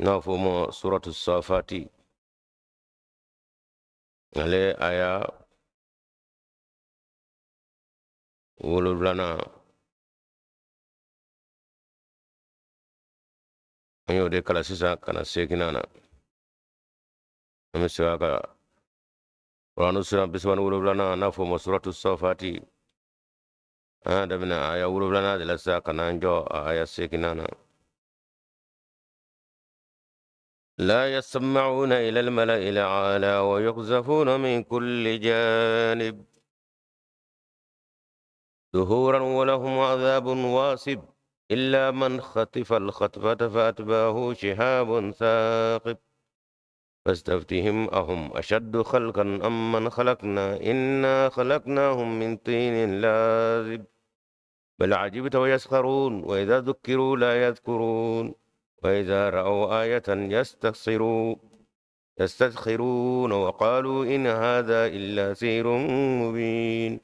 N'a fɔ o ma suratu safati, ale aya 7, an y'o de kalan sisan ka na seeginnan na. An bɛ segin a kan, Kuranu sura 37, n'a fɔ o ma suratu safati, an y'a daminɛ aya 7nan de la sisan ka n'an jɔ a aya seeginnan na. لا يسمعون إلى الملأ الأعلى ويقذفون من كل جانب دهورا ولهم عذاب واصب إلا من خطف الخطفة فأتبعه شهاب ثاقب. فاستفتهم أهم أشد خلقا أم من خلقنا إنا خلقناهم من طين لازب. بل عجبت ويسخرون وإذا ذكروا لا يذكرون وإذا رأوا آية يستسخرون وقالوا إن هذا إلا سحر مبين.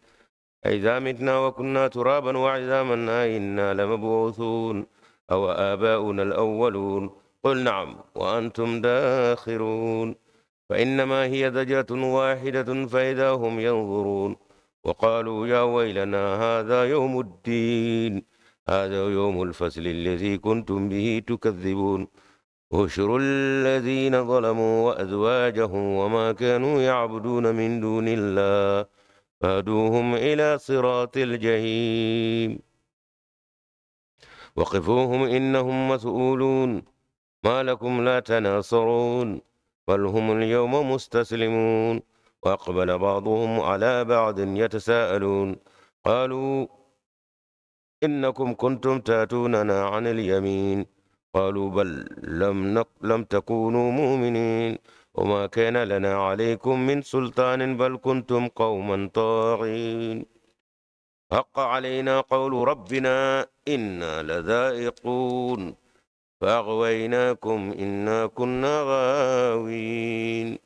أإذا متنا وكنا ترابا وعظاما أئنا لمبعوثون أو آباؤنا الأولون. قل نعم وأنتم داخرون. فإنما هي زجرة واحدة فإذا هم ينظرون. وقالوا يا ويلنا هذا يوم الدين هذا يوم الفصل الذي كنتم به تكذبون. احشروا الذين ظلموا وأزواجهم وما كانوا يعبدون من دون الله فهدوهم إلى صراط الجحيم. وقفوهم إنهم مسؤولون. ما لكم لا تناصرون بل هم اليوم مستسلمون. وأقبل بعضهم على بعض يتساءلون. قالوا إنكم كنتم تأتوننا عن اليمين. قالوا بل لم تكونوا مؤمنين وما كان لنا عليكم من سلطان بل كنتم قوما طاغين. حق علينا قول ربنا إنا لذائقون. فأغويناكم إنا كنا غاوين.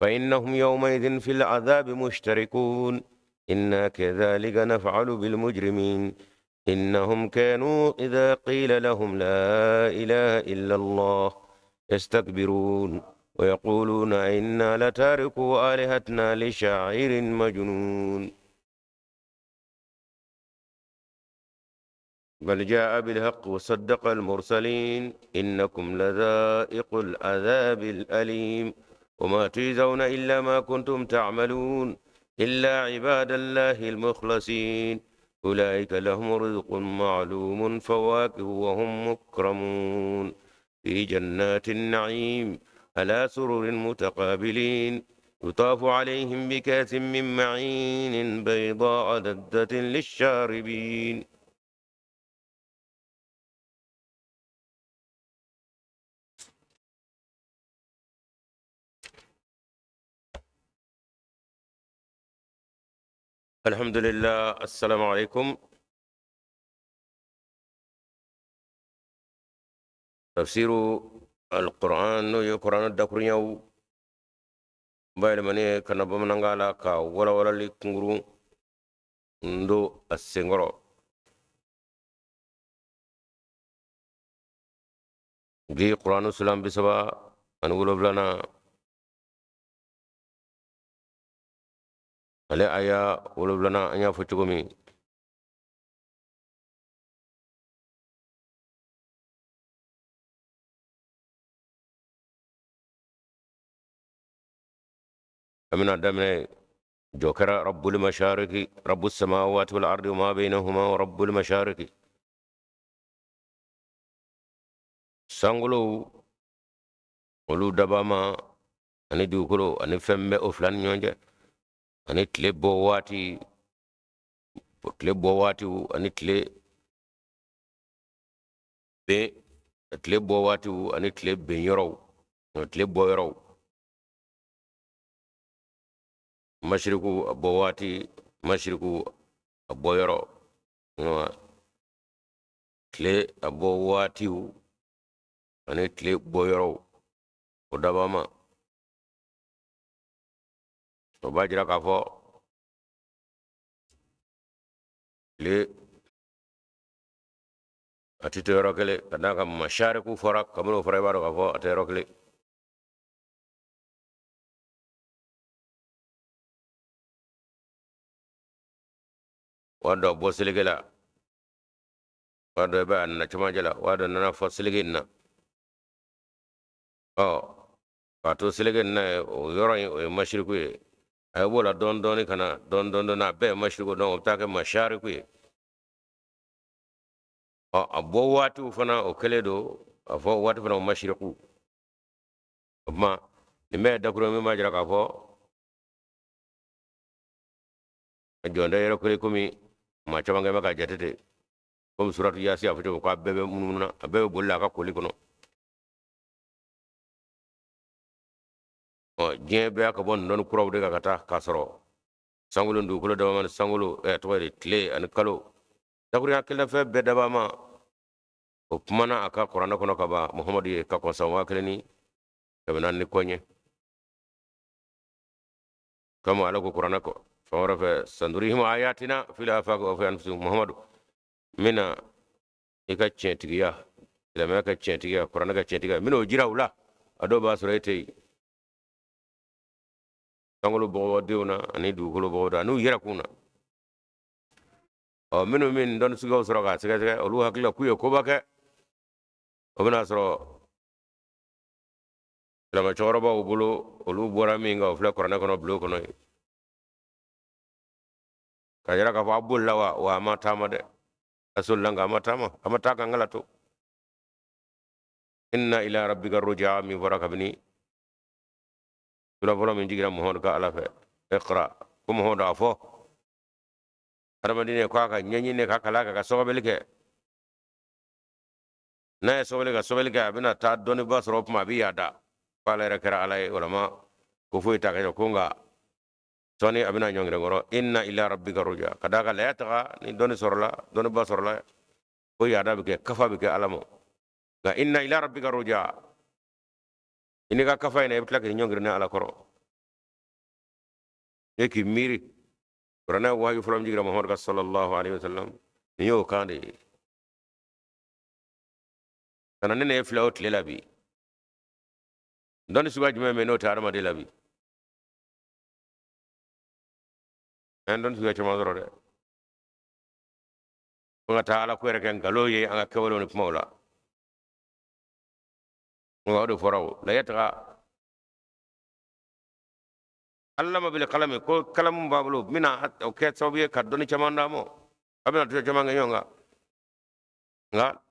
فإنهم يومئذ في العذاب مشتركون. إنا كذلك نفعل بالمجرمين. إنهم كانوا إذا قيل لهم لا إله إلا الله يستكبرون ويقولون إنا لتاركو آلهتنا لشاعر مجنون. بل جاء بالحق وصدق المرسلين. إنكم لذائق العذاب الأليم. وما تجزون إلا ما كنتم تعملون إلا عباد الله المخلصين. أولئك لهم رزق معلوم فواكه وهم مكرمون في جنات النعيم على سرر متقابلين. يطاف عليهم بكأس من معين بيضاء لذة للشاربين. الحمد لله. السلام عليكم. تفسير القرآن n'o ye kuranɛ dakuruɲaw bayɛlɛmani ka na bamanankan la ka walawalali kunkurun don a senkɔrɔ. Bi kuranɛ sulan 37, ale aya 7, an y'a fɔ cogo min, an bɛna daminɛ jɔ kɛra rabbul mashariki rabbus samawati wal ardi wa ma bainahuma wa rabbul mashariki. Sankolow olu dabama ani dugukolo ani fɛn bɛ o fila ni ɲɔgɔn cɛ, ani tile bɔ waati, tile bɔ waatiw ani tile ben, tile bɔ waatiw ani tile ben yɔrɔw, tile bɔ yɔrɔw, masiriku a bɔ waati, masiriku a bɔ yɔrɔ, tile a bɔ waatiw ani tile bɔ yɔrɔw, o dabama. O b'a jira k'a fɔ tile A tɛ to yɔrɔ kelen ka d'a kan masariku fɔra kabini o fɔra i b'a dɔn k'a fɔ a tɛ yɔrɔ kelen. Waa dɔ bɔ seleke la, waa dɔ i bɛ a nana cɛmancɛ la, waa dɔ nana fɔ seleke in na. Ɔ k'a to seleke in na o yɔrɔ in o ye masiriku ye. A ye b'o la dɔɔni dɔɔni ka na dɔɔni dɔɔni dɔɔni, a bɛɛ ye masiriku, donc o bɛ taa kɛ masariku ye. Ɔ a bɔ waatiw fana o kɛlen don a fɔ waati fana o masiriku. O tuma nin bɛɛ ye dakuru min b'a jira k'a fɔ a jɔn tɛ yɔrɔ kelen komi maa caman kɛ bɛ k'a jate ten, komi suratu yasi a fɔ cogo k'a bɛɛ bɛ munumunu na, a bɛɛ bɛ boli la a ka koli kɔnɔ. Ɔ diɲɛ bɛɛ ka bɔ nin dɔnni kuraw de kan ka taa k'a sɔrɔ sankolo ni dugukolo dabama ni sankolo tɔgɔ ye di tile ani kalo dakurunya kelen fɛn bɛɛ dabama o kumana a ka kuranɛ kɔnɔ ka ban Muhamadu ye ka kɔn san 1400 ni kɔ ɲɛ. Kama ala ko kuranɛ kɔ fan wɛrɛ fɛ sanurihim ayatina fil afaqi wa fi anfusihim. Muhamadu n bɛna i ka tiɲɛtigiya, silamɛya ka tiɲɛtigiya, kuranɛ ka tiɲɛtigiya, n bɛna o jira u la. A dɔw b'a sɔrɔ e tɛ yen sankolo bɔgɔdenw na ani dugukolo bɔgɔdenw an'u yɛrɛ kun na. Ɔ minnu min dɔnni suguyaw sɔrɔ k'a sɛgɛsɛgɛ, olu hakili la k'u ye koba kɛ, o bɛna sɔrɔ silamɛ cɛkɔrɔbaw bolo olu bɔra min kan o filɛ kuranɛ kɔnɔ bulon kɔnɔ yen k'a yira k'a fɔ a bolila wa wa a ma taama dɛ, a solila nka a ma taama, a ma taa ka n kala to. Inna ila rabbika rujaa min fɔra kabini sura fɔlɔ min jiginna Muhamadu kan Ala fɛ, iqra ko Muhamadu a fɔ adamaden ye k'a ka ɲɛɲini ka kalan kɛ ka sɔgɔbɛli kɛ. N'a ye sɔgɔbɛli ka sɔgɔbɛli kɛ, a bɛna taa dɔnniba sɔrɔ, o tuma a bɛ yaada k'ale yɛrɛ kɛra Ala ye, walama ko foyi t'a kɛ ko nka sɔɔni a bɛna ɲɔngiri kɔrɔ. Inna ila rabbika rujaa ka d'a kan laya taga ni dɔnni sɔrɔla, dɔnniba sɔrɔla, ko yaada bɛ kɛ, kafa bɛ kɛ Ala ma. Nka inna ila rabbika rujaa, i n'i ka kafa in na i bɛ tila k'i ɲɔngiri ni Ala kɔrɔ. E k'i miiri kuranɛ wahayu fɔlɔ min jiginna Muhamadu kan sallallahu alaihi wasallam, nin y'o kan de ye. Ka na ne n'e filɛ o tile la bi, dɔnni suguya jumɛn bɛ yen n'o tɛ adamaden la bi? An ye dɔnni suguya caman sɔrɔ dɛ, fo ka taa Ala ko yɛrɛ kɛ nkalon ye an ka kɛwalew ni kumaw la. Nka o de fɔra o la taga allama bil kalami, ko kalamu b'a bolo bɛna o kɛ sababu ye ka dɔnni caman d'a ma, a bɛna tulo caman kɛ ɲɔgɔn kan, nka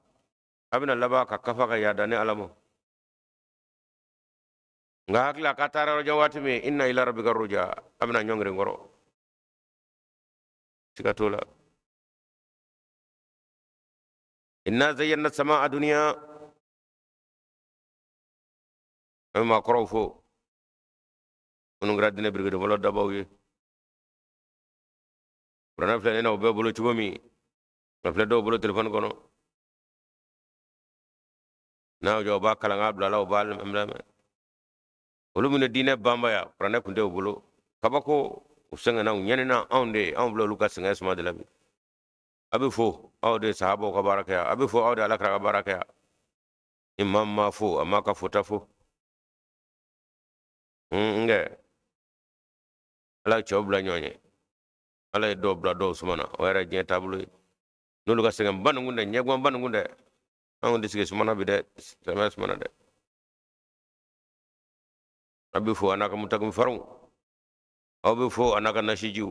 a bɛna laban ka kafa ka yaada ni Ala ma. Nka hakili la k'a taara yɔrɔ jan waati min, inna ila rabbika rujaa, a bɛna ɲɔngiri kɔrɔ, siga t'o la. Inna zayyana samaa duniya, an bɛ maakɔrɔw fo minnu kɛra diinɛ birikiden fɔlɔ dabaw ye. Kuranɛ filɛ ne na o bɛɛ bolo cogo min, a filɛ dɔw bolo telefɔni kɔnɔ, n'a y'o jɔ u b'a kalan k'a bila la, u b'a lamɛn. Olu minnu diinɛ banbaya, kuranɛ tun tɛ u bolo. Kabako, u sɛgɛnna, u ɲanina, anw de ye anw bila olu ka sɛgɛn suma de la bi. A bɛ fo aw de ye sahabaw ka baara kɛ yan, a bɛ fo aw de ye alakira ka baara kɛ yan. Ni maa min ma fo, a m'a ka fota fo. Nkɛ ala ye cɛw bila ɲɔgɔn ye, ala ye dɔw bila dɔw suma na, o yɛrɛ diɲɛ taabolo ye. N'olu ka sɛgɛnba ninnu dɛ, ɲɛguwanba ninnu dɛ, anw tɛ sigi sumana bi dɛ, silamɛya sumana dɛ. A bɛ fo a n'a ka mutakin farinw, aw bɛ fo a n'a ka nasijiw,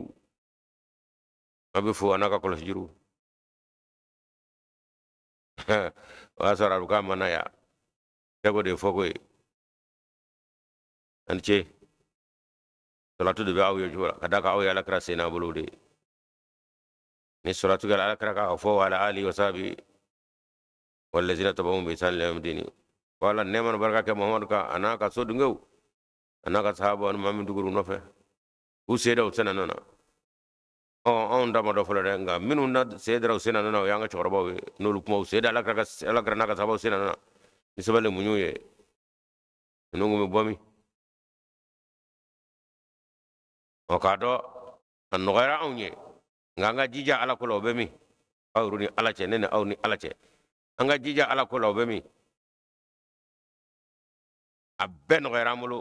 aw bɛ fo a n'a ka kɔlɔsijuruw. O y'a sɔrɔ a bɛ k'a mana yan kɛko de ye fɔko ye. Ani ce, salatu de bɛ aw ye cogo la ka d'a kan aw ye alakira sen n'a bolo de ye. Ni salatu kɛra alakira kan, a fɔ wa ala alihi wa sahbi wallazina tabauhum bi ihsani ila yawmi dini. Wala nɛɛma ni barika kɛ Muhamadu kan, a n'a ka so dungew, a n'a ka sahaba ni maa min tugura u nɔfɛ, u sen da u senna nɔ na. Ɔ anw da ma dɔ fɔlɔ dɛ, nka minnu na sen dara u senna nɔ na, o y'an ka cɛkɔrɔbaw ye. N'olu kuma u sen da alakira n'a ka sahabaw senna nɔ na ni sabali muɲu ye, ninnu kun bɛ bɔ min? Ɔ k'a dɔn a nɔgɔyara anw ye, nka an ka jija ala ko la. O bɛ min? Aw yɛrɛ ni ala cɛ, ne ni aw ni ala cɛ, An ka jija Ala ko la, o bɛ min? A bɛɛ nɔgɔyara an bolo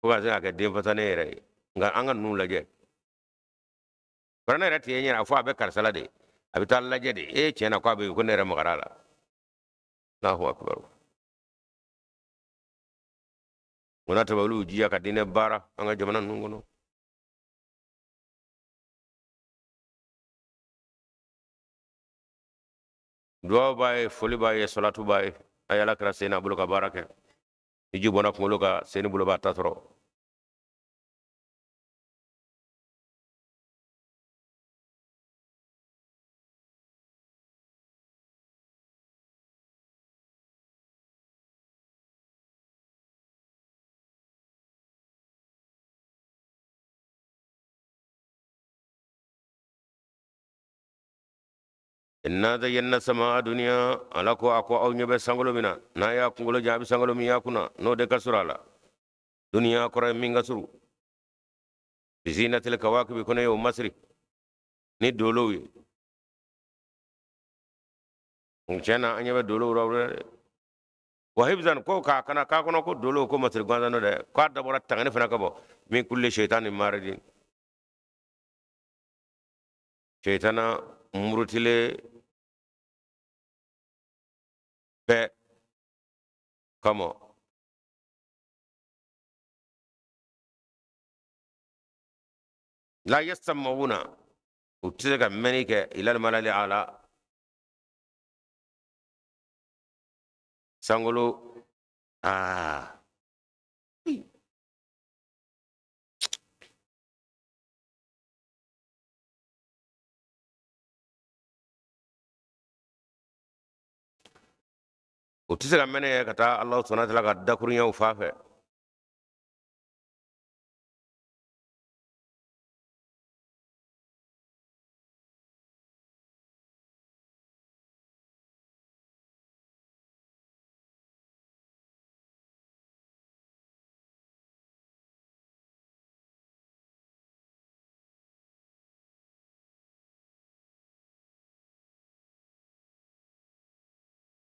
fo ka se ka kɛ den fasanen yɛrɛ ye. Nka an ka ninnu lajɛ, kuranɛ yɛrɛ tɛ ye ɲɛna, a fɔ a bɛ karisa la de, a bɛ taa lajɛ de. E tiɲɛ na ko a bɛ yen, ko ne yɛrɛ magara a la. Allahu akbar. O n'a ta bɛɛ, olu y'u jija ka diinɛ baara an ka jamana ninnu kɔnɔ. Duwawu b'a ye, foli b'a ye, salatu b'a ye. A ye Ala kira sen n'a bolo ka baara kɛ. Ni ji bɔnna kunkolo kan, sen ni bolo b'a ta sɔrɔ. Inna zayyana sama duniya. Ala ko, a ko aw ɲɛ bɛ sankolo min na, n'a y'a kunkolo jan, a bɛ sankolo min y'a kunna, n'o de ka surun a la. Duniya kɔrɔ ye min ka surun. Bizinatil kawakibi, ko ne y'o masiri ni dolow ye. Tiɲɛ na, an ɲɛ bɛ dolow la dɛ. Wa hifzan, ko k'a kana k'a kɔnɔ ko dolow ko masiri gansan don dɛ, k'a dabɔra tangani fana ka bɔ min kulli shaitani maridin, shaitana murutilen bɛɛ kama. La yasma'una, u tɛ se ka mɛnni kɛ, ilal malali ala, sankolo aa. U tɛ se ka mɛnɛ ka taa Alahu subahana wa taala ka dakurunɲɛw fa fɛ.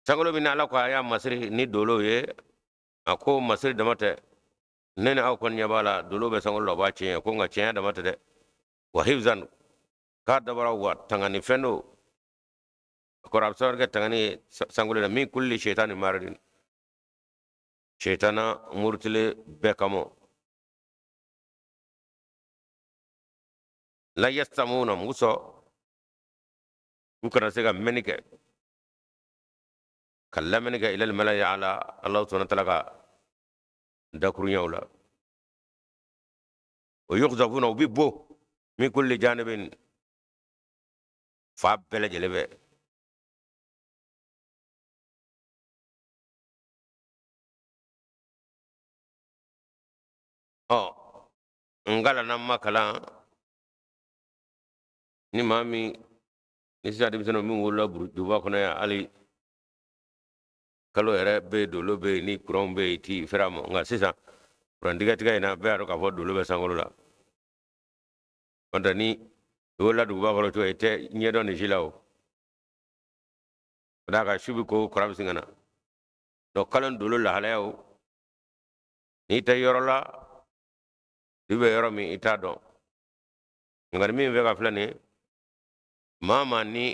Sankolo min Ala ko a y'a masiri ni dolow ye, a ko masiri dama tɛ. Ne ni aw kɔni ɲɛ b'a la, dolo bɛ sankolo la, o b'a tiɲɛ ko, nka tiɲɛ dama tɛ dɛ. Wa hifzan, k'a dabɔra wa tangani fɛn don. A kɔrɔ, a bɛ se ka kɛ tangani ye sankolo la, min kulli shaitani maridin, shaitana murutilen bɛɛ kama. La yastamuna, musɔ u kana se ka mɛnni kɛ, ka lamɛnni kɛ, ilal malai ala, Alahu subahana taala ka dakurunɲɛw la. Wa yukzafuna, u bi bon min kulli janibin, fa bɛɛ lajɛlen bɛ. Ɔ n kalanna, n ma kalan, ni maa min ni sisan denmisɛnninw min wolola duguba kɔnɔ yan, hali kalo yɛrɛ bɛ yen, dolo bɛ yen, ni kuranw bɛ yen, i t'i fɛrɛ a ma. Nka sisan kuran tigɛtigɛ in na, bɛɛ y'a dɔn k'a fɔ dolo bɛ sankolo la. N'o tɛ, ni i wolola duguba kɔnɔ cogo, i tɛ ɲɛdɔn nin si la. O ka d'a kan, su bɛ ko, kuran bɛ sin ka na. Donc kalo ni dolo lahalayaw, n'i tɛ yɔrɔ la, i bɛ yɔrɔ min, i t'a dɔn. Nka ni min fɛ ka filɛ nin ye, maa maa ni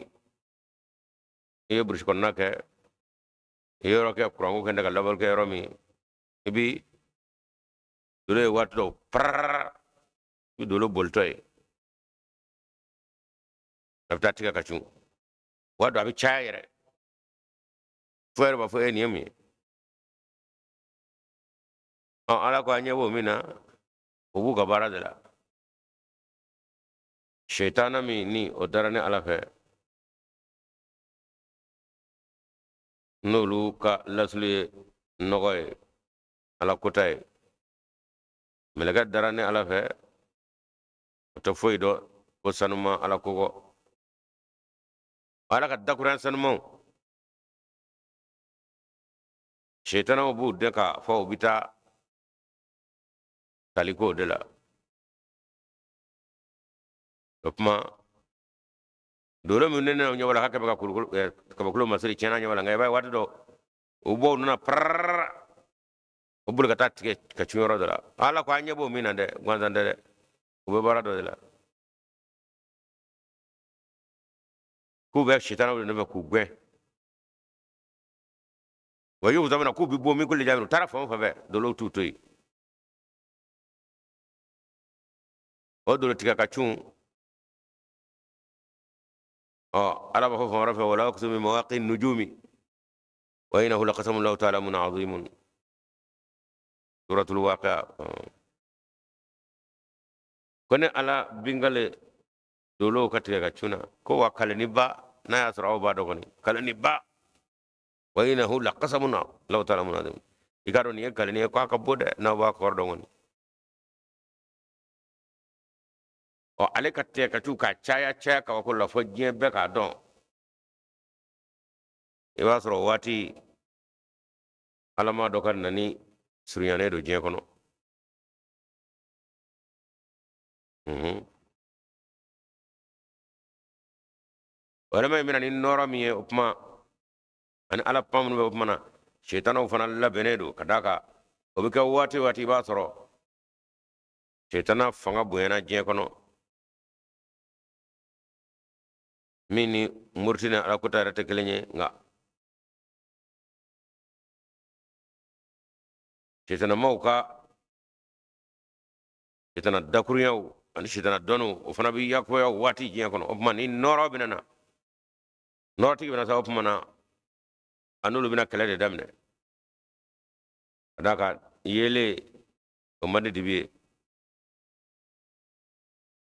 i ye burusi kɔnɔna kɛ, i ye yɔrɔ kɛ kuranko kɛ ka labɔli kɛ yɔrɔ min, i bi dolo ye waati dɔw pararara, i bi dolo bolitɔ ye, a bɛ taa tigɛ ka cun. Waati dɔ a bɛ caya yɛrɛ, fo yɛrɛ b'a fɔ e nin ye mun ye? Ɔ Ala ko a ɲɛ b'o min na, o b'u ka baara de la. Sɛtana min ni o dara ni Ala fɛ, n'olu ka lasulu ye nɔgɔ ye, Ala kota ye, mɛlɛkɛ dara ni Ala fɛ, o tɛ foyi dɔn ko sanuma Ala ko kɔ. Ala ka dakurunya sanumanw, sɛtanaw b'u dɛn k'a fɔ u bɛ taa tali k'o de la. O tuma, dolo min ne n'aw ɲɛ b'a la k'a kɛ bɛ ka kulukulu Kabakolo masiri tiɲɛna ɲɛ b'a la, nka i b'a ye waati dɔ u b'o nana pararara, o boli ka taa tigɛ ka cun yɔrɔ dɔ la. Ala ko an ɲɛ b'o min na dɛ, gansan tɛ dɛ, u bɛ baara dɔ de la. K'u bɛ sitanaw de nɔfɛ k'u gɛn. Wa y'u zamana k'u bɛ bɔ min kulli janibin, u taara fan o fan fɛ, dolow t'u to yen. O dolo tigɛ ka cun. Ɔ Ala b'a fɔ fan wɛrɛ fɛ, wala uqsimu bi mawaqi nujumi wa innahu laqasamun law ta'lamuna azimun, suratul waqi'a. Ko ne Ala bi n kale dolow ka tigɛ ka cun na, ko wa kaleni ba, n'a y'a sɔrɔ aw b'a dɔn kɔni, kaleni ba, wa innahu laqasamun law ta'lamuna azimun. I k'a dɔn nin ye kaleni ye, k'a ka bon dɛ, n'aw b'a kɔrɔ dɔn kɔni. Ɔ ale ka tigɛ ka cun ka caya caya kabako la fo diɲɛ bɛɛ k'a dɔn. I b'a sɔrɔ o waati alama dɔ ka nani surunyanen don diɲɛ kɔnɔ. O yɛlɛma in bɛna ni nɔɔrɔ min ye o kuma ani ala kuma minnu bɛ o kuma na, setanaw fana labɛnnen don ka d'a kan o bɛ kɛ waati o waati i b'a sɔrɔ setana fanga bonyana diɲɛ kɔnɔ, min ni muruti ni alakota yɛrɛ tɛ kelen ye, nka setanamaw ka setana dakurunyaw ani setana dɔnniw o fana bɛ yakubaya waati diɲɛ kɔnɔ. O tuma ni nɔɔrɔ bɛna na, nɔɔrɔtigi bɛna sa, o tuma na a n'olu bɛna kɛlɛ de daminɛ ka d'a kan yeelen o man di dibi ye.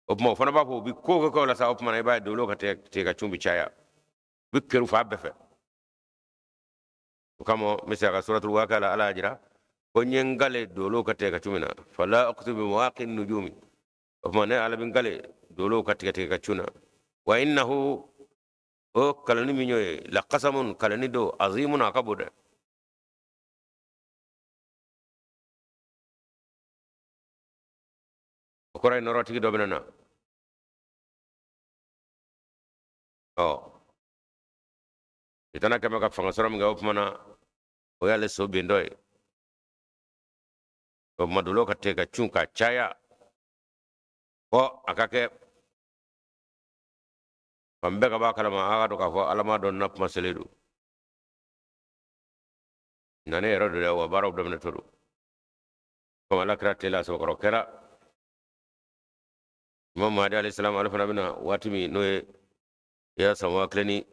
O tuma o fana b'a fɔ u bɛ ko kɛ o la sa. O tuma na i b'a ye dolo ka tigɛ ka cun bɛ caya, u bɛ keru fan bɛɛ fɛ. O kama n bɛ se a ka suratul waqi'a la, Ala y'a jira ko n ye n kale dolo ka tigɛ ka cun min na, fala uqsimu bi mawaqi nujumi. O tuma ne Ala bɛ n kale dolow ka tigɛ tigɛ ka cun na, wa innahu, o kalani min y'o ye, laqasamun, kalani don, azimun, a ka bon dɛ. O kɔrɔ ye nɔrɔtigi dɔ bɛna na. Ɔ sitana kɛmɛ ka fanga sɔrɔ min kɛ, o tuma na o y'ale so bentɔ ye. O tuma dolo ka tigɛ ka cun ka caya fɔ a ka kɛ fan bɛɛ ka b'a kalama, a ka dɔn k'a fɔ alama dɔ na kuma selen don. Nane yɛrɛ don dɛ, wa baaraw daminɛtɔ don. Komi ala kira tile la sɛbɛkɔrɔ kɛra Imam Mahdi alayhi salam, ale fana bɛna waati min n'o ye ya san 1300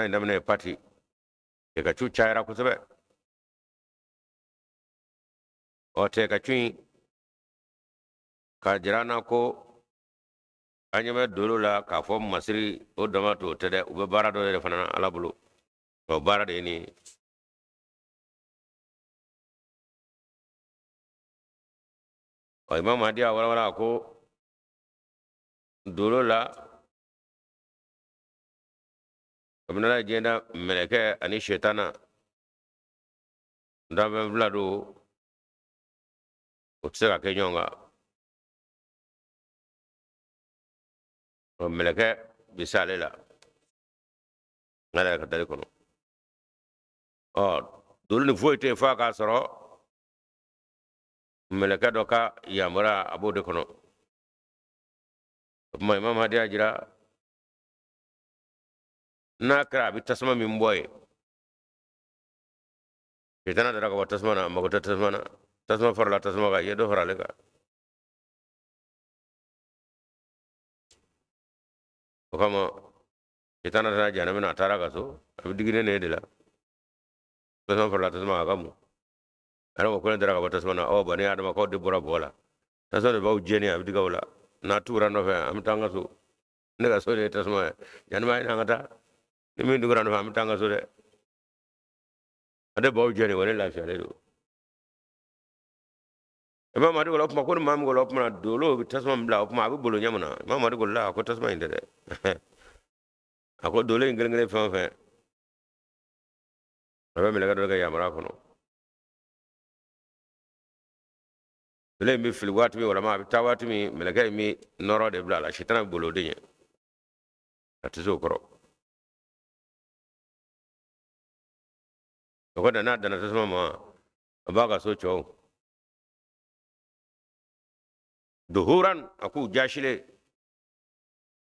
in daminɛ ye pati tigɛ ka cun cayara kosɛbɛ. Ɔ tigɛ ka cun in k'a jira an na ko an ɲɛ bɛ dolo la k'a fɔ masiri o dama t'o tɛ dɛ, u bɛ baara dɔ yɛrɛ fana na Ala bolo. O baara de ye nin ye. Ɔ Imam Mahdi y'a walawala a ko dolo la kabini Ala ye diɲɛ da, mɛlɛkɛ ani sɛtana danfɛn fila don, o tɛ se ka kɛ ɲɔgɔn kan. Ɔ mɛlɛkɛ bɛ se ale la n'ale yɛrɛ ka dali kɔnɔ. Ɔ dolo ni foyi tɛ yen f'a k'a sɔrɔ mɛlɛkɛ dɔ ka yamaruya a b'o de kɔnɔ. O tuma Imam Mahdi y'a jira n'a kɛra a bɛ tasuma min bɔ yen, sitana dara ka bɔ tasuma na, a mago tɛ tasuma na, tasuma farala tasuma kan, i ye dɔ fara ale kan. O kama sitana taara jahanama na, a taara ka so, a bɛ digi ne de la, tasuma farala tasuma kan, a ka mun ala ko ko ne dara ka bɔ tasuma na. Ɔ bani adama k'aw de bɔra bɔgɔ la, tasuma de b'aw jeni, a bɛ digi aw la, n'a tugura nɔfɛ an bɛ taa an ka so. Ne ka so de ye tasuma ye, jahanama ye an ka taa, ni min tugura nɔfɛ an bɛ taa an ka so dɛ, a de b'aw jeni, wa ne lafiyalen don. Imam Mahdi ko la o tuma ko ni maa min ko la o tuma na dolo bɛ tasuma min bila, o tuma a bɛ bolo ɲɛ mun na? Imam Mahdi ko la a ko tasuma in tɛ dɛ, a ko dolo in kelen kelen fɛn o fɛn a bɛ mɛlɛkɛ dɔ kɛ yamaruya kɔnɔ. Dolo in bɛ fili waati min walama a bɛ taa waati min, mɛlɛkɛ in bɛ nɔrɔ de bila a la, sitana bɛ bolo o de ɲɛ, a tɛ se o kɔrɔ. O kɔrɔ n'a danna tasuma ma, a b'a ka so cɔ. Duhuran, a k'u jaasilen.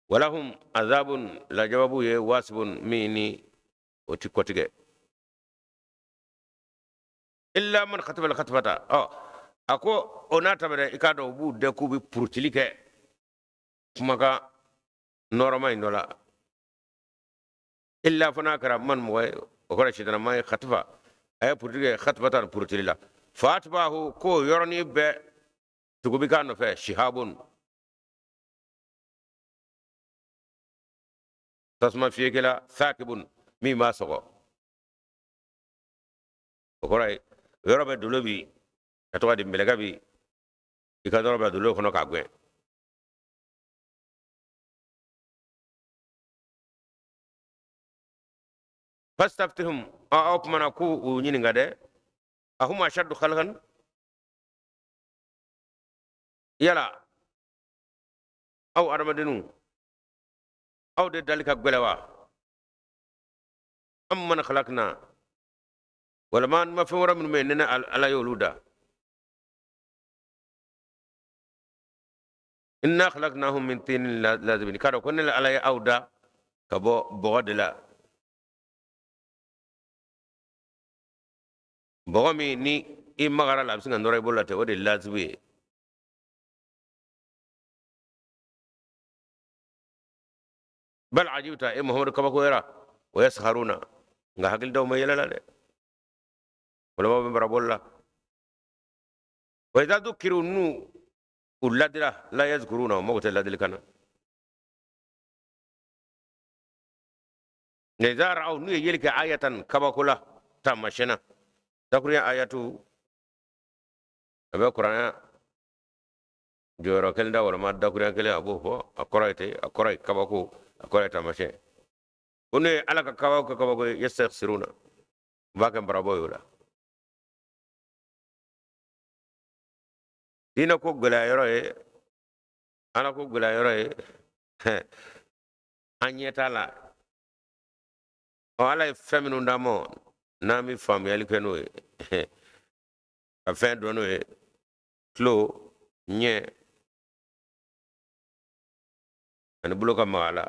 Walahum azabun, lajaba b'u ye, wasibun, min ni o ti kɔtigɛ. Illa man khatafa al khatfata. Ɔ, a ko o n'a ta bɛɛ, i k'a dɔn u b'u dɛ k'u bɛ purutili kɛ kumakan nɔrɔma in dɔ la. Illa, fo n'a kɛra, man, mɔgɔ ye, o kɔrɔ sitanama ye, khatafa, a ye purutili kɛ, khatfatan, purutili la, fatbahu, k'o yɔrɔnin bɛɛ tugu bi k'a nɔfɛ, shihabun, tasuma fiyekela, thakibun, min b'a sɔgɔ. O kɔrɔ ye o yɔrɔ bɛ dolo bi a tɔgɔ di mɛlɛkɛ bi i ka yɔrɔ bɛ dolo kɔnɔ k'a gɛn. Fastaftihum, aw kumana k'u u ɲininka dɛ, ahum ashaddu khalqan, yala aw adamadenw, aw de dali ka gwɛlɛ wa, am man khalaqna, walima ma fɛn wɛrɛ minnu bɛ yen ne Ala y'olu da. Inna khalaqnahum min tinin lazibin, k'a dɔn ko ne Ala ye aw da ka bɔ bɔgɔ de la, bɔgɔ min ni i magara la a bɛ se ka nɔrɔ i bolo la ten, o de ye lazibu ye. Bal ajibta, e Muhammadu, kabakoyara, wa yaskharuna, nka hakili daw ma yɛlɛ la dɛ, walima bɛ barabolo la. Wa idha dhukiru, n'u u ladira, la yazkuruna, o mago tɛ ladilikan na. Nka idha ra'aw, n'u ye yeli kɛ, ayatan, kabako la, taamasiyɛn na, dakurunya ayatu a bɛ kuranɛ jɔyɔrɔ kelen da walima dakurunya kelen a b'o fɔ, a kɔrɔ ye ten, a kɔrɔ ye kabako, a kɔrɔ ye taamasiyɛn. Ko n'u ye Ala ka kabako kɛ kabako ye, yastakhsiruna, u b'a kɛ barabɔ ye o la. Diinɛ ko gɛlɛya yɔrɔ ye, Ala ko gɛlɛya yɔrɔ ye, an ɲɛ t'a la. Ɔ, Ala ye fɛn minnu d'an ma n'an bɛ faamuyali kɛ n'o ye, ka fɛn dɔn n'o ye, tulo, ɲɛ ani bolo ka maga a la.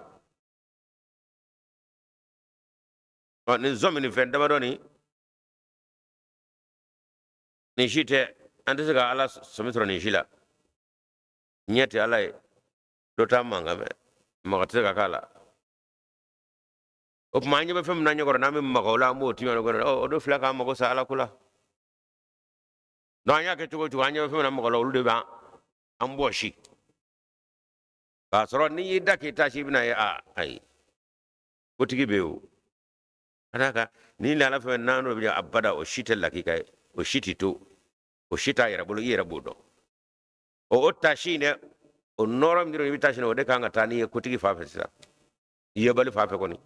Ɔ, nin sɔmi ni fɛn damadɔ nin, nin si tɛ, an tɛ se ka Ala sɔmi sɔrɔ nin si la. Ɲɛ tɛ Ala ye, dɔ t'a mankan mɛn, maga tɛ se ka k'a la. O tuma an ɲɛ bɛ fɛn min na ɲɛkɔrɔ, n'an bɛ maga o la, an b'o timiya kɔnɔ. O de filɛ k'an mago sa Ala ko la. Donc an y'a kɛ cogo o cogo, an ɲɛ bɛ fɛn min na maga la, olu de b'an an bɔsi. K'a sɔrɔ n'i y'i da k'i taasi, i bɛna ye a ayi, kotigi bɛ yen o. Ka d'a kan ni ni Ala fɛn n'an n'o bɛ abada, o si tɛ lakika ye, o si tɛ to, o si t'a yɛrɛ bolo, i yɛrɛ b'o dɔn. O taasi in dɛ, o nɔɔrɔ min dɔrɔn i bɛ taasi in, o de kan ka taa n'i ye kotigi fan fɛ sisan, yebali fan fɛ kɔni.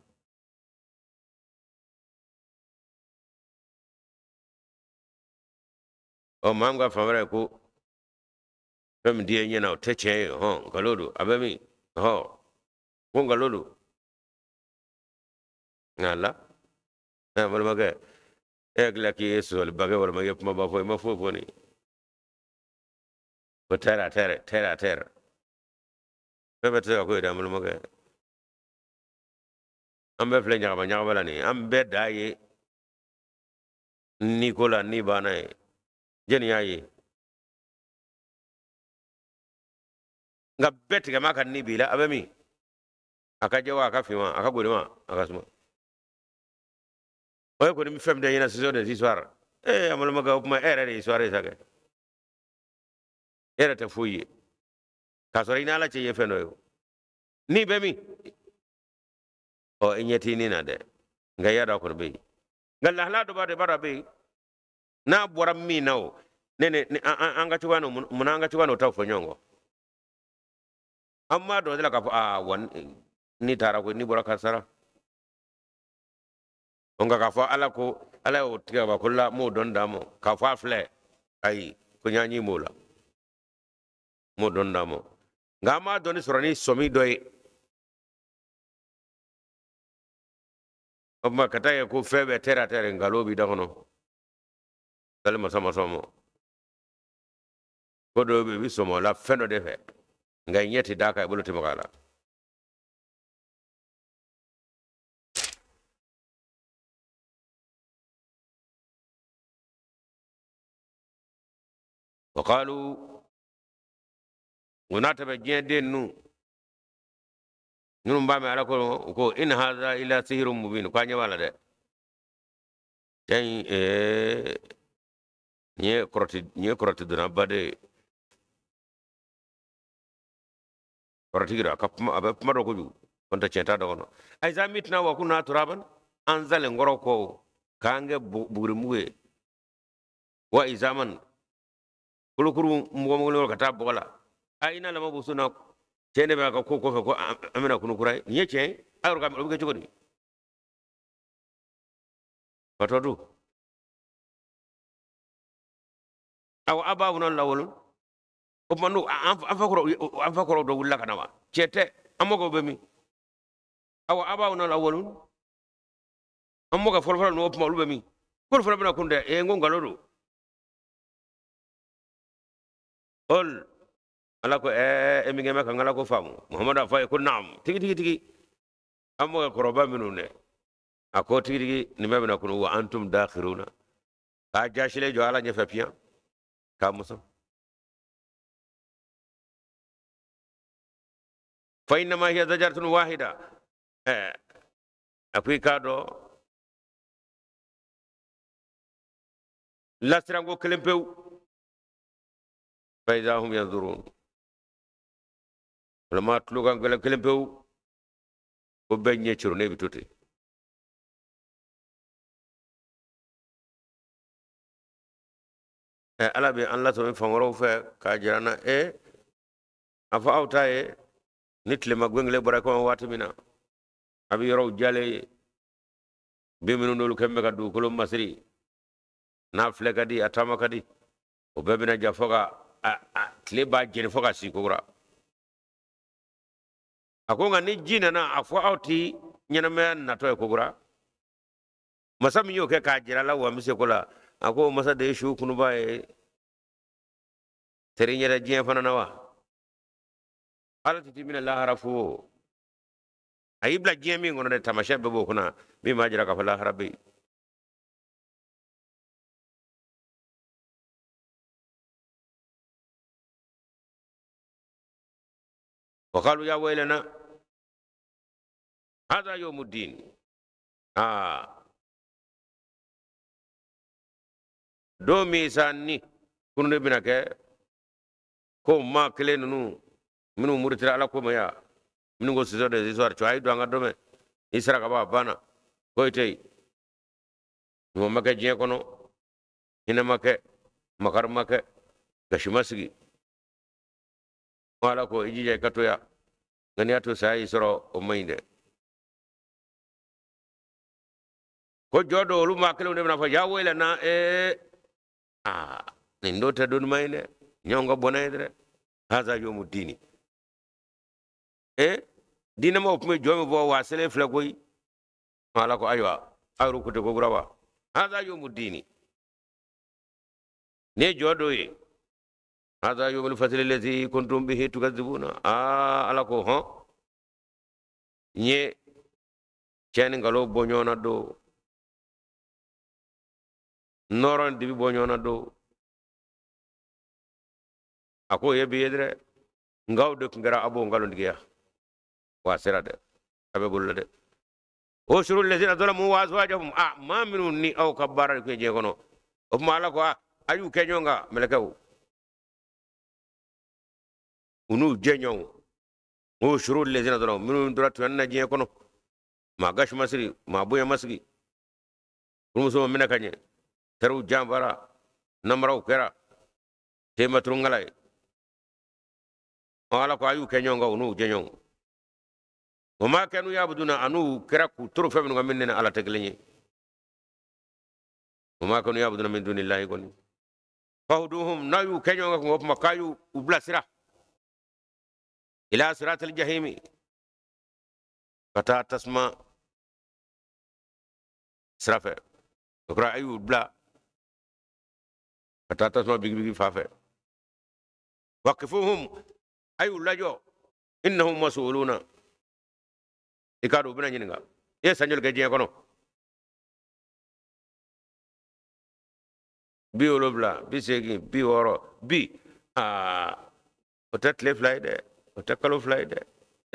Ɔ, maa min ka fan wɛrɛ ye ko fɛn min di e ɲɛ na, o tɛ tiɲɛ ye, hɔn, nkalon don, a bɛ min, hɔn, ko nkalon don. Nka la, ɛ balimakɛ, e hakili la k'i ye sɔsɔliba kɛ walima i ye kumaba fɔ, i ma foyi fɔ nin ko terre à terre, terre à terre, fɛn bɛɛ tɛ se ka ko ye dɛ. An balimakɛ, an bɛɛ filɛ ɲagaba ɲagaba la nin, an bɛɛ da ye ni ko la ni banna ye, jɛni y'a ye, nka bɛɛ tigɛma ka ni b'i la, a bɛ min, a ka jɛ wa, a ka fin wa, a ka goli wa, a ka suma, o ye kɔni fɛn min tɛ ɲɛna, ce sont des histoires. Ee, an balimakɛ, o kuma e yɛrɛ de ye histoire ye sa kɛ, e yɛrɛ tɛ foyi ye k'a sɔrɔ i ni Ala cɛ ye fɛn dɔ ye o. Ni bɛ min, ɔ, i ɲɛ t'i ni na dɛ, nka i y'a dɔn a kɔni bɛ yen. Nka lahala dɔ b'a dɔn, i b'a dɔn a bɛ yen, n'a bɔra min na, o ne ni an ka cogoya n'o, munna an ka cogoya n'o t'aw fɔ ɲɔgɔn kɔ? An b'a dɔn de la k'a fɔ aa wa ni taara ko ni bɔra karisa la, nka k'a fɔ Ala ko Ala y'o tigɛ ka bɔ ko la, m'o dɔn d'a ma k'a fɔ a filɛ, ayi, ko ɲaɲi m'o la, m'o dɔn d'a ma. Nka an b'a dɔnni sɔrɔ ni sɔmi dɔ ye. O tuma ka taa ye ko fɛn bɛɛ terre à terre, nkalon b'i da kɔnɔ. Sali masa masa ma ko dɔw bɛ yen i bɛ sɔmi o la fɛn dɔ de fɛ, nka i ɲɛ tɛ d'a kan, i bolo tɛ maga a la. Waqalu, o n'a tɛmɛ diɲɛ den ninnu b'a mɛn Ala ko, u ko in haza illa sihirun mubin, ko an ɲɛ b'a la dɛ, cɛ in nin ye kɔrɔti donnaba de ye. Kɔrɔtigi don, a ka kuma, a bɛ kuma dɔn kojugu, ko n tɛ tiɲɛ t'a dɔ kɔnɔ. Ayiza mitna wa kunna turaban, an salen kɔrɔ kɔ k'an kɛ bugurimugu ye, wa izaman, kolokuru mɔgɔ ka taa bɔgɔ la, a ina lamabusuna, cɛ ne bɛ a ka ko kɔfɛ ko an bɛna kunu kura ye. Nin ye tiɲɛ ye, a yɔrɔ ka o bɛ kɛ cogo di? Fatɔ dun. Awa abawuna lawalun, o tuma n'o an fa kɔrɔw dɔ wulila ka na wa? Tiɲɛ tɛ, an mɔkɛw bɛ min? Awa abawuna lawalun, an mɔkɛ fɔlɔfɔlɔ ninnu, o tuma olu bɛ min? K'olu fana bɛna kun dɛ. Ee, n ko nkalon don. Ol Ala ko e min kɛ bɛ ka n ko faamu, Muhamadu, a fɔ a ye ko naam, tigi tigi tigi, an mɔkɛ kɔrɔba minnu dɛ, a ko tigi tigi, nin bɛɛ bɛna kunu, wa antum dakhiruna, k'a jasilen jɔ Ala ɲɛfɛ piyan k'a musa. Fa innama hiya zajaratun wahida, a ko i k'a dɔn lasiranko kelen pewu, fa iza hum yanzurun, walama tulo kan gɛlɛn kelen pewu, ko bɛɛ ɲɛ coro ne bɛ to ten. Ala bɛ an lasɔmi fan wɛrɛw fɛ k'a jira an na. A fɔ aw ta ye ni tilema gwengelen bɔra kɔnɔ waati min na, a bɛ yɔrɔw jalen ye, bin minnu n'olu kɛn bɛ ka dugukolo masiri, n'a filɛ ka di, a taama ka di, o bɛɛ bɛna ja fo ka tile b'a jeni fo ka si kokura. A ko nka ni ji nana, a fɔ aw ti ɲɛnamaya natɔ ye kokura. Masa min y'o kɛ k'a jira la wa mise ko la, a ko masa de ye su kunuba ye, teri ɲɛda diɲɛ fana na wa. Ala tɛ minɛ lahara fo a y'i bila diɲɛ min kɔnɔ dɛ, taamasiyɛn bɛɛ b'o kɔnɔ min b'a jira k'a fɔ lahara bɛ yen. Waqalu ya waylana hadha yawmuddin. Don min sa ni kunu de bɛna kɛ ko maa kelen ninnu minnu murutira Ala ko ma ya, minnu ko ce sont des histoires, tu a yi don an ka dɔmɛ n'i sera ka bɔ a banna, foyi tɛ yen, ɲuman ma kɛ diɲɛ kɔnɔ, hinɛ ma kɛ, makari ma kɛ, gasi ma sigi. Ala ko i jija i ka to yan, nka n'i y'a to saya y'i sɔrɔ, o man ɲi dɛ. Ko jɔ dɔ olu maa kelenw de bɛna fɔ ya waylana, aa nin don tɛ don ɲuman ye dɛ, ɲɔgɔn ka bɔnɛ ye dɛ, haza yomu dini. Diinɛmaw tun bɛ jɔ min fɔ wa selen filɛ koyi. Ala ko ayiwa, aw yɛrɛ ko tɛ ko kura wa, haza yomu dini, nin ye jɔ dɔ ye, haza yomul fasili lazi kuntum bihi tukazibuna. Ala ko hɔn, n ye cɛ ni nkalon bɔ ɲɔgɔn na don, nɔɔrɔ ni dibi bɔ ɲɔgɔn na don. A ko ye bi ye dɛ, nka aw de tun kɛra aw b'o nkalontigiya wa a sera dɛ, a bɛ bolo la dɛ. Ushuru lazina zalamu wa azwajahum, a maa minnu ni aw ka baara de tun ye diɲɛ kɔnɔ, o tuma Ala ko a y'u kɛ ɲɔgɔn kan, mɛlɛkɛw u n'u jɛɲɔgɔnw. Ushuru lazina zalamu, minnu tora tɔɲɔni na diɲɛ kɔnɔ, maa gasi ma sigi, maa bonya ma sigi, furumuso ma minɛ ka ɲɛ, teriw janfara, namaraw kɛra tematurungala ye. Ala ko a y'u kɛ ɲɔgɔn kan, u n'u jɛɲɔgɔnw. O ma kanu yabuduna, an'u kɛra k'u toro fɛn minnu kan min ni Ala tɛ kelen ye. O ma kanu yabuduna min dunillahi kɔni. Fahuduhum, n'a y'u kɛ ɲɔgɔn kan, o tuma k'a y'u bilasira ila siratil jahimi, ka taa tasuma sira fɛ. O kɔrɔ a y'u bila Ka taa tasuma bigibigi fa fɛ. Waqifuhum, a y'u lajɔ. Innahum mas'uluna, i k'a dɔn u bɛna ɲininka. I ye san joli kɛ diɲɛ kɔnɔ? 70, 80, 60, bi aa, o tɛ tile 2 ye dɛ, o tɛ kalo 2 ye dɛ,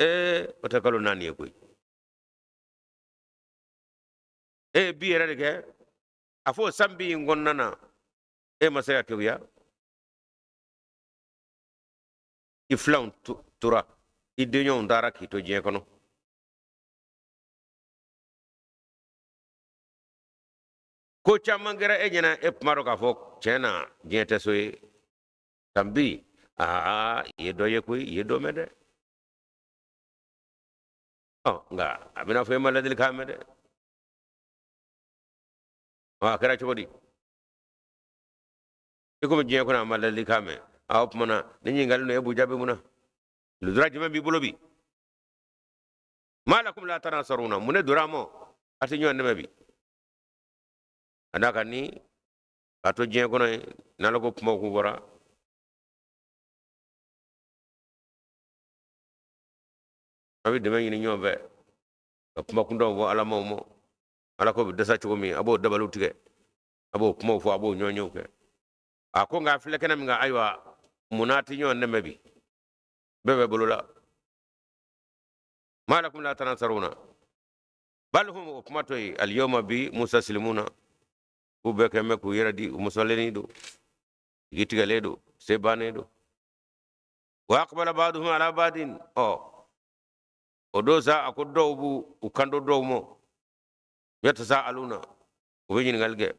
ee, o tɛ kalo 4 ye koyi. E ye bi yɛrɛ de kɛ. A fɔ o san bi in kɔnɔna na, e ma se ka keguya, i filanw tora, i denɲɔgɔnw taara k'i to diɲɛ kɔnɔ. Ko caman kɛra e ɲɛna, e kuma dɔn k'a fɔ tiɲɛ na diɲɛ tɛ so ye. San bi, aa, i ye dɔ ye koyi, i ye dɔ mɛn dɛ. Ɔ, nka a bɛna fɔ e ma ladilikan mɛn dɛ. Ɔ, a kɛra cogo di? I komi diɲɛ kɔnɔ a ma ladilikan mɛn. A, o tuma na ni ɲininkali ninnu, e b'u jaabi mun na? Lujura jumɛn b'i bolo bi? Ma lakum la tanasaruna, mun ne donna a ma a tɛ ɲɔgɔn dɛmɛ bi? A d'a kan ni k'a to diɲɛ kɔnɔ yen, n'Ala ko kumaw kun fɔra, a bɛ dɛmɛ ɲini ɲɔgɔn fɛ ka kuma kuntanw fɔ ala maaw ma. Ala ko bɛ dɛsɛ cogo min, a b'o dabaliw tigɛ, a b'o kumaw fɔ, a b'o ɲɔgɔnyew kɛ. A ko nka a filɛ kɛnɛ min kan, ayiwa, mun n'a tɛ ɲɔgɔn dɛmɛ bi? Bɛɛ bɛ bolo la. Ma lakum la tanasaruna. Bal hum, o kuma to yen, alyawma, bi, mustaslimuna, k'u bɛɛ kɛ mɛ k'u yɛrɛ di, u musalen don, jigi tigɛlen don, se bannen don. Wa aqbala ba'duhum ala ba'din. Ɔ, o don sa, a ko dɔw b'u u kanto dɔw ma, yatasaaluna, u bɛ ɲininkali kɛ.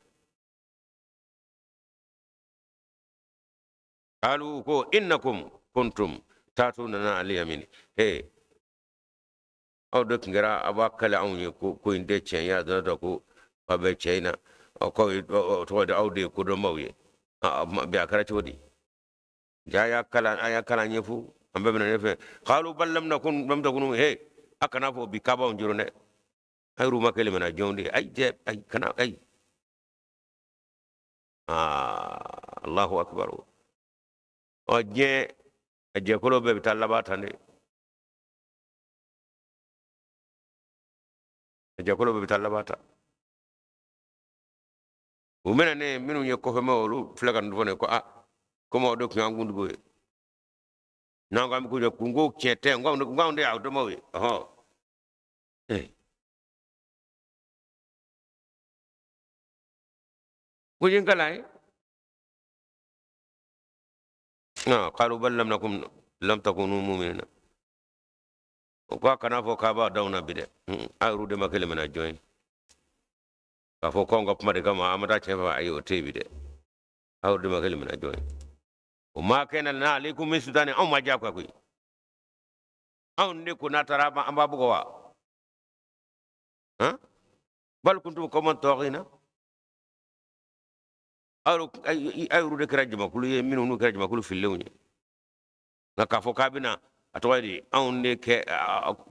Qalu, ko innakum kuntum tatunana al yamini. He, aw de tun kɛra a b'a kale anw ye ko ko in tɛ tiɲɛ ye, a donna dɔ ko aw bɛ tiɲɛ in na. Ɔ, ko tɔgɔ di, aw de ye kodɔnbaw ye. Bi a kɛra cogo di? Ja y'a kalan, a y'a kalan ɲɛ fu, an bɛɛ bɛna ne fɛ. Qalu bal lam nakun, lam takunu. He, a kana fɔ bi k'aw b'anw jɔrɔ dɛ, a yɛrɛw ma kɛlɛ mana jɔnw de ye. Ayi dɛ, ayi, kana, ayi. Aa, Allahu akbar. Ɔ, diɲɛ a jɛkolo bɛɛ bɛ taa laban tan de, a jɛkolo bɛɛ bɛ taa laban tan. U bɛna ne minnu ye kɔfɛmaaw, olu filɛ ka nin fɔ ne ko a komi aw de tun y'an kuntigiw ye, n'an ko an bɛ ko jɔ kunko tiɲɛ tɛ, n ko anw de y'aw dɔnbaaw ye. Ɔhɔn, ee, ko ye n kalan ye. Qalu bal lam nakum, lam takunu mu'minina. O ko a kana fɔ k'a b'a daw na bi dɛ, a yɛrɛw de ma kelen mana jɔn ye k'a fɔ k'anw ka kuma de kama an ma taa tiɲɛ fɛ. Ayi, o tɛ yen bi dɛ, a yɛrɛw de ma kelen mana jɔn ye. O ma kana lana aleykum min sultani, anw ma diyagoya koyi, anw de ko n'a taara an b'a bugɔ wa? Han, bal kuntum qawman taghina, aw yɛrɛw de kɛra jamakulu ye minnu n'u kɛra jamakulu fililenw ye. Nka k'a fɔ k'a bɛna a tɔgɔ ye di, anw de kɛ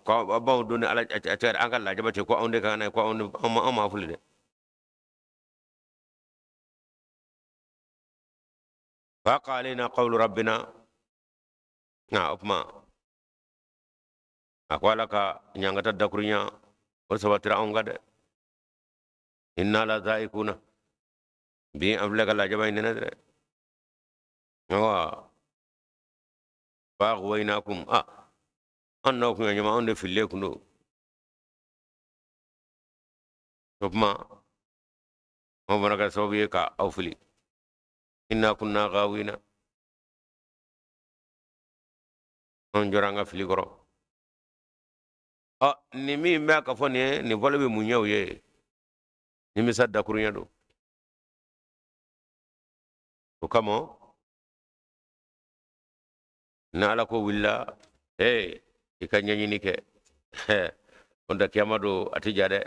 k'aw b'anw don ni ala cɛ, an ka lajaba cɛ, ko anw de ka kan n'a ye, ko anw de, anw ma fili dɛ. Faqa alayna qawlu rabbina. Nka o tuma a ko ala ka ɲangata dakurunya o sabatira anw kan dɛ. Inna la zaikuna, bi an filɛ ka lajaba in nɛnɛ dɛ. Awa, fa aghwaynakum, a an n'aw kun ye ɲama, anw de fililen kun don. O tuma anw fana kɛra sababu ye ka aw fili. Inna kunna ghawina, anw jɔra an ka fili kɔrɔ. Ɔ, nin min bɛ ka fɔ nin ye, nin fɔli bɛ mun ɲɛ u ye? Nimisa dakurunya don. O kama ni ala ko wulila, ee, i ka ɲɛɲini kɛ, o tɛ kiyama don a tɛ ja dɛ.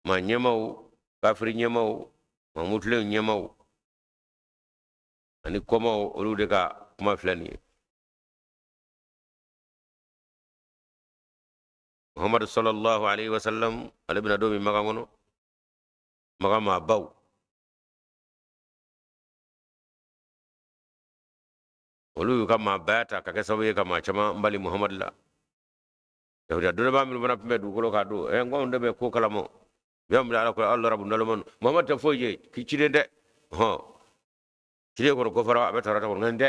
Maa ɲɛmaw, kafiri ɲɛmaw, maa mutilenw ɲɛmaw ani kɔmaw, olu de ka kuma filɛ nin ye. Muhammadu sallallahu alaihi wasallam, ale bɛna don min makan kɔnɔ, makan maabaw. Olu y'u ka maabaya ta ka kɛ sababu ye ka maa caman bali Muhamadu la. Yahudiya dɔnnibaa minnu fana tun bɛ dugukolo kan don, n ko anw de bɛ ko kalama. U y'an bila Ala ko aw larabu naloma. Muhamadu tɛ foyi ye k'i ciden dɛ. Hɔn. Ciden kɔrɔ ko fara a bɛ tarata kɔnɔ nka n tɛ.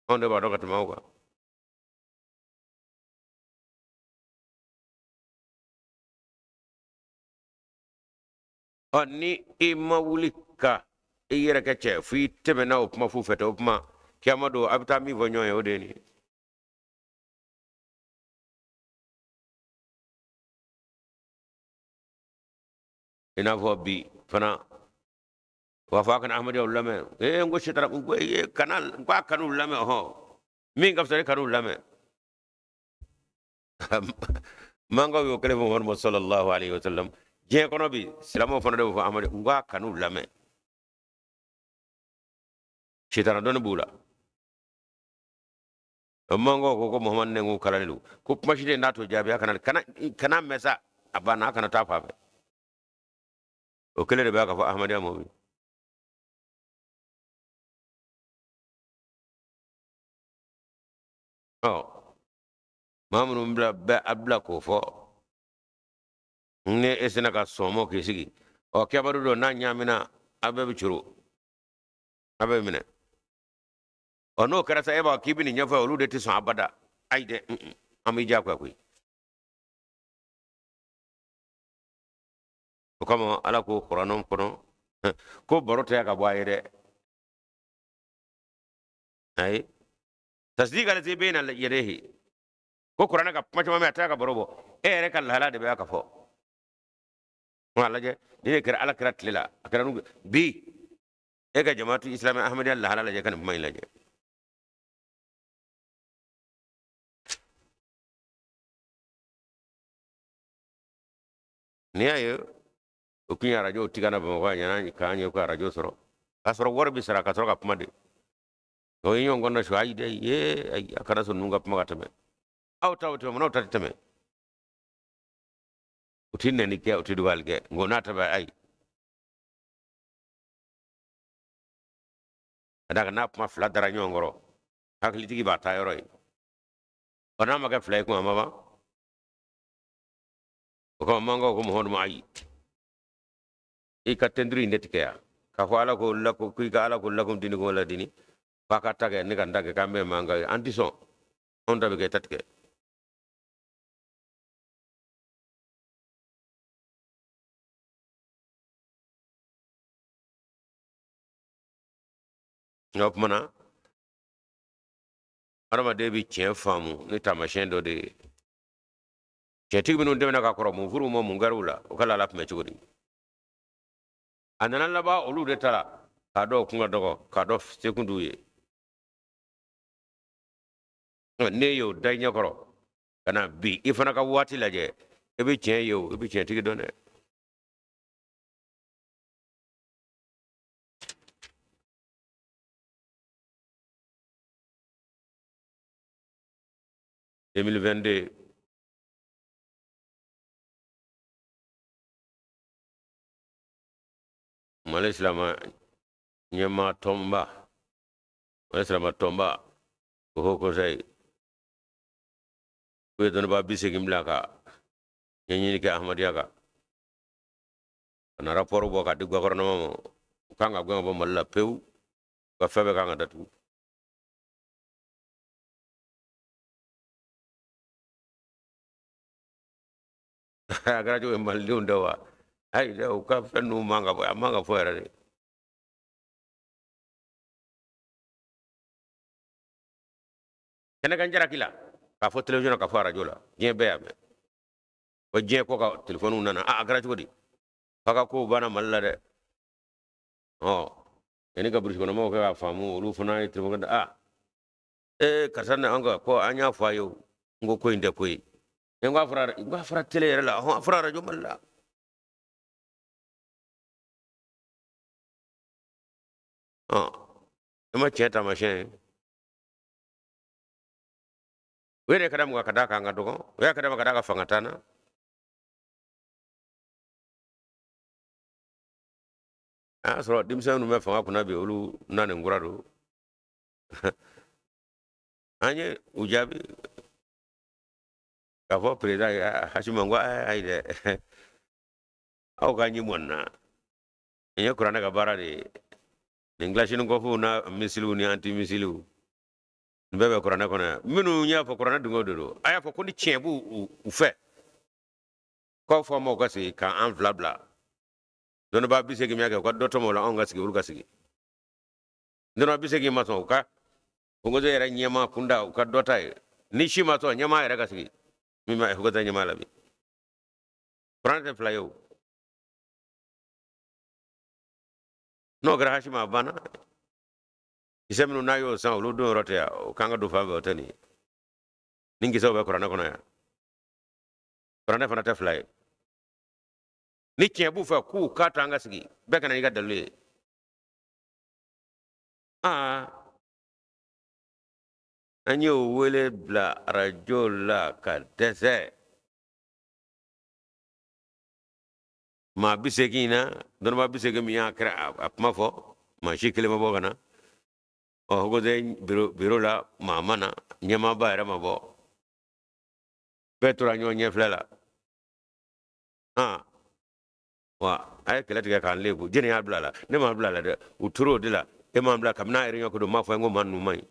Anw de b'a dɔn ka tɛmɛ aw kan. Ɔ ni i ma wuli ka i yɛrɛ kɛ cɛ fo i tɛmɛna o kuma fu fɛ tɛ o kuma kiyama don a bɛ taa min fɔ ɲɔgɔn ye o de ye nin ye. I n'a fɔ bi fana u b'a fɔ a kana ahmadiyyaw lamɛn ee n ko sitara n ko ee kana n ko a kan'u lamɛn hɔn min ka fisa ni kan'u lamɛn. Mankaw y'o kelen fɔ Muhamadu sallallahu alaihi wa sallam. Diɲɛ kɔnɔ bi silamɛw fana de b'o fɔ Ahmadu n ko a kan'u lamɛn. Sitana dɔnni b'u la. Mankaw ko ko Muhamadu nɛnkun kalalen don ko kuma si tɛ n'a t'o jaabi a kana kana kana mɛn sa a banna a kana taa fan fɛ. O kelen de b'a ka fɔ Ahmadiyya mɔgɔw ye. Ɔ maa minnu bila bɛ a bila k'o fɔ ni e sina ka sɔn k'i sigi ɔ kɛbadu dɔ n'a ɲaamina a bɛɛ bɛ coro a bɛɛ bɛ minɛ ɔ n'o kɛra sa e b'a k'i bɛ nin ɲɛfɔ olu de tɛ sɔn abada ayi dɛ an b'i diyagoya koyi. O kama Ala ko kuranɛ kɔnɔ ko baro tɛ ka bɔ a ye dɛ ayi tasdiqa lazi bayna yadayhi ko kuranɛ ka kuma caman bɛ a tɛ ka baro bɔ e yɛrɛ ka lahala de bɛ a ka fɔ. Nka lajɛ ni ne kɛra Ala kira tile la a kɛra n'u bi e ka jamaatu islami ahmadiyya lahala lajɛ ka nin kuma in lajɛ. N'i y'a ye o kun ye arajo tigɛ na Bamakɔ yan ɲana k'an ye ko arajo sɔrɔ k'a sɔrɔ wari bɛ sara ka sɔrɔ ka kuma de o ye ɲɔgɔn kɔnɔ su ayi dɛ ye ayi a kana sɔn ninnu ka kuma ka tɛmɛ aw ta tɛmɛ n'aw ta tɛ tɛmɛ u ti nɛni kɛ u ti dugawuli kɛ nka n'a ta bɛ ayi ka d'a kan n'a kuma fila dara ɲɔgɔn kɔrɔ hakilitigi b'a ta yɔrɔ ye ɔ n'a ma kɛ fila ye kuma ma ban o kama mankaw ko Muhamadu ma ayi i ka tɛnturu in de tigɛ yan k'a fɔ Ala ko lako k'i ka Ala ko lakum dinukum wala dini f'a ka ta kɛ ne ka n ta kɛ k'an bɛɛ mankan ye an ti sɔn anw ta bɛ kɛ ta tigɛ. Nka o tuma na hadamaden bɛ tiɲɛ faamu ni taamasiyɛn dɔ de ye. Tiɲɛtigi minnu tɛmɛna ka kɔrɔ mun furu ma mun kɛra u la o ka lahala tun bɛ cogo di? A nana laban olu de ta la k'a dɔn kun ka dɔgɔ k'a dɔn se kun t'u ye. Ne y'o da i ɲɛkɔrɔ ka na bi i fana ka waati lajɛ i bɛ tiɲɛ ye o i bɛ tiɲɛtigi dɔn dɛ. 2022 Mali silama ɲɛmaa tɔnba Mali silama tɔnba o haut conseil k'u ye dɔnnibaa 80 bila ka ɲɛɲini kɛ Ahmadiyya kan ka na rapport bɔ ka di gouvernement ma u kan ka gɛn ka bɔ Mali la pewu u ka fɛn bɛɛ kan ka datugu. A kɛra cogo malidenw tɛ wa ayi dɛ u ka fɛn ninnu man ka bɔ a man ka fɔ yɛrɛ de. Kɛnɛ kan jalaki la k'a fɔ télévision na k'a fɔ arajo la diɲɛ bɛɛ y'a mɛn wa diɲɛ kɔ ka telefɔniw nana a kɛra cogo di f'a ka kow banna Mali la dɛ ɔ yanni ka burusi kɔnɔmɔgɔw kɛ k'a faamu olu fana ye telefɔni a ee karisa na an ka ko an y'a fɔ a ye o n ko ko in tɛ ko ye n ko a fɔra n ko a fɔra télé yɛrɛ la hɔn a fɔra arajo Mali la ɔ e ma tiɲɛ taamasiyɛn ye o yɛrɛ ka da mun kan ka d'a kan ka dɔgɔ o y'a ka da ma ka d'a kan fanga t'an na. A y'a sɔrɔ denmisɛnnin minnu bɛ fanga kunna bi olu nanen kura don. An ye u jaabi k'a fɔ président ye Hasimi ko ayi dɛ, aw ka ɲi mɔn na, nin ye kuranɛ ka baara de ye. Nin Kalachnikovw n'a misiliw ni antimisiliw, nin bɛɛ bɛ kuranɛ kɔnɔ yan. Minnu y'a fɔ kuranɛ dungew de don, a y'a fɔ ko ni tiɲɛ b'u u fɛ, k'aw fɔ maaw ka sigi k'an fila bila dɔnnibaa 80 min y'a kɛ, u ka dɔ tɔmɔ o la, anw ka sigi, olu ka sigi. Dɔnnibaa 80 ma sɔn, u ka Haut Conseil yɛrɛ ɲɛmaa kunda, u ka dɔ ta ye. Ni si ma sɔn, ɲɛmaa yɛrɛ ka sigi, min bɛ Haut Conseil ɲɛmaa la bi. Kuranɛ tɛ fila ye o. N'o kɛra Hasimi, a banna. Kisɛ minnu n'a y'o san, olu don yɔrɔ tɛ yan, o kan ka don fan fɛ, o tɛ nin ye. Nin kisɛw bɛ kuranɛ kɔnɔ yan. Kuranɛ fana tɛ fila ye. Ni tiɲɛ b'u fɛ, k'u k'a to an ka sigi, bɛɛ ka na n'i ka dalilu ye. Aa, an y'o wele bila arajo la ka dɛsɛ. Maa 80 na, dɔnnibaa 80 min y'a kɛra a kuma fɔ, maa si kelen ma bɔ ka na. Ɔ, Haut Conseil biro la, maa ma na, ɲɛmaaba yɛrɛ ma bɔ, bɛɛ tora ɲɔgɔn ɲɛfilɛ la. Wa a ye kɛlɛ tigɛ k'an lebu. Jɛni y'a bila la? Ne m'a bila la dɛ, u tor'o de la. E m'a bila kabini a yɛrɛ ɲɔ ko don, m'a fɔ n ko maa ninnu man ɲi.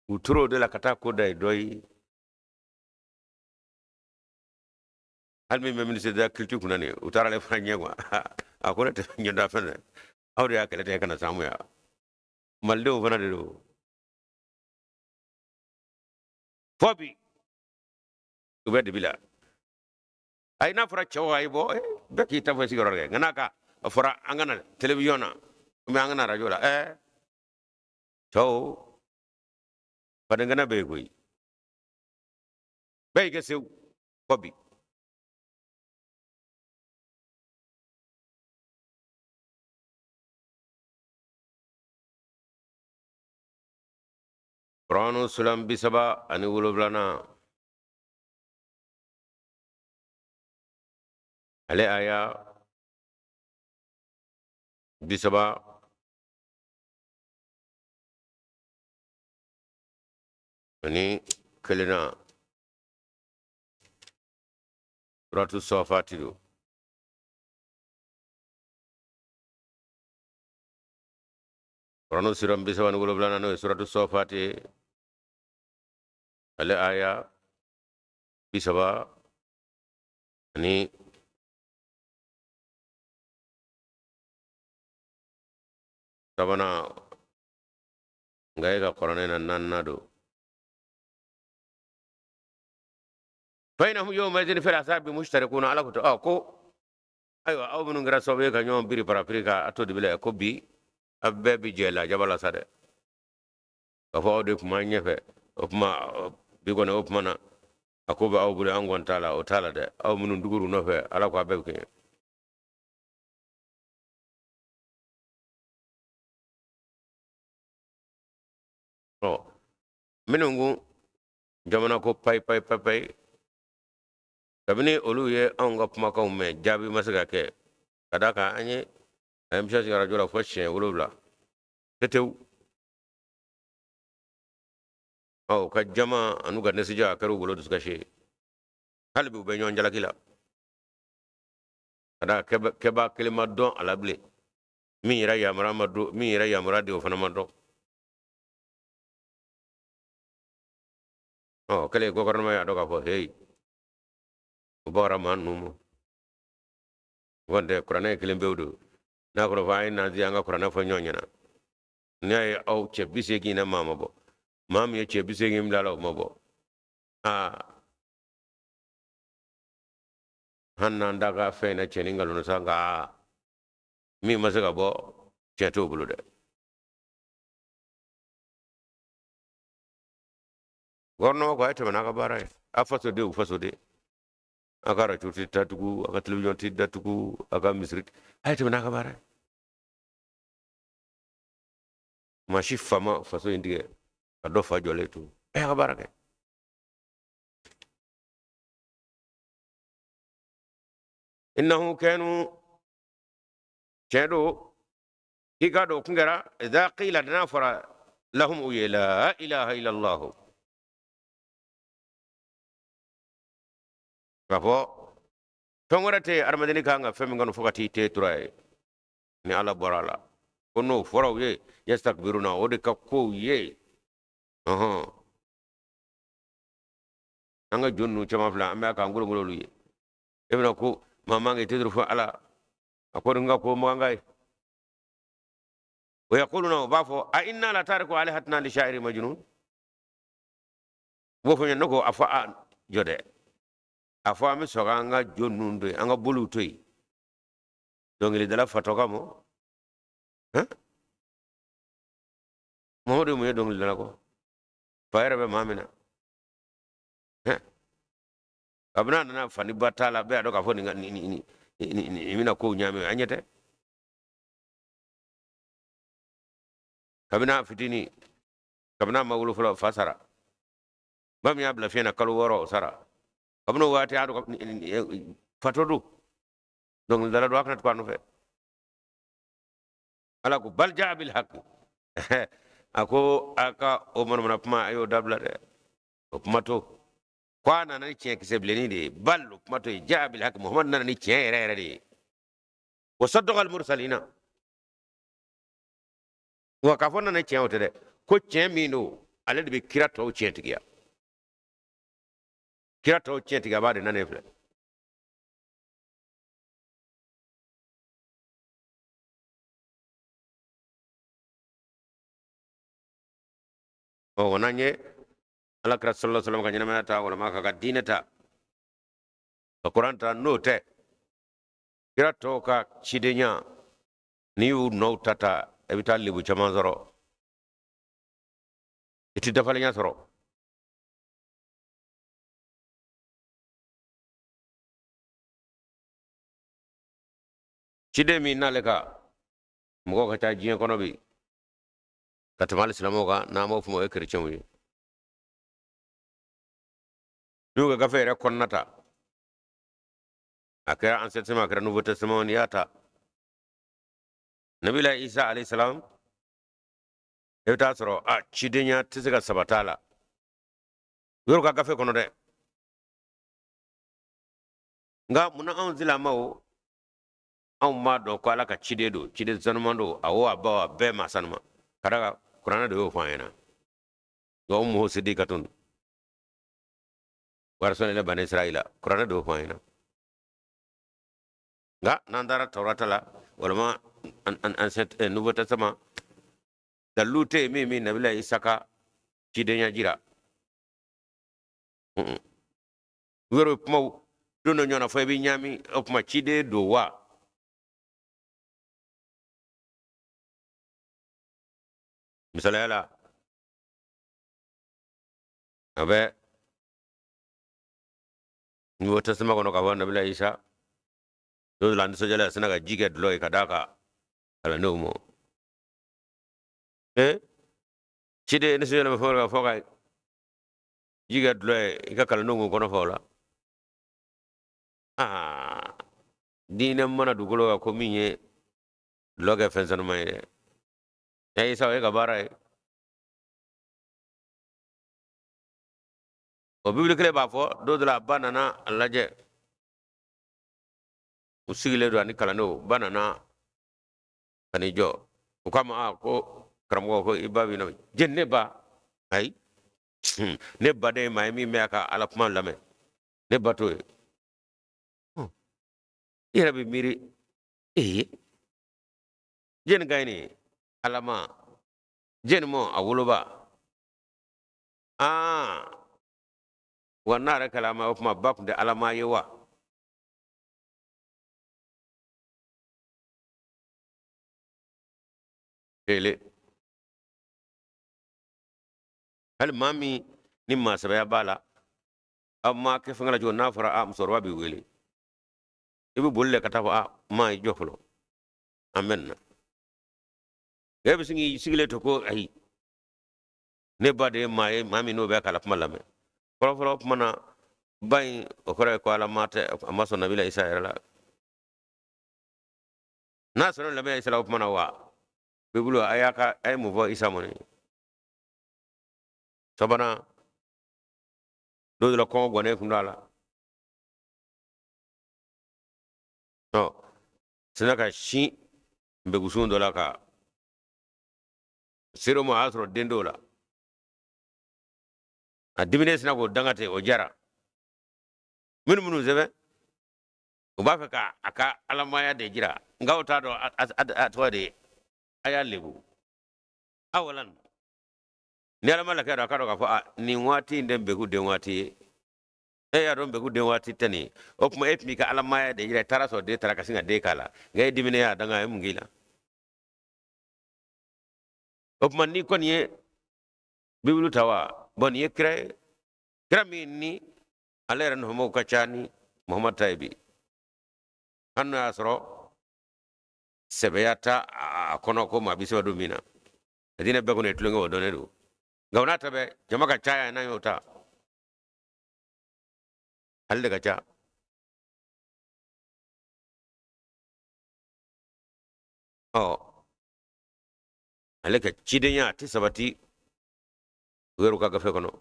U tor'o de la ka taa ko da ye dɔ ye. Hali min bɛ ministre de la culture kunna nin ye, u taara ale fana ɲɛ kuwa. A ko ne tɛ ɲɛ da fɛn dɛ, aw de y'a kɛlɛ tigɛ ka na s'an ma yan. Malidenw fana de don. Fɔ bi u bɛ dibi la. Ayi, n'a fɔra cɛw a ye bɔ, bɛɛ k'i ta fɔ i sigiyɔrɔ kɛ. Nka n'a ka a fɔra an ka na télévision na ou bien an ka na radio la, cɛw fadenkɛnɛ bɛ yen koyi, bɛɛ y'i kɛ sewu fɔ bi. Kuranu suran 37 ale aya 31 na, suratu Sɔfati don. Kuranu suran 37, n'o ye suratu Sɔfati ye, ale aya 30 ani sabanan, nka e ka kuranɛ na naaninan don. Fa innahum yawma idhin fil azabi mushtarikuna. Ala ko to ko ayiwa, aw minnu kɛra sababu ye ka ɲɔgɔn biri parapiri ka a to dibi la, ko bi aw bɛɛ bi jɛ lajaba la sa dɛ. K'a fɔ aw de tun b'an ɲɛfɛ, o tuma bi kɔni, o tuma na a ko bɛ aw bolo, an kɔni t'a la, o t'a la dɛ. Aw minnu tugur'u nɔfɛ, Ala ko a bɛɛ bɛ kɛɲɛ. Ɔ, minnu ko jamana ko payi payi payi payi, kabini olu ye anw ka kumakanw mɛn, jaabi ma se ka kɛ, ka d'a kan an ye a émission sigi arajo la fo siɲɛ 7 tetewu. Ɔ, u ka jama an'u ka nisɔndiya a kɛra u bolo dusukasi ye. Hali bi u bɛ ɲɔgɔn jalaki la, ka d'a kan kɛbaa kelen ma dɔn a la bilen. Min yɛrɛ yamaruya ma don, min yɛrɛ yamaruya di, o fana ma dɔn. Ɔ, kɛlen gouvernement y'a dɔn k'a fɔ heyi, o bɔra maa ninnu ma. Kɔni tɛ kuranɛ ye kelen pewu don. N'a kɔrɔ fɔ an ye nanzi an ka kuranɛ fɔ ɲɔgɔn ɲɛna. N'i y'a ye aw cɛ 80 na, maa ma bɔ, maa min ye cɛ 80 bila la, o ma bɔ. Aa, hali n'an da ka fɛn na cɛ ni nkalon sa, nka min ma se ka bɔ, tiɲɛ t'o bolo dɛ. Gouvernement ko a ye tɛmɛ n'a ka baara ye, a fasodenw fasoden, a ka arajo tɛ datugu, a ka télévision tɛ datugu, a ka misiri, a ye tɛmɛ n'a ka baara ye. Maa si fa ma faso in tigɛ ka dɔ fa jɔlen to, a y'a ka baara kɛ. Innahu kanu, tiɲɛ don, k'i k'a dɔn o kun kɛra, idha qila, n'a fɔra, lahum, u ye, la ilaha illallah. K'a fɔ fɛn wɛrɛ tɛ yen adamadenni kan ka fɛn min kanu fo ka t'i te tura ye ni Ala bɔra a la, ko n'o fɔra u ye yastakbiruna, o de ka kow ye. Ɔhɔn, an ka jo ninnu caman filɛ, an bɛ k'an kolonkolon olu ye. E bɛna ko maa man k'i te turu fo Ala, a ko nin ka ko makan ye. Wa yaquluna, u b'a fɔ a inna la tariku alihatina li sha'iri majnun. U b'o fɔ ɲɛna ko a fɔ a jɔ dɛ, a fɔ an bɛ sɔn k'an ka jo ninnu to yen, an ka boliw to yen dɔnkilidala fatɔ kama. Mamadu mun ye dɔnkilidala kɔ fa yɛrɛ bɛ maa min na, kabini a nana fani ba t'a la, bɛɛ y'a dɔn k'a fɔ nin ka nin nin nin nin bɛna kow ɲaami, an ɲɛ tɛ. Kabini a fitinin, kabini a ma wolo fɔlɔ, fa sara, ba min y'a bila fiɲɛ na kalo 6, o sara. Kabini o waati a dɔn fatɔ don, dɔnkilidala don, a kana tugu a nɔfɛ. Ala ko bal jaa bil haqq, a ko a ka o manamana kuma a y'o dabila dɛ, o kuma to ko a nana ni tiɲɛ kisɛ bilennin de ye. Bal, o kuma to yen, jaa bil haqq, Muhammad nana ni tiɲɛ yɛrɛ yɛrɛ de ye. Wa saddaqa al mursalina, wa k'a fɔ nana ni tiɲɛ o tɛ dɛ, ko tiɲɛ min don, ale de bɛ kira tɔw tiɲɛ tigiya, kira tɔw tiɲɛ tigiya b'a de nanen filɛ. Ɔ, o n'an ye Ala kira sallallahu alaihi wasallam ka ɲɛnamaya ta, walima k'a ka diinɛ ta, ka kuran ta, n'o tɛ kira tɔw ka cidenya, n'i y'u nɔw ta ta, i bɛ taa lebu caman sɔrɔ, i tɛ dafalenya sɔrɔ. Ciden min n'ale ka mɔgɔw ka ca diɲɛ kɔnɔ bi ka tɛmɛ hali silamɛw kan, n'an b'o fɔ o ye kerecɛnw ye. N'u ka gafe yɛrɛ kɔnɔna ta, a kɛra Ancien Testament, a kɛra Nouveau Testament, n'i y'a ta Nabila Isa alayhi salam, i bɛ taa sɔrɔ a cidenya tɛ se ka sabati a la yɔrɔ ka gafe kɔnɔ dɛ. Nka munna anw silamɛw, anw b'a dɔn ko Ala ka ciden don, ciden sanuman don, awɔ, a baw a bɛɛ maa sanuman, ka d'a kan kuranɛ de y'o fɔ an ɲɛna. Wa ummuhu siddiqatun wa arsalna ila bani israila, kuranɛ de y'o fɔ an ɲɛna. Nka n'an taara Tawurata la walima Ancien Nouveau Testament, dalilu tɛ yen min bɛ Nabila Isa ka cidenya jira. U yɛrɛ bɛ kumaw don dɔ ɲɔgɔn na fɔ i bɛ ɲaami, o tuma ciden don wa? Misaliya la, a bɛ Nouveau Testament kɔnɔ k'a fɔ Nabila Isa don dɔ la a nisɔndiyalen a sina ka ji kɛ dulɔ ye ka d'a ka kalandenw ma. Ciden nisɔndiyalen bɛ fɔ ka fɔ ka ji kɛ dulɔ ye i ka kalandenw k'u kɔnɔ fa o la. Aa, diinɛ mana dugukolo kan ko min ye dulɔ kɛ fɛn sanuman ye dɛ. Ya Isa, o ye ka baara ye. O Bibili kelen b'a fɔ don dɔ la a ba nana a lajɛ, u sigilen don ani kalandenw, ba nana ka n'i jɔ, u k'a ma, a ko karamɔgɔ, ko i ba b'i nɔ jɛni. Ne ba? Ayi, ne ba de ye maa ye min bɛ a ka Ala kuma lamɛn, ne ba t'o ye. I yɛrɛ bɛ miiri, ee, jɛni ka ɲi nin ye Alama jɛni mɔ a woloba. Aa, wa n'a yɛrɛ kɛla ma, o tuma ba tun tɛ Alama ye wa? Ele hali maa min ni maa sɛbɛya b'a la, aw ma kɛ fɛn la cogo, n'a fɔra a musokɔrɔba b'i wele, i bɛ boli de ka taa fɔ a maa i jɔ fɔlɔ, an bɛ nin na. E bɛ sin k'i sigilen to ko ayi, ne ba de ye maa ye, maa min n'o bɛ k'a la kuma lamɛn. Fɔlɔfɔlɔ kuma na, ba in o kɔrɔ ye ko Ala ma tɛ, a ma sɔn Nabila Isa yɛrɛ la. N'a sɔnna Nabila Isa la, o kuma na wa Bibulu a y'a ka a ye mun fɔ Isa mɔni? Sabanan, don dɔ la kɔngɔ gannen kun don a la. Ɔ sina ka sin npegusun dɔ la ka ser'o ma, a y'a sɔrɔ den t'o la. A diminen sina k'o danga ten, o jara minnu sɛbɛn, u b'a fɛ ka a ka alamaya de jira, nka o t'a dɔn a tɔgɔ de ye a y'a lebu. Awalan ni alama lakɛ dɔn, a ka dɔn k'a fɔ a nin waati in tɛ npeku den waati ye. E y'a dɔn npeku den waati tɛ nin ye. O tuma e tun b'i ka alamaya de jira, i taara sɔrɔ den taara ka sin ka den k'a la, nka e diminen y'a danga, a ye mun k'i la? O tuma n'i kɔni ye Bibulu ta wa, bɔn nin ye kira ye, kira min ni ale yɛrɛ nɔfɛmɔgɔw ka ca ni Muhamadu ta ye bi, hali n'o y'a sɔrɔ sɛbɛya ta a kɔnɔ ko maa bɛ sɛbɛ don min na, diinɛ bɛɛ kɔni ye tulonkɛ, o dɔnnen don. Nka o n'a ta bɛɛ, jama ka caya n'an y'o ta, ale de ka ca. Ɔ ale ka cidenya a tɛ sabati u yɛrɛ ka gafe kɔnɔ,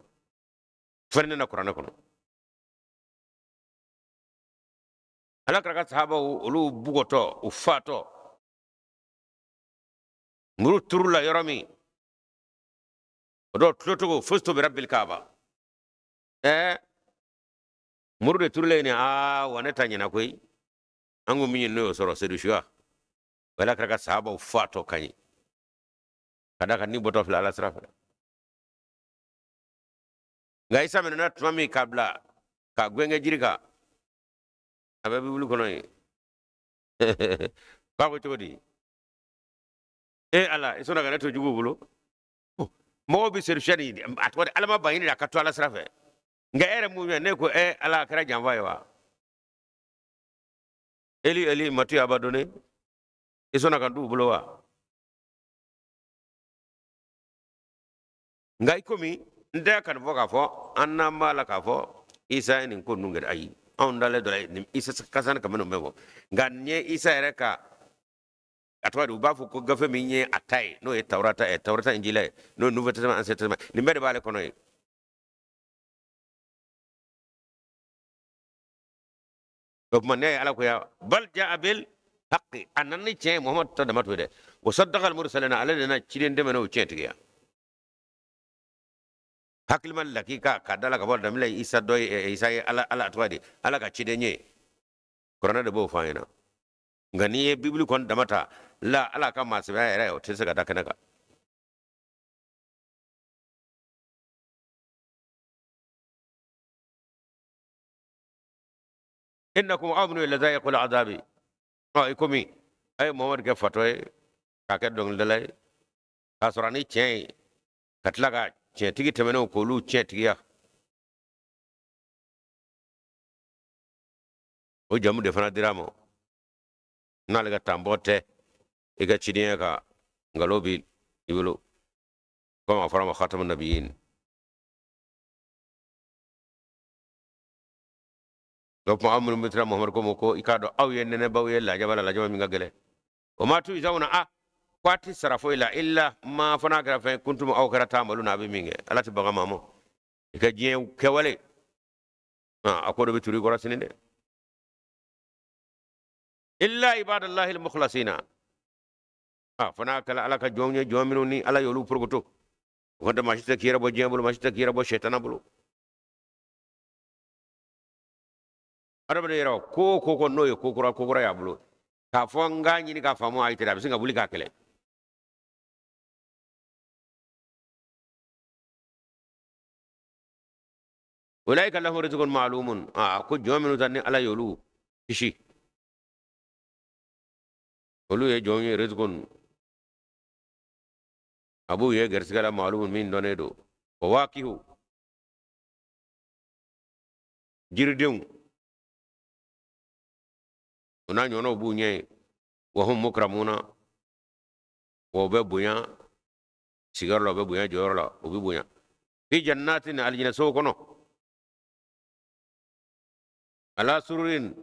fɛn na kuranɛ kɔnɔ. Ala kira ka sahabaw olu bugɔtɔ, u fatɔ, muru turula yɔrɔ min, o dɔw tulotogo fustu bi rabbil kaaba. Ɛɛ muru de turulen ni aa wa ne ta ɲɛna koyi, an ko min ye n'o y'o sɔrɔ sedusuya, ala kira ka sahabaw fatɔ ka ɲi ka d'a kan ni bɔtɔ filɛ ala sira fɛ. Nka Isa minɛna tuma min k'a bila ka gwɛnkɛ jiri kan, a bɛ Bibulu kɔnɔ yen k'a ko cogo di? E ala, i sɔnna ka ne to juguw bolo. Mɔgɔw bɛ sedusuya ni a tɔgɔ di ala ma ban ɲini a ka to ala sira fɛ, nka e yɛrɛ mun ye ne ko e ala a kɛra janfa ye wa? Eli Eli m'as-tu abandonné, i sɔnna ka n t'u bolo wa? Nka i komi n tɛ ka nin fɔ k'a fɔ an n'an b'a la k'a fɔ Isa ye nin ko ninnu kɛ, ayi, anw dalen dɔ la nin Isa kasani ka minnu bɛ fɔ, nka nin ye Isa yɛrɛ ka a tɔgɔ di, u b'a fɔ ko gafe min ye a ta ye, n'o ye Tawurata ye, Tawurata Injila ye, n'o ye Nouveau Testament, Ancien Testament, nin bɛɛ de b'ale kɔnɔ ye. O tuma ne ye ala ko ya bal jaa bil haqqi, a nana ni tiɲɛ ye, Muhamadu ta dama to dɛ, wa saddaqa al mursalina, ale de na ciden tɛmɛnenw tiɲɛ tigiya. Hakilima lakika ka da la ka bɔ damina Isa dɔ ye, Isa ye ala ala tɔgɔ di ala ka ciden ye, kuranɛ de b'o fɔ an ɲɛna. Nka n'i ye Bibulu kɔni dama ta la, ala ka maasɛbɛya yɛrɛ o tɛ se ka da kɛnɛ kan. Innakum aw minnu ye lazaiqul azabi, ɔ i komi a ye Muhamadu kɛ fatɔ ye k'a kɛ dɔnkilidala ye k'a sɔrɔ a ni tiɲɛ ye, ka tila ka tiɲɛtigi tɛmɛnenw k'olu tiɲɛtigiya, o jamu de fana dira a ma. N'ale ka tanbɔ tɛ i ka cidenya ka nkalon bi i bolo, komi a fɔra ma khatamu nabiyin. O tuma aw minnu bɛ siran Muhamadu ko ma ko i k'a dɔn aw ye nɛnɛbaw ye lajaba la, lajaba min ka gɛlɛn. O ma tujizawuna, a ko a tɛ sara foyi la illa ma, fo n'a kɛra fɛn kuntum aw kɛra taamalu na a bɛ min kɛ. Ala tɛ baga maa ma i ka diɲɛ kɛwale, a ko dɔ bɛ turu i kɔrɔ sini dɛ. Illa ibadallahi almukhlasina, a fo n'a kɛra ala ka jɔnw ye, jɔn minnu ni ala y'olu porokoto. O tɛ maa si tɛ k'i yɛrɛ bɔ diɲɛ bolo, maa si tɛ k'i yɛrɛ bɔ sɛtana bolo. Adamaden yɛrɛ ko o ko ko n'o ye ko kura ko kura y'a bolo k'a fɔ n k'a ɲini k'a faamu, a ye teri a bɛ se ka wuli k'a kɛlɛ. Ulaika lahum rizqun ma'lumun, a ko jɔn minnu ta ni ala y'olu kisi, olu ye jɔn ye, rizqun a b'u ye garisigɛ la, ma'lumun min dɔnnen don, fawakihu jiridenw o n'a ɲɔgɔnnaw b'u ɲɛ ye, wa hum mukramuna, wa u bɛ bonya sigiyɔrɔ la, u bɛ bonya jɔyɔrɔ la, u bɛ bonya fi jannatin alijinɛsow kɔnɔ, ala sururin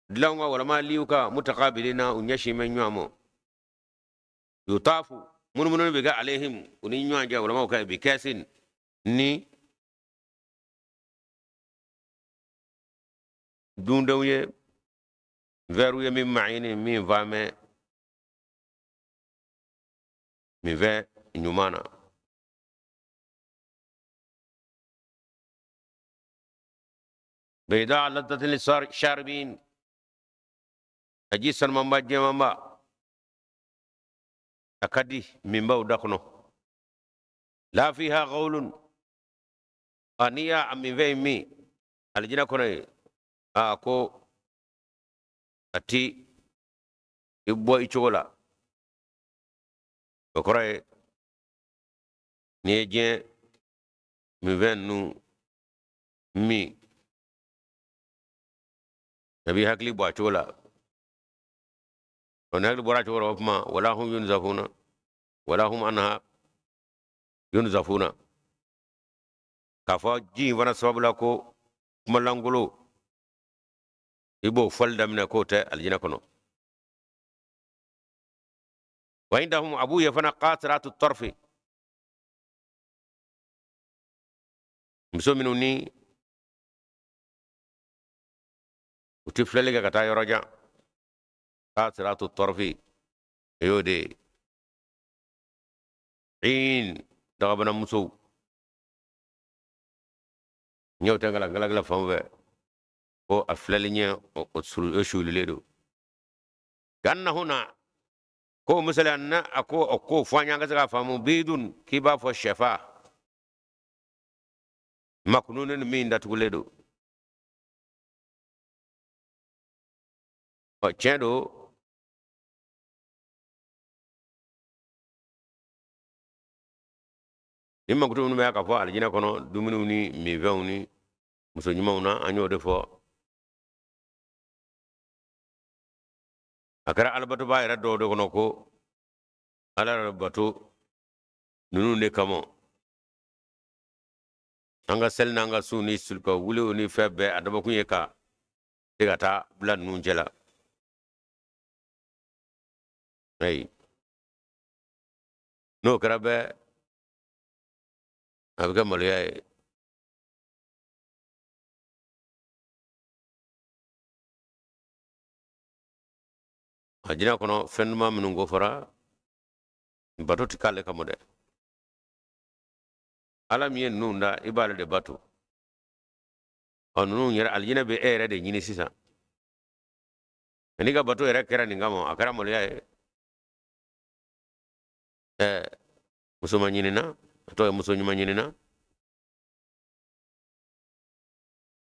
dilanw kan walama liw kan, mutakabilina u ɲɛsin bɛ ɲɔgɔn ma, yutafu munumunu bɛ kɛ alehim u ni ɲɔgɔn cɛ, walamaw ka bi kɛsin ni dundenw ye. Wɛriw ye min ma'ini min fa mɛ minfɛn ɲuman na. Bayda ladhatin lisharibin, a ji sanumanba jɛmanba, a ka di minbaw da kɔnɔ. La fiha ghawlun, a n'i y'a minfɛn in min alijina kɔnɔ ye, a ko a ti i bɔ i cogo la. O kɔrɔ ye n'i ye diɲɛ minfɛn ninnu min, a b'i hakili bɔ a cogo la. O ni hakili bɔra a cogo la, o tuma wala hum yunzafuna wala hum anha yunzafuna, k'a fɔ ji in fana sababu la ko kumalankolon i b'o fɔli daminɛ k'o tɛ alijinɛ kɔnɔ. Wa indahum, a b'u ye fana qasiratu tarfi, muso minnu ni u tɛ filɛli kɛ ka taa yɔrɔ jan. Qasiratu tarfi, o y'o de ye. In dagabana musow ɲɛw tɛ ngala ngalagala fan fɛ, ko a filɛli ɲɛ o sulilen don. Kannahunna, ko misaliya na, a ko o ko fɔ an y'an ka se k'a faamu, bidun, k'i b'a fɔ sɛfa makununin min datugulen don. Ɔ tiɲɛ don, ni mankutu minnu bɛ ka fɔ alijinɛ kɔnɔ, dumuniw ni minfɛnw ni muso ɲumanw na, an y'o de fɔ. A kɛra alabatoba yɛrɛ dɔw de kɔnɔ ko ala yɛrɛ bato ninnu de kama, an ka seli n'an ka sun ni sulika wuliw ni fɛn bɛɛ, a dabɔkun ye ka se ka taa bila ninnu cɛ la. Ayi, n'o kɛra bɛɛ, a bɛ kɛ maloya ye. Alijinɛ kɔnɔ fɛn duman minnu ko fɔra, bato tɛ k'ale kama dɛ. Ala min ye ninnu da, i b'ale de bato. Ɔ ninnu yɛrɛ, alijinɛ bɛ e yɛrɛ de ɲini sisan. N'i ka bato yɛrɛ kɛra nin kama, a kɛra maloya ye. Ɛɛ, musoman ɲinina, a tɔgɔ ye muso ɲuman ɲinina,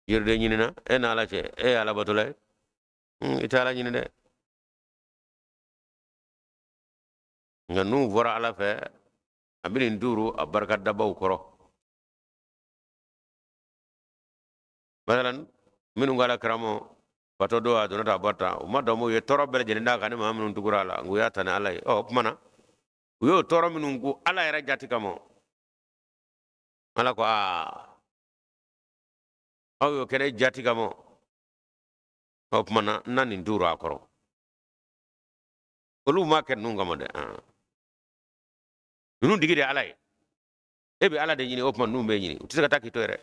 yiriden ɲinina, e n'ala cɛ, e ye ala batola ye, i tɛ ala ɲini dɛ. Nka n'u fɔra ala fɛ, a bɛ nin duuru a barika dabaw kɔrɔ. Masalan, minnu ko ala kira ma fatɔ don, a donna tan, a bɔra tan, u ma dɔn, u ye tɔɔrɔ bɛɛ lajɛlen d'a kan ni maa minnu tugura a la, nka u y'a ta ni ala ye. Ɔ o tuma na, u y'o tɔɔrɔ minnu ko ala yɛrɛ jati kama, ala ko aa, aw y'o kɛ ne jati kama, o tuma na n na nin duuru a kɔrɔ. Olu ma kɛ ninnu kama dɛ. Ninnu digi de ala ye, e bɛ ala de ɲini, o tuma ninnu bɛ ɲini, u tɛ se ka taa k'i to yɛrɛ.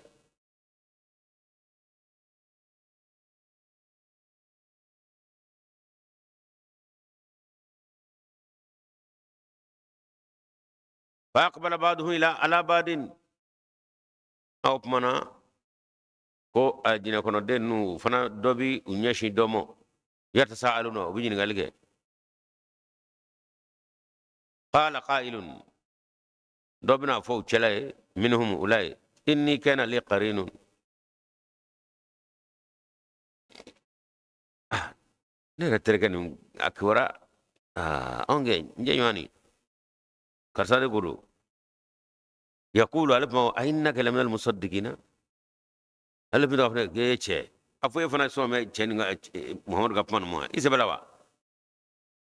Fa aqbala ba'duhum ila ala ba'din, o tuma na ko alijinɛ kɔnɔden ninnu fana dɔ bi u ɲɛsin dɔ ma, yatasaaluna, u bɛ ɲininkali kɛ. Qala qailun, dɔ bɛna fɔ u cɛla ye, minhum, u la ye, inni kana li qarinun, ah, ne yɛrɛ terikɛ nin a kiwara, ah, anw kɛ n jɛɲɔgɔn ni karisa de ko don. Yakulu, ale kuma, a innaka lamina almusaddiqina, ale bɛna fɔ k'e cɛ, a fɔ e fana sɔn bɛ cɛ nin ka Muhamadu ka kuma nin ma, i sɛbɛ la wa?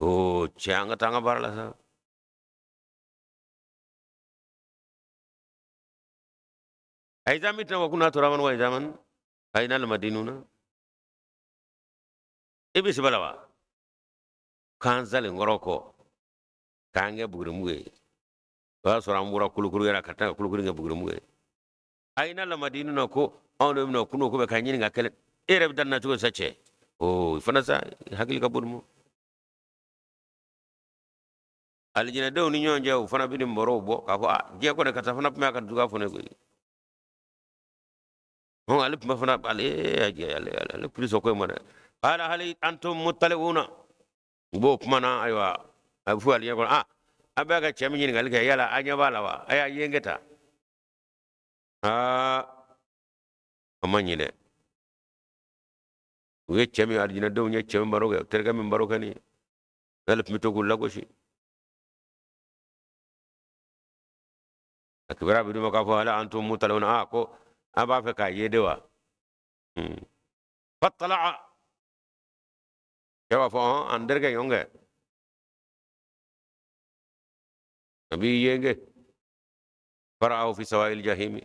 O cɛ, an ka taa an ka baara la sa. Aiza mitna wa kunna turaban wa izaman a inna lamadinuna, i bɛ sɛbɛ la wa? K'an salen kɔrɔ kɔ k'an kɛ bugurimugu ye, o y'a sɔrɔ an bɔra kulukuru yɛrɛ ka taa ka kulukuru kɛ bugurimugu ye. A inna lamadinuna, ko anw de bɛna kunun ko bɛ ka ɲini ka kɛlɛ, e yɛrɛ bɛ da nin na cogo di sa cɛ? O fana sa hakili ka bon mo. Alijinɛdenw ni ɲɔgɔn cɛ, u fana bɛ nin bɔrɔw bɔ k'a fɔ a diɲɛ kɔnɔ karisa fana tun bɛ a ka duga fɔ ne koyi. Hɔn, ale tun bɛ fana ale ale ale tun sɔn ko in ma dɛ. Qala hal antum muttali'una, u b'o kuma na. Ayiwa, a bɛ fɔ alijinɛ kɔnɔ, a an bɛ ka cɛ min ɲininkali kɛ, yala a ɲɛ b'a la wa? A y'a yenge ta. Aa, a ma ɲi dɛ. U ye cɛ min, alijinɛdenw ye cɛ min baro kɛ, terikɛ min baro kɛ nin ye, n'ale tun bɛ to k'u lagosi. A kibaruya bɛ d'u ma k'a fɔ hal antum muttali'una, a ko an b'a fɛ k'a ye de wa? Fattala'a, cɛ b'a fɔ hɔn, an terikɛ ɲɔgɔn kɛ, a b'i yenge. Fara'ahu fi sawa'il jahimi,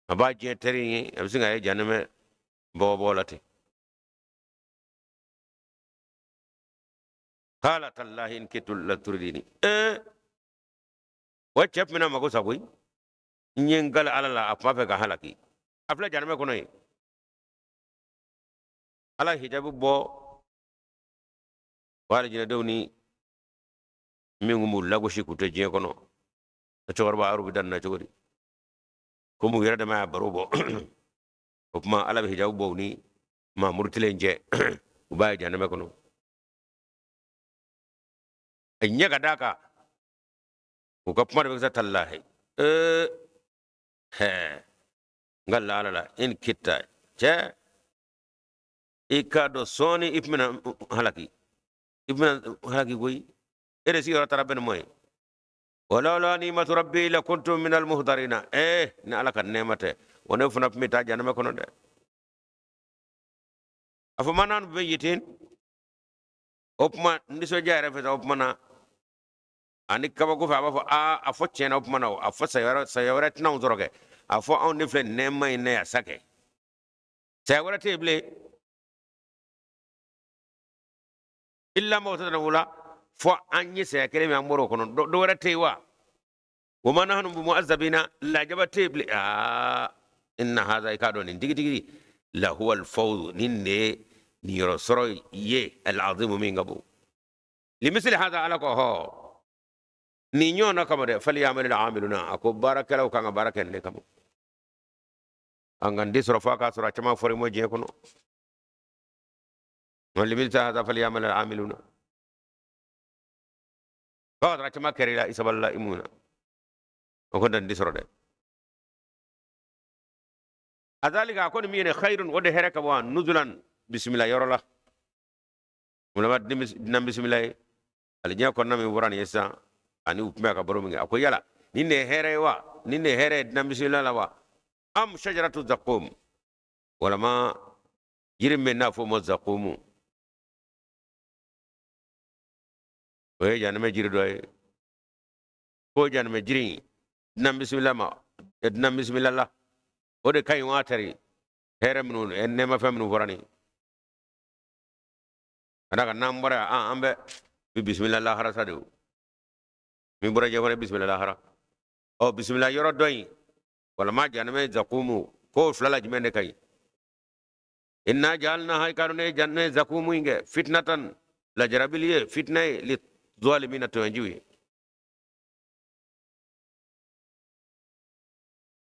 a b'a diɲɛ teri ye, a bɛ sin k'a ye jahanama bɔbɔ la ten. Qala tallahi in kittu laturdini. Ee, wa cɛ tun bɛna mago sa koyi. N ye n kali Ala la, a tun b'a fɛ ka halaki. A filɛ jahanama kɔnɔ yen. Ala hijabu bɔ o alijinɛdenw ni min tun b'u lagosi k'u to diɲɛ kɔnɔ. Cɛkɔrɔba aru bɛ dan na cogo di? Komi u yɛrɛ dama y'a baro bɔ, o tuma Ala bɛ hijabu bɔ u ni maa murutilen cɛ, u b'a ye jahanama kɔnɔ. A ɲɛ ka d'a kan, u ka kuma de bɛ se talahi. Ee hɛ, n kalila Ala la, in kitta, cɛ, i k'a dɔn sɔɔni i tun bɛna halaki, i bɛna halaki koyi. E de sigiyɔrɔ taara bɛn ni mɔ ye. Walawla nimatu rabbi lakuntu min almuhdarina. Ee, ni Ala ka nɛɛma tɛ, wa ne fana tun bɛ taa jahanama kɔnɔ dɛ. A fɔ ma nahnu bimayyitin. O tuma nisɔndiya yɛrɛ fɛ sa, o tuma na ani kabako fɛ, a b'a fɔ aa, a fɔ tiɲɛ na, o tuma na a fɔ saya wɛrɛ tɛna anw sɔrɔ kɛ. A fɔ anw de filɛ nɛɛma in na yan sa kɛ, saya wɛrɛ tɛ yen bilen. Illa mawtatana ula, fo an ye saya kelen min, an bɔra o kɔnɔ, dɔ wɛrɛ tɛ yen wa. Wa ma nahnu bimu'azzabina, lajaba tɛ yen bilen. Aa, inna haza, i k'a dɔn nin tigitigi, la huwa alfawzu, nin de ye niyɔrɔ sɔrɔ ye, alazimu, min ka bon. Limisili haza, Ala ko hɔ, nin ɲɔgɔn na kama dɛ, falyamalil amiluna, a ko baarakɛlaw kan ka baara kɛ nin de kama. An ka den sɔrɔ f'a k'a sɔrɔ a caman fɔra i ma diɲɛ kɔnɔ. Limisili haza falyamalil amiluna, f'a ka sɔrɔ a caman kɛra i la, i sabalila, i mun na, o ko dan di sɔrɔ dɛ. Azalika, a ko nin min ye khairun, o de hɛrɛ ka bon, nuzulan, bisimila yɔrɔ la, mulama dinan bisimila ye alijinɛ kɔnɔna min bɔra nin ye sisan, ani u tun bɛ ka baro min kɛ. A ko yala nin de ye hɛrɛ ye wa? Nin de ye hɛrɛ ye dinan bisimila la wa? Am shajaratu zakum, walama jiri min n'a fɔ o ma zakumu, o ye jahanama jiri dɔ ye. Ko jahanama jiri in dinan bisimila ma, dinan bisimila la, o de ka ɲi wa? Tari hɛrɛ minnu, nɛɛmafɛn minnu fɔra nin ka d'a kan, n'an bɔra yan, an bɛ bi bisimila lahara sa de. O min bɔra diɲɛ kɔnɔ, bisimila lahara. Ɔ, bisimila yɔrɔ dɔ in walama jahanama zakumu, k'o fila la jumɛn de ka ɲi? Inna jaalnaha, i k'a dɔn ne ye jahanama zakumu in kɛ fitnatan, lajarabili ye, fitina ye, li zalimina, tɔɲɔjiw ye.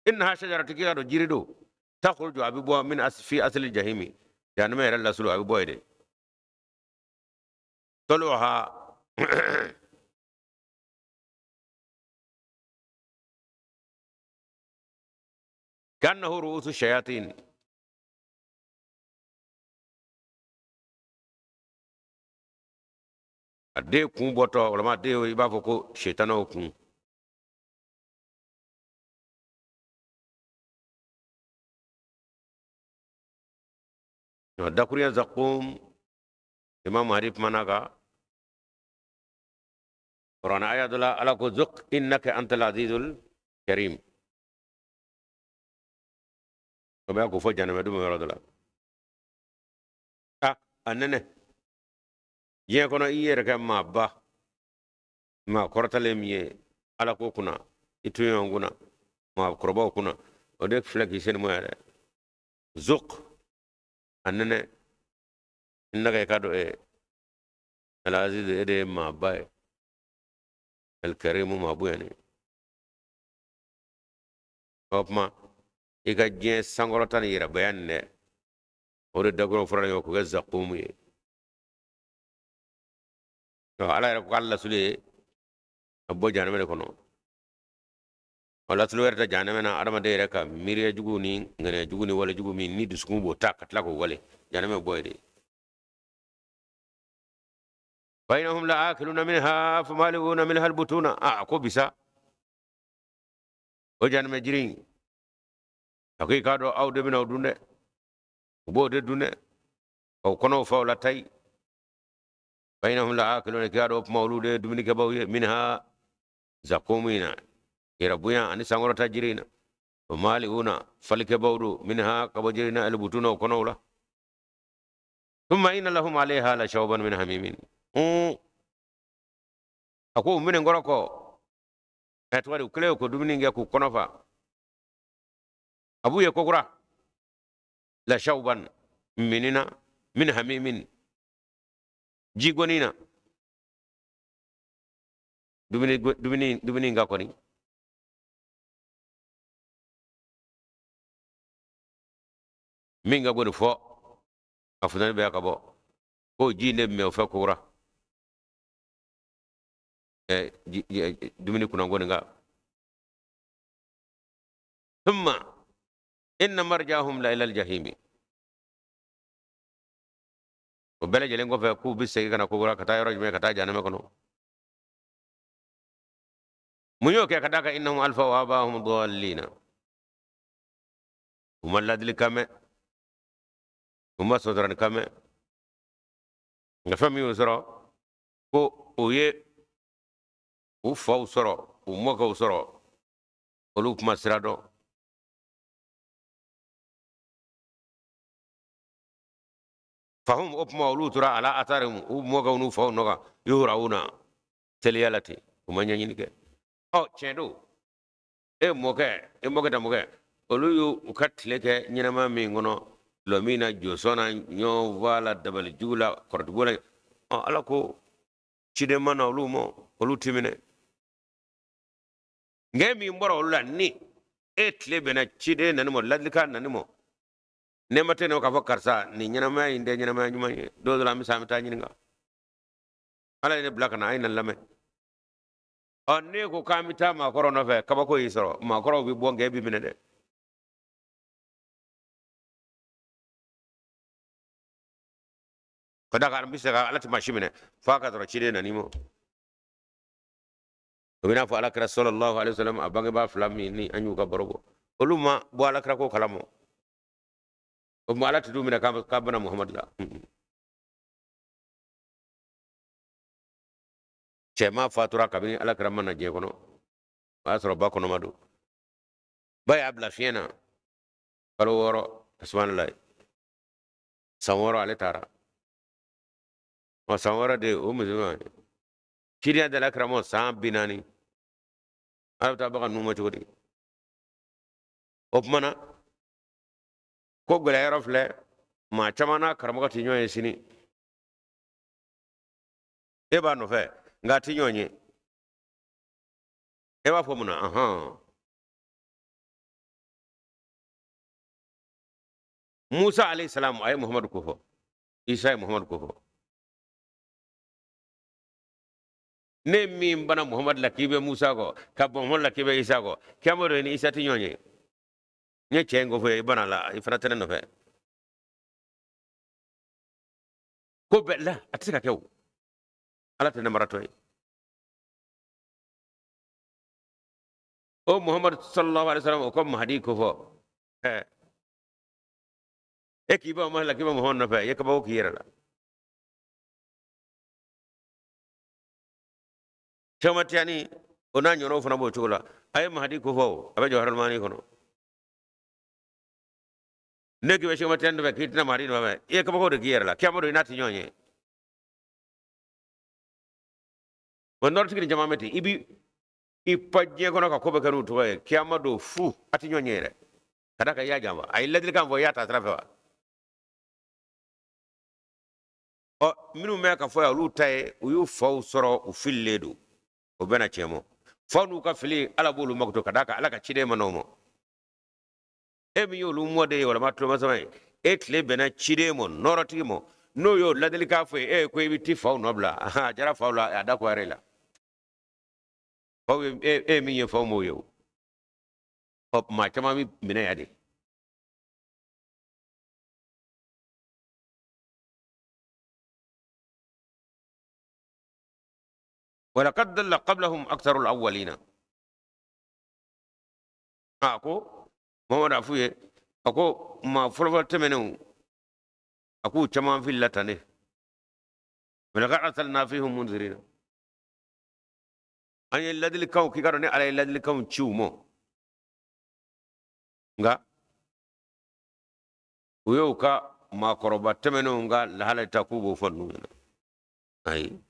Innaha shajaratu, k'i k'a dɔn jiri don, takhruju, a bɛ bɔ, min fi asli jahimi, jahanama yɛrɛ lasulu, a bɛ bɔ yen de. Tɔluha kannahu ru'usu shayatin, a den kun bɔtɔ, walama den i b'a fɔ ko setanaw kun. Dakurunya zakum, Imam Mahdi kumana kan Kuranɛ aya dɔ la, Ala ko zuq innaka antal azizul karim. O bɛ k'o fɔ jahanama dun yɔrɔ dɔ la. A a nɛnɛ diɲɛ kɔnɔ, i yɛrɛ kɛ maaba, maa kɔrɔtalen min ye Ala ko kunna, i tɔɲɔgɔn kunna, maa kɔrɔbaw kunna, o de filɛ k'i seni mɔ yɛrɛ. Zuq. A nɛnɛ innaka i k'a dɔn e alaziz e de ye maaba ye alikarimu maa bonyanen. O tuma i ka diɲɛ sankɔrɔta ni yɛrɛbaya nin dɛ, o de dakuruɲɛw farala ɲɔgɔn k'o kɛ zakumu ye. Ala yɛrɛ ko k'a lasuli ye a bɔ jahanama de kɔnɔ. Ɔ lasuli wɛrɛ tɛ jahanama na, adamaden yɛrɛ ka miiriya jugu ni ŋaniya jugu ni wale jugu min ni dusukun b'o ta ka tila k'o wale, jahanama bɔ yen de. Fa innahum la akiluna minha famali'una minha albutuna. A ko bisa o jahanama jiri in, a ko i k'a dɔn aw de bɛna o dun dɛ, u b'o de dun dɛ, k'aw kɔnɔw fa o la tayi. Fa innahum la akiluna, k'i k'a dɔn o tuma olu de ye dumunikɛbaaw ye, minha zakumu in na, yɛrɛ bonya ani sankɔrɔta jiri in na. Famali'una, falikɛbaaw don, minha ka bɔ jiri in na, albutuna o kɔnɔw la. Thumma inna lahum alayha la shawban min hamimin. A ko u minɛ kɔrɔ kɔ ɛ tɔgɔ di, u kɛlen k'o dumuni kɛ k'u kɔnɔ fa, a b'u ye kokura la shawban minina min hamimin, ji gɔni na, dumuni dumuni dumuni ka kɔni min ka gɔni fɔ a funteni bɛ ka bɔ k'o ji ne mɛ o fɛ kokura dumuni kunnangɔni kan. Thumma inna marjahum la ilal jahimi. O bɛɛ lajɛlen kɔfɛ k'u bɛ segin ka na kokura ka taa yɔrɔ jumɛn? Ka taa jahanama kɔnɔ. Mun y'o kɛ? Ka d'a kan innahum alfaw abahum dallina, u ma ladilikan mɛn, u ma sɔsɔrɔnikan mɛn, nka fɛn min y'u sɔrɔ ko o ye u faw sɔrɔ, u mɔkɛw sɔrɔ, olu kuma sira dɔn. Fahum, o tuma olu tora ala atharihim, u mɔkɛw n'u faw nɔ kan, yuhrawuna, teliya la ten, u ma ɲɛɲini kɛ. Ɔ tiɲɛ don, e mɔkɛ, e mɔkɛ ta mɔkɛ, olu y'u ka tile kɛ ɲɛnama min kɔnɔ, dɔlɔ min na, josɔn na, ɲɔgɔn fa la, dabali jugu la, kɔrɔtugu la. Ɔ ala ko ciden ma na olu ma, olu ti minɛ. Nka e min bɔra olu la, ni e tile bɛnna ciden nani ma, ladilikan nani ma, nɛɛma tɛ ne k'a fɔ karisa nin ɲɛnamaya in tɛ ɲɛnamaya ɲuman ye, don dɔ la an bɛ se an bɛ taa ɲininka. Ala ye ne bila ka na, a ye na lamɛn. Ɔ ne ko k'an bɛ taa maakɔrɔ nɔfɛ, kabako y'i sɔrɔ, maakɔrɔw bɛ bɔ nka e bɛ minɛ dɛ. Ka d'a kan an bɛ se ka ala tɛ maa si minɛ f'a ka sɔrɔ ciden nan'i ma. O bɛ n'a fɔ alakira sallallahu alaihi wasallam a bangebaa fila min ni an y'u ka baro bɔ, olu ma bɔ alakira ko kalama. O tuma ala tɛ t'u minɛ k'a bana Muhamadu la. Cɛman fatura kabini alakira ma na diɲɛ kɔnɔ, o y'a sɔrɔ ba kɔnɔma don. Ba y'a bila fiɲɛ na kalo 6, subhanallah, san 6 ale taara. Ɔ san 6 de o muso cidenya dala alakira ma san 40, ala bɛ taa bagan ninnu ma cogo di? O tuma na ko gɛlɛya yɔrɔ filɛ, maa caman n'a karamɔgɔ tɛ ɲɔgɔn ye sini. E b'a nɔfɛ nka a tɛ ɲɔgɔn ye. E b'a fɔ mun na? Ahan, Musa alayhi salam a ye Muhamadu ko fɔ, Isa ye Muhamadu ko fɔ. Ne min bana Muhamadu la k'i bɛ Musa kɔ, ka ban Muhamadu la k'i bɛ Isa kɔ, kiyama don ni Isa tɛ ɲɔgɔn ye. N ye cɛ in ko fɔ i bana la, i fana tɛ ne nɔfɛ. Ko bɛɛ la a tɛ se ka kɛ o, ala tɛ namaratɔ ye. O Muhamadu sallallahu alaihi wasallam o ko Mahadi ko fɔ, ɛ e k'i ban Mahadi la k'i bɛ Muhamadu nɔfɛ, i ye kabako k'i yɛrɛ la. Caman tiyani o n'a ɲɔgɔnnaw fana b'o cogo la. A ye Mahadi ko fɔ o, a bɛ Jawahirul Maani kɔnɔ. Ne k'i bɛ Sɛki Tiyani nɔfɛ k'i tɛna Mahadi nɔfɛ, i ye kabako de k'i yɛrɛ la. Kiyama don i n'a tɛ ɲɔgɔn ye. Wa nɔrɔtigi ni caman bɛ ten, i bi i pa diɲɛ kɔnɔ ka ko bɛɛ kɛ n'u tɔgɔ ye, kiyama don fu a tɛ ɲɔgɔn ye yɛrɛ. Ka d'a kan i y'a janfa, a ye ladilikan fɔ i y'a ta sira fɛ wa? Ɔ minnu bɛ ka fɔ yan, olu ta ye u y'u faw sɔrɔ u fililen don, o bɛna tiɲɛ mɔ. Faw n'u ka fili, Ala b'olu makoto ka d'a kan Ala ka ciden ma n'o ma. E min y'olu mɔden ye walima tulomasama ye, e tile bɛnna ciden mɔ, nɔɔrɔtigi mɔ, n'o y'o ladilikan fɔ ye, e ko i bɛ t'i faw nɔ bila. A jara faw la, a da ko yɛrɛ la. Faw ye e min ye, faw m'o ye o. Ɔ maa caman bɛ minɛ yan de. Walaqad dalla qablahum aktharul awwalina. A ko Mamadu a f'u ye, a ko maa fɔlɔfɔlɔ tɛmɛnenw, a k'u caman filila tan de. Walaqad arsalna fihim munzirina. An ye ladilikanw k'i ka dɔn ni Ala ye ladilikanw ci u ma, nka u y'u ka maakɔrɔba tɛmɛnenw ka lahala ta k'u b'o fɔ ninnu ɲɛna. Ayi,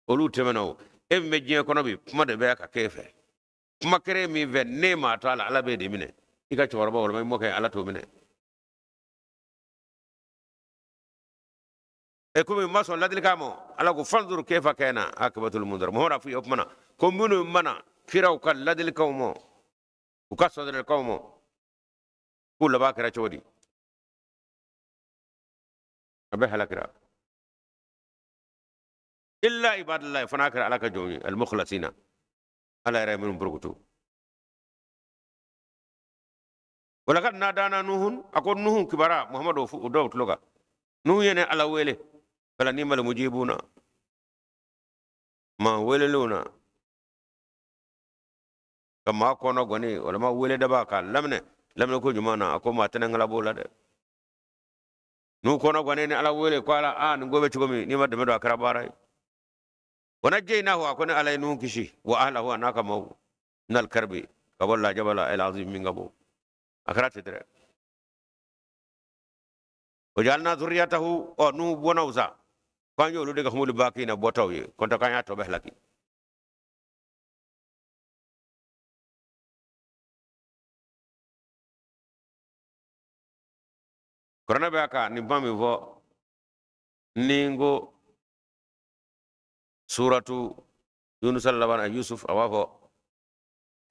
olu tɛmɛna o. E min bɛ diɲɛ kɔnɔ bi, kuma de bɛ ka k'e fɛ. Kuma kɛra e min fɛ, n'e m'a to a la, Ala b'e de minɛ. I ka cɛkɔrɔba walima i mɔkɛ, Ala t'o minɛ. E komi ma sɔn ladilikan ma, Ala ko fanzur kayfa kana akibatul munzir. Muhamadu a f'u ye o tuma na ko minnu mana kiraw ka ladilikanw ma, u ka sɔdalikanw ma, k'u laban kɛra cogo di? A bɛ halakira. Illa ibadallahi, fana kɛra Ala ka jɔnw ye, almukhlasina, Ala yɛrɛ ye minnu porokoto. Walakad nadana nuhun, a ko Nuhun kibara Muhamadu o dɔw tulo kan. Nuhu ye ne Ala wele, fala ni'mal mujibuna, maa welelenw na ka maa kɔnɔ gɔni walima wele daba k'a laminɛ laminɛ ko ɲuman na, a ko maa tɛnɛ ŋala b'o la dɛ. N'u kɔnɔ gɔni ni Ala wele ko Ala, a nin ko bɛ cogo min, n'i ma dɛmɛ don a kɛra baara ye. Wa najjaynahu, a ko ne Ala ye Nuhu kisi, wa ahlahu, a n'a ka maaw, minal karbi, ka bɔ lajaba la, el azim, min ka bon. A kɛra ten dɛ. Wa ja'alna zurriyatahu, ɔ Nuhu bɔnnaw sa, k'an y'olu de kɛ humul bakina, bɔtaw ye, kɔntɛ k'an y'a tɔ bɛɛ halaki. Kuranɛ bɛ ka nin kuma min fɔ, ni n ko suratu Yunus laban, Yusuf, a b'a fɔ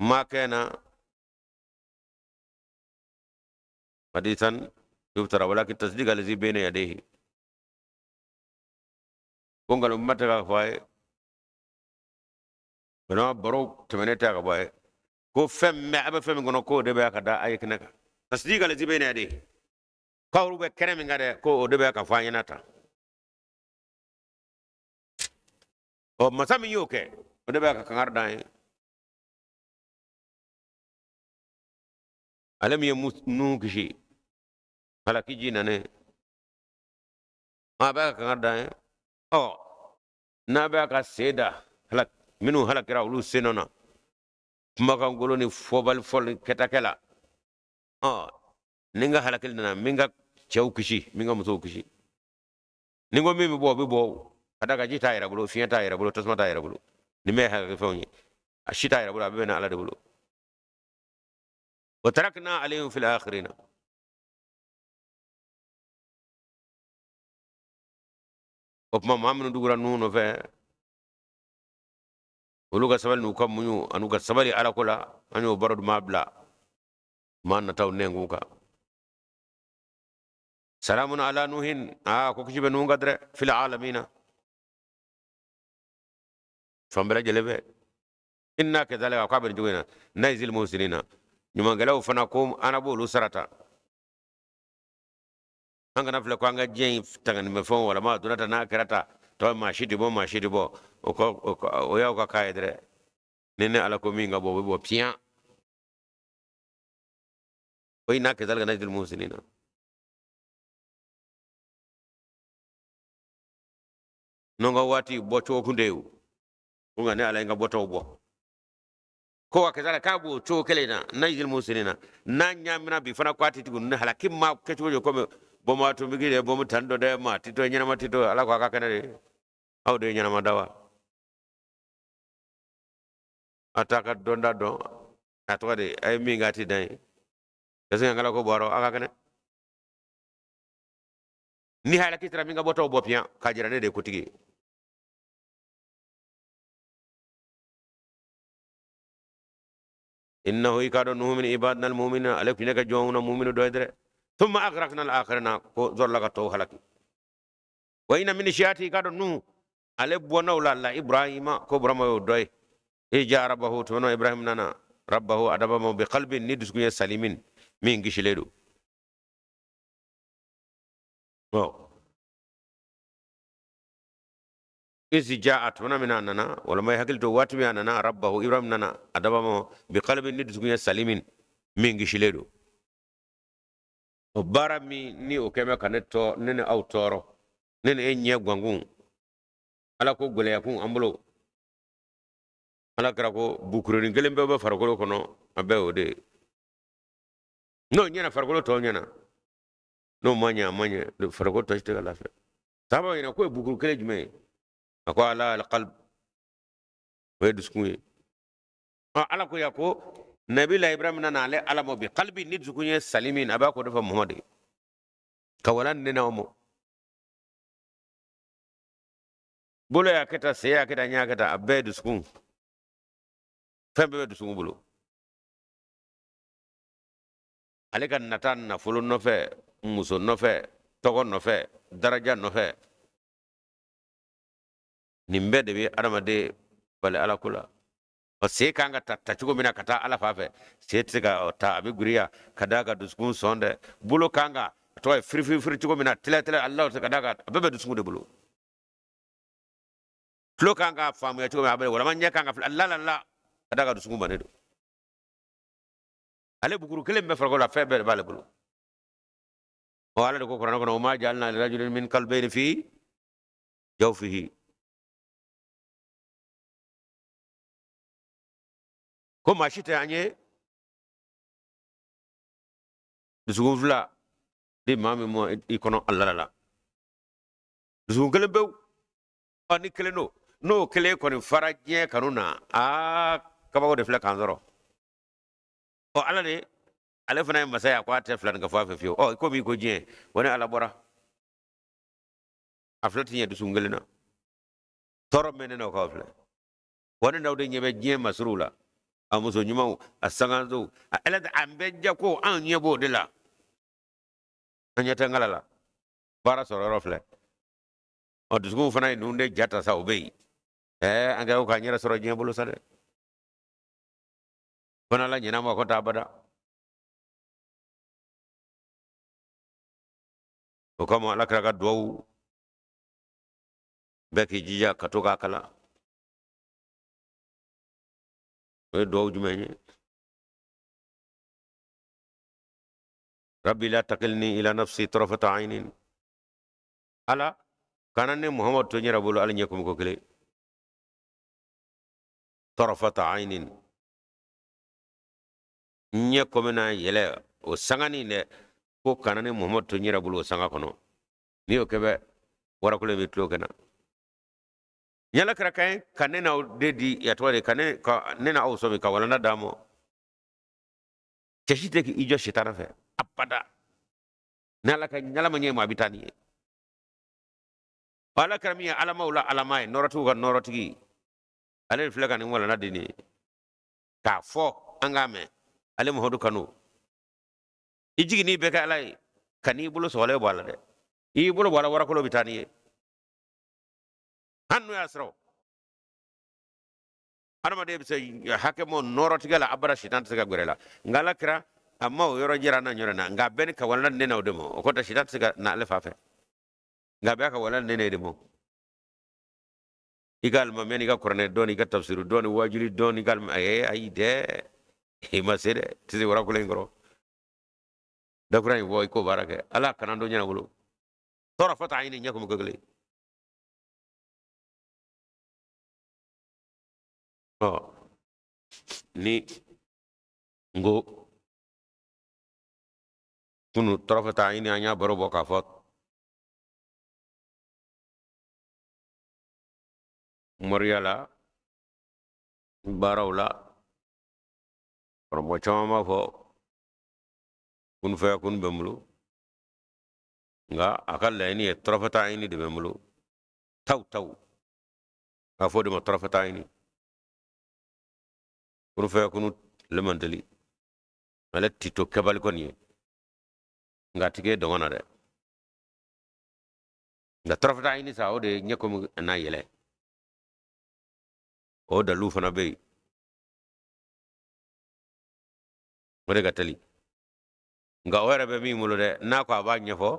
ma kana hadisan yuftara walakin tasdiqa allazi bayna yadayhi. Ko nkalon kuma tɛ k'a fɔ a ye, bana baro tɛmɛnen tɛ ka bɔ a ye, ko fɛn min bɛ a bɛ fɛn min kɔnɔ, k'o de bɛ ka da a ye kɛnɛ kan. Tasdiqa allazi bayna yadayhi, k'aw bɛ kɛnɛ min kan dɛ, ko o de bɛ ka fɔ an ɲɛna tan. Ɔ masa min y'o kɛ, o de bɛ ka kangari d'an ye. Ale min ye Nuhu kisi halaki ji nanen, a bɛ ka kangari d'an ye. Ɔ n'a bɛ ka sen da minnu halakira olu sen nɔ na, kumakan kolon ni fɔbali fɔli kɛtakɛ la, ɔ ni n ka halakili nana, min ka cɛw kisi, min ka musow kisi, ni n ko min bɛ bɔ, o bɛ bɔ. Ka d'a kan ji t'a yɛrɛ bolo, fiɲɛ t'a yɛrɛ bolo, tasuma t'a yɛrɛ bolo, nin bɛɛ ye halaki fɛnw ye, a si t'a yɛrɛ bolo, a bɛɛ bɛ na Ala de bolo. Wa tarakna alayhim fil akhirina. O tuma maa minnu tugura Nuhu nɔfɛ, olu ka sabali n'u ka muɲu an'u ka sabali Ala ko la, an y'o baro duman bila maa nataw nɛnkun kan. Salamun ala nuhin, aa ko kisi bɛ Nuhu kan dɛ, fil alamina, fan bɛɛ lajɛlen fɛ. Inna kadhalika, k'a bɛ nin cogo in na, najzil muhsinina, ɲumankɛlaw fana ko an b'olu sarata. An kana filɛ ko an ka diɲɛ in tanganimɛfɛnw walima a donna tan n'a kɛra tan, tɔ maa si tɛ bɔ, maa si tɛ bɔ, o y'aw ka k'a ye dɛ. Ni ne Ala ko min ka bɔ, o bɛ bɔ piyan. Wa inna kadhalika najzil muhsinina. N'o ka waati bɔcogo kun tɛ yen o, ko nka ne Ala ye n ka bɔtaw bɔ. Ko wa kɛta k'a b'o cogo kelen na, najzil muhsinina, n'a ɲaamina bi fana ko a tɛ tugu ni halaki ma kɛcogo ye, komi bɔnbu atomiki de, bɔnbu tan dɔ dɛ, maa ti to, ɲɛnama ti to. Ala ko a ka kɛnɛ de, aw de ye ɲɛnama da wa? A t'a ka dɔnda dɔn, a tɔgɔ de a ye min k'a ti dan ye, ka se ka n ko bɔ a rɔ, a ka kɛnɛ. Ni halaki tara min ka bɔtaw bɔ piyan k'a jira ne de ye kotigi ye. Innahu i k'a dɔn nuhu min ibadina almuminina, ale tun ye ka jɔnw na muminu dɔ ye dɛrɛ. Thumma agrakna al-akhirina, ko zɔrɔla ka tɔw halaki. Wa inna min shi'ati, i k'a dɔn nuhu ale bɔnnaw la la ibrahima, ko burama y'o dɔ ye. E ja rabbahu, tuma ibrahim nana rabbahu adaba ma bi qalbin, ni dusukun ye salimin min kisilen don. Ɔ izi jaa, tuma min a nana, walama i hakili to waati min a nana rabbahu, ibrahim nana adaba ma bi qalbin, ni dusukun ye salimin min kisilen don. O baara min ni o kɛmɛ ka ne tɔ, ne ni aw tɔɔrɔ, ne ni e ɲɛ gankun, ala ko gɛlɛya kun an bolo. Ala kɛra ko bukurunin kelen bɛɛ bɛ farikolo kɔnɔ, a bɛɛ y'o de ye. N'o ɲɛna, farikolo tɔw ɲɛna, n'o ma ɲɛ, a ma ɲɛ, farikolo tɔ si tɛ ka lafiya. Sababu ɲɛna k'o ye bukuru kelen jumɛn ye? A ko ala alqalb, o ye dusukun ye. Ɔ ala ko ya ko nabila ibrahim nana ale ala ma bi qalbi, ni dusukun ye salimin, a b'a ko de fɔ muhamadu ye ka wala ne n'aw ma. Bolo y'a kɛ tan, sen y'a kɛ tan, ɲɛ y'a kɛ tan, a bɛɛ ye dusukun. Fɛn bɛɛ bɛ dusukun bolo. Ale ka nata nafolo nɔfɛ, muso nɔfɛ, tɔgɔ nɔfɛ, daraja nɔfɛ, nin bɛɛ de bɛ adamaden bali ala ko la. Ɔ sen kan ka ta tacogo min na ka taa ala fan fɛ, sen tɛ se ka ta, a bɛ giriya ka d'a ka dusukun sɔn dɛ. Bolo kan ka a tɔgɔ ye firifiri cogo min na, tɛlɛ tɛlɛ ala ka d'a kan, a bɛɛ bɛ dusukun de bolo. Tulo kan ka faamuya cogo min, a bɛ walama ɲɛ kan ka filɛ la la la, ka d'a ka dusukun bannen don. Ale bukuru kelen bɛ farikolo la, fɛn bɛɛ de b'ale bolo. Ɔ ala de ko kuranɛ kɔnɔ, o ma ja'alna lirajulin min qalbayni fi jawfihi. Ko maa si tɛ an ye dusukun fila di maa min ma i kɔnɔ ala la. Dusukun kelen pewu. Ɔ ni kelen don, n'o kelen kɔni fara diɲɛ kanu na, aa kabako de filɛ k'an sɔrɔ. Ɔ ala de, ale fana ye masa ye, a ko a tɛ filanin ka fɔ a fɛ fiyewu. Ɔ komi i ko diɲɛ, wa ni ala bɔra, a filɛ ti ɲɛ dusukun kelen na. Tɔɔrɔ min ne n'aw k'aw filɛ. Wa ne n'aw de ɲɛ bɛ diɲɛ masuruw la, a muso ɲumanw, a sangasow, a ala an bɛɛ ja ko anw ɲɛ b'o de la. An ɲɛ tɛ ŋala la. Baara sɔrɔ yɔrɔ filɛ. Ɔ dusukun fana ye ninnu de ja ta sa, o bɛ yen. Ɛɛ an kɛ ko k'an yɛrɛ sɔrɔ diɲɛ bolo sa dɛ. Fana la ɲɛna ma ko taa abada. O kama ala kira ka duwawu bɛɛ k'i jija ka to k'a kalan. O ye duwawu jumɛn ye? Rabbi la takilni ila nafsi tarafata aynin. Ala kana ne Muhammad to n yɛrɛ bolo ala ɲɛ komi ko kelen. Tarafata aynin, ɲɛ komi na yɛlɛ o sanganin dɛ, ko kana ne Muhammad to n yɛrɛ bolo o sanga kɔnɔ. N'i y'o kɛ bɛ warakulen bɛ tulo kɛ na. Yala kɛra kan ye ka ne n'aw de di ya tɔgɔ de ka ne ka ne n'aw sɔmi ka walanda d'a ma. Cɛ si tɛ k'i jɔ sitana fɛ abada. Ni ala ka ɲalama ɲɛ ma a bɛ taa ni ye. Ala kɛra min ye alamaw la alama ye, nɔrɔtigiw ka nɔrɔtigi, ale de filɛ ka nin walanda di nin ye k'a fɔ an k'a mɛn. Ale Muhamadu kanu, i jigi n'i bɛɛ kɛ ala ye, ka n'i bolo sɔgɔlen bɔ a la dɛ. I y'i bolo bɔ a la, warakolo bɛ taa n'i ye. Hali n'o y'a sɔrɔ adamaden bɛ se hakɛ mɔ nɔrɔtigɛ la, abada sitan tɛ se ka gɛrɛ la. Nka ala kɛra a ma o yɔrɔ jira n'a ɲɔgɔn na, nka a bɛɛ ni ka walanda ne n'aw de ma. O kɔrɔ tɛ sitan tɛ se ka na ale fa fɛ, nka a bɛɛ ka walanda ne de ma. I ka alimamiya n'i ka kuranɛ dɔn, i ka tafsiru dɔn, wajuli dɔn, i ka ayi ayi dɛ, i ma se dɛ, tɛ se warakulen in kɔrɔ. Dakura in bɔ i k'o baara kɛ. Ala kana don ɲɛna bolo. Tɔɔrɔ fɔ t'a ɲini ɲɛ komi ko kelen. Ɔ ni n ko kunu tɔɔrɔ fɔ t'a ɲini, an y'a baro bɔ k'a fɔ moriya la, baaraw la, karamɔgɔ caman b'a fɔ kun fɛ kun bɛ n bolo. Nka a ka laɲini ye tɔrɔfata ayini de bɛ n bolo, taw taw a fɔ o de ma tɔrɔfata ayini. Kunu fayakunu le man teli, ale ti to kɛbali kɔni ye, nka a ti kɛ dɔngɔ na dɛ. Nka tɔrɔfata ayini sa, o de ye ɲɛ komi n'a yɛlɛ, o dalu fana bɛ yen, o de ka teli. Nka o yɛrɛ bɛ min bolo dɛ, n'a ko a b'a ɲɛfɔ,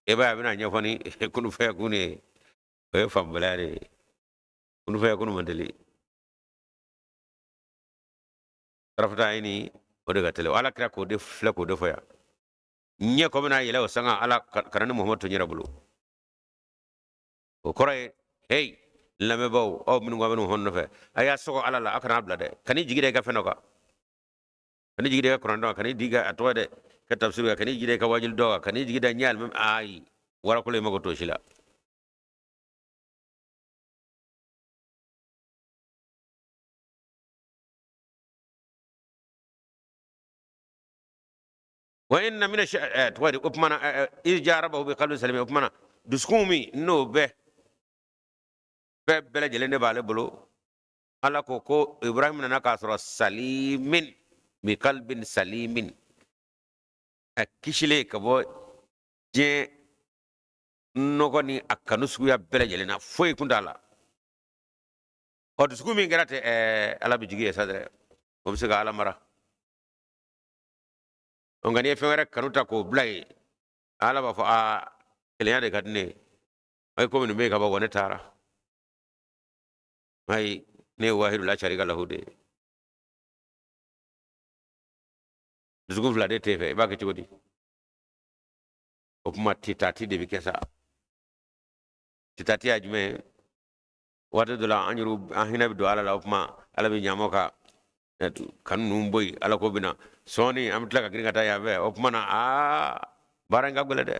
e b'a ye a bɛna ɲɛfɔ ni kunu fayakunu ye, o ye faamubaliya de ye. Kunu fayakunu man teli, tarafata ayini o de ka teli. Ala kira k'o de filɛ k'o de fɔ yan, ɲɛ kɔ bɛna yɛlɛ o sanga ala kana ni Muhamadu to n yɛrɛ bolo. O kɔrɔ ye, hey n lamɛnbaaw, aw minnu ko a bɛ nin hɔn nɔfɛ, a y'a sɔgɔ ala la, a kana a bila dɛ. Kan'i jigi da i ka fɛn dɔ kan, kan'i jigi da i ka kuranɛ dɔ kan, kan'i jigi a tɔgɔ dɛ ka tafsiri kan, kan'i jigi da i ka wajuli dɔ kan, kan'i jigi da ɲɛ alimami. Ayi, warakolo ye mago t'o si la. Wa inna mina tɔgɔ di o tuma na, iz jaa rabbahu bi qalbin salim. O tuma na dusukun min n'o bɛ fɛn bɛɛ lajɛlen de b'ale bolo, Ala ko ko Ibrahim nana k'a sɔrɔ salimin, bi qalbin salimin, a kisilen ka bɔ diɲɛ nɔgɔ ni a kanu suguya bɛɛ lajɛlen na, foyi kun t'a la. Ɔ dusukun min kɛra ten, Ala bɛ jigi ye sa dɛ, o bɛ se ka Ala mara. Nka n'i ye fɛn wɛrɛ kanu ta k'o bila yen, Ala b'a fɔ aa kelenya de ka di ne ye, ayi komi nin bɛ yen ka ban, wa ne taara, ayi ne ye wahidu la sharika lahu de ye. Dusukun fila de t'e fɛ, i b'a kɛ cogo di? O kuma titati de bɛ kɛ sa. Titati ya jumɛn ye? Waati dɔ la an yɛrɛ an hinɛ bɛ don Ala la, o kuma Ala bɛ ɲamɔ ka kanu ninnu bɔ yen, Ala ko bɛ na sɔɔni, an bɛ tila ka girin ka taa yan fɛ. O kuma na aa baara in ka gɛlɛn dɛ.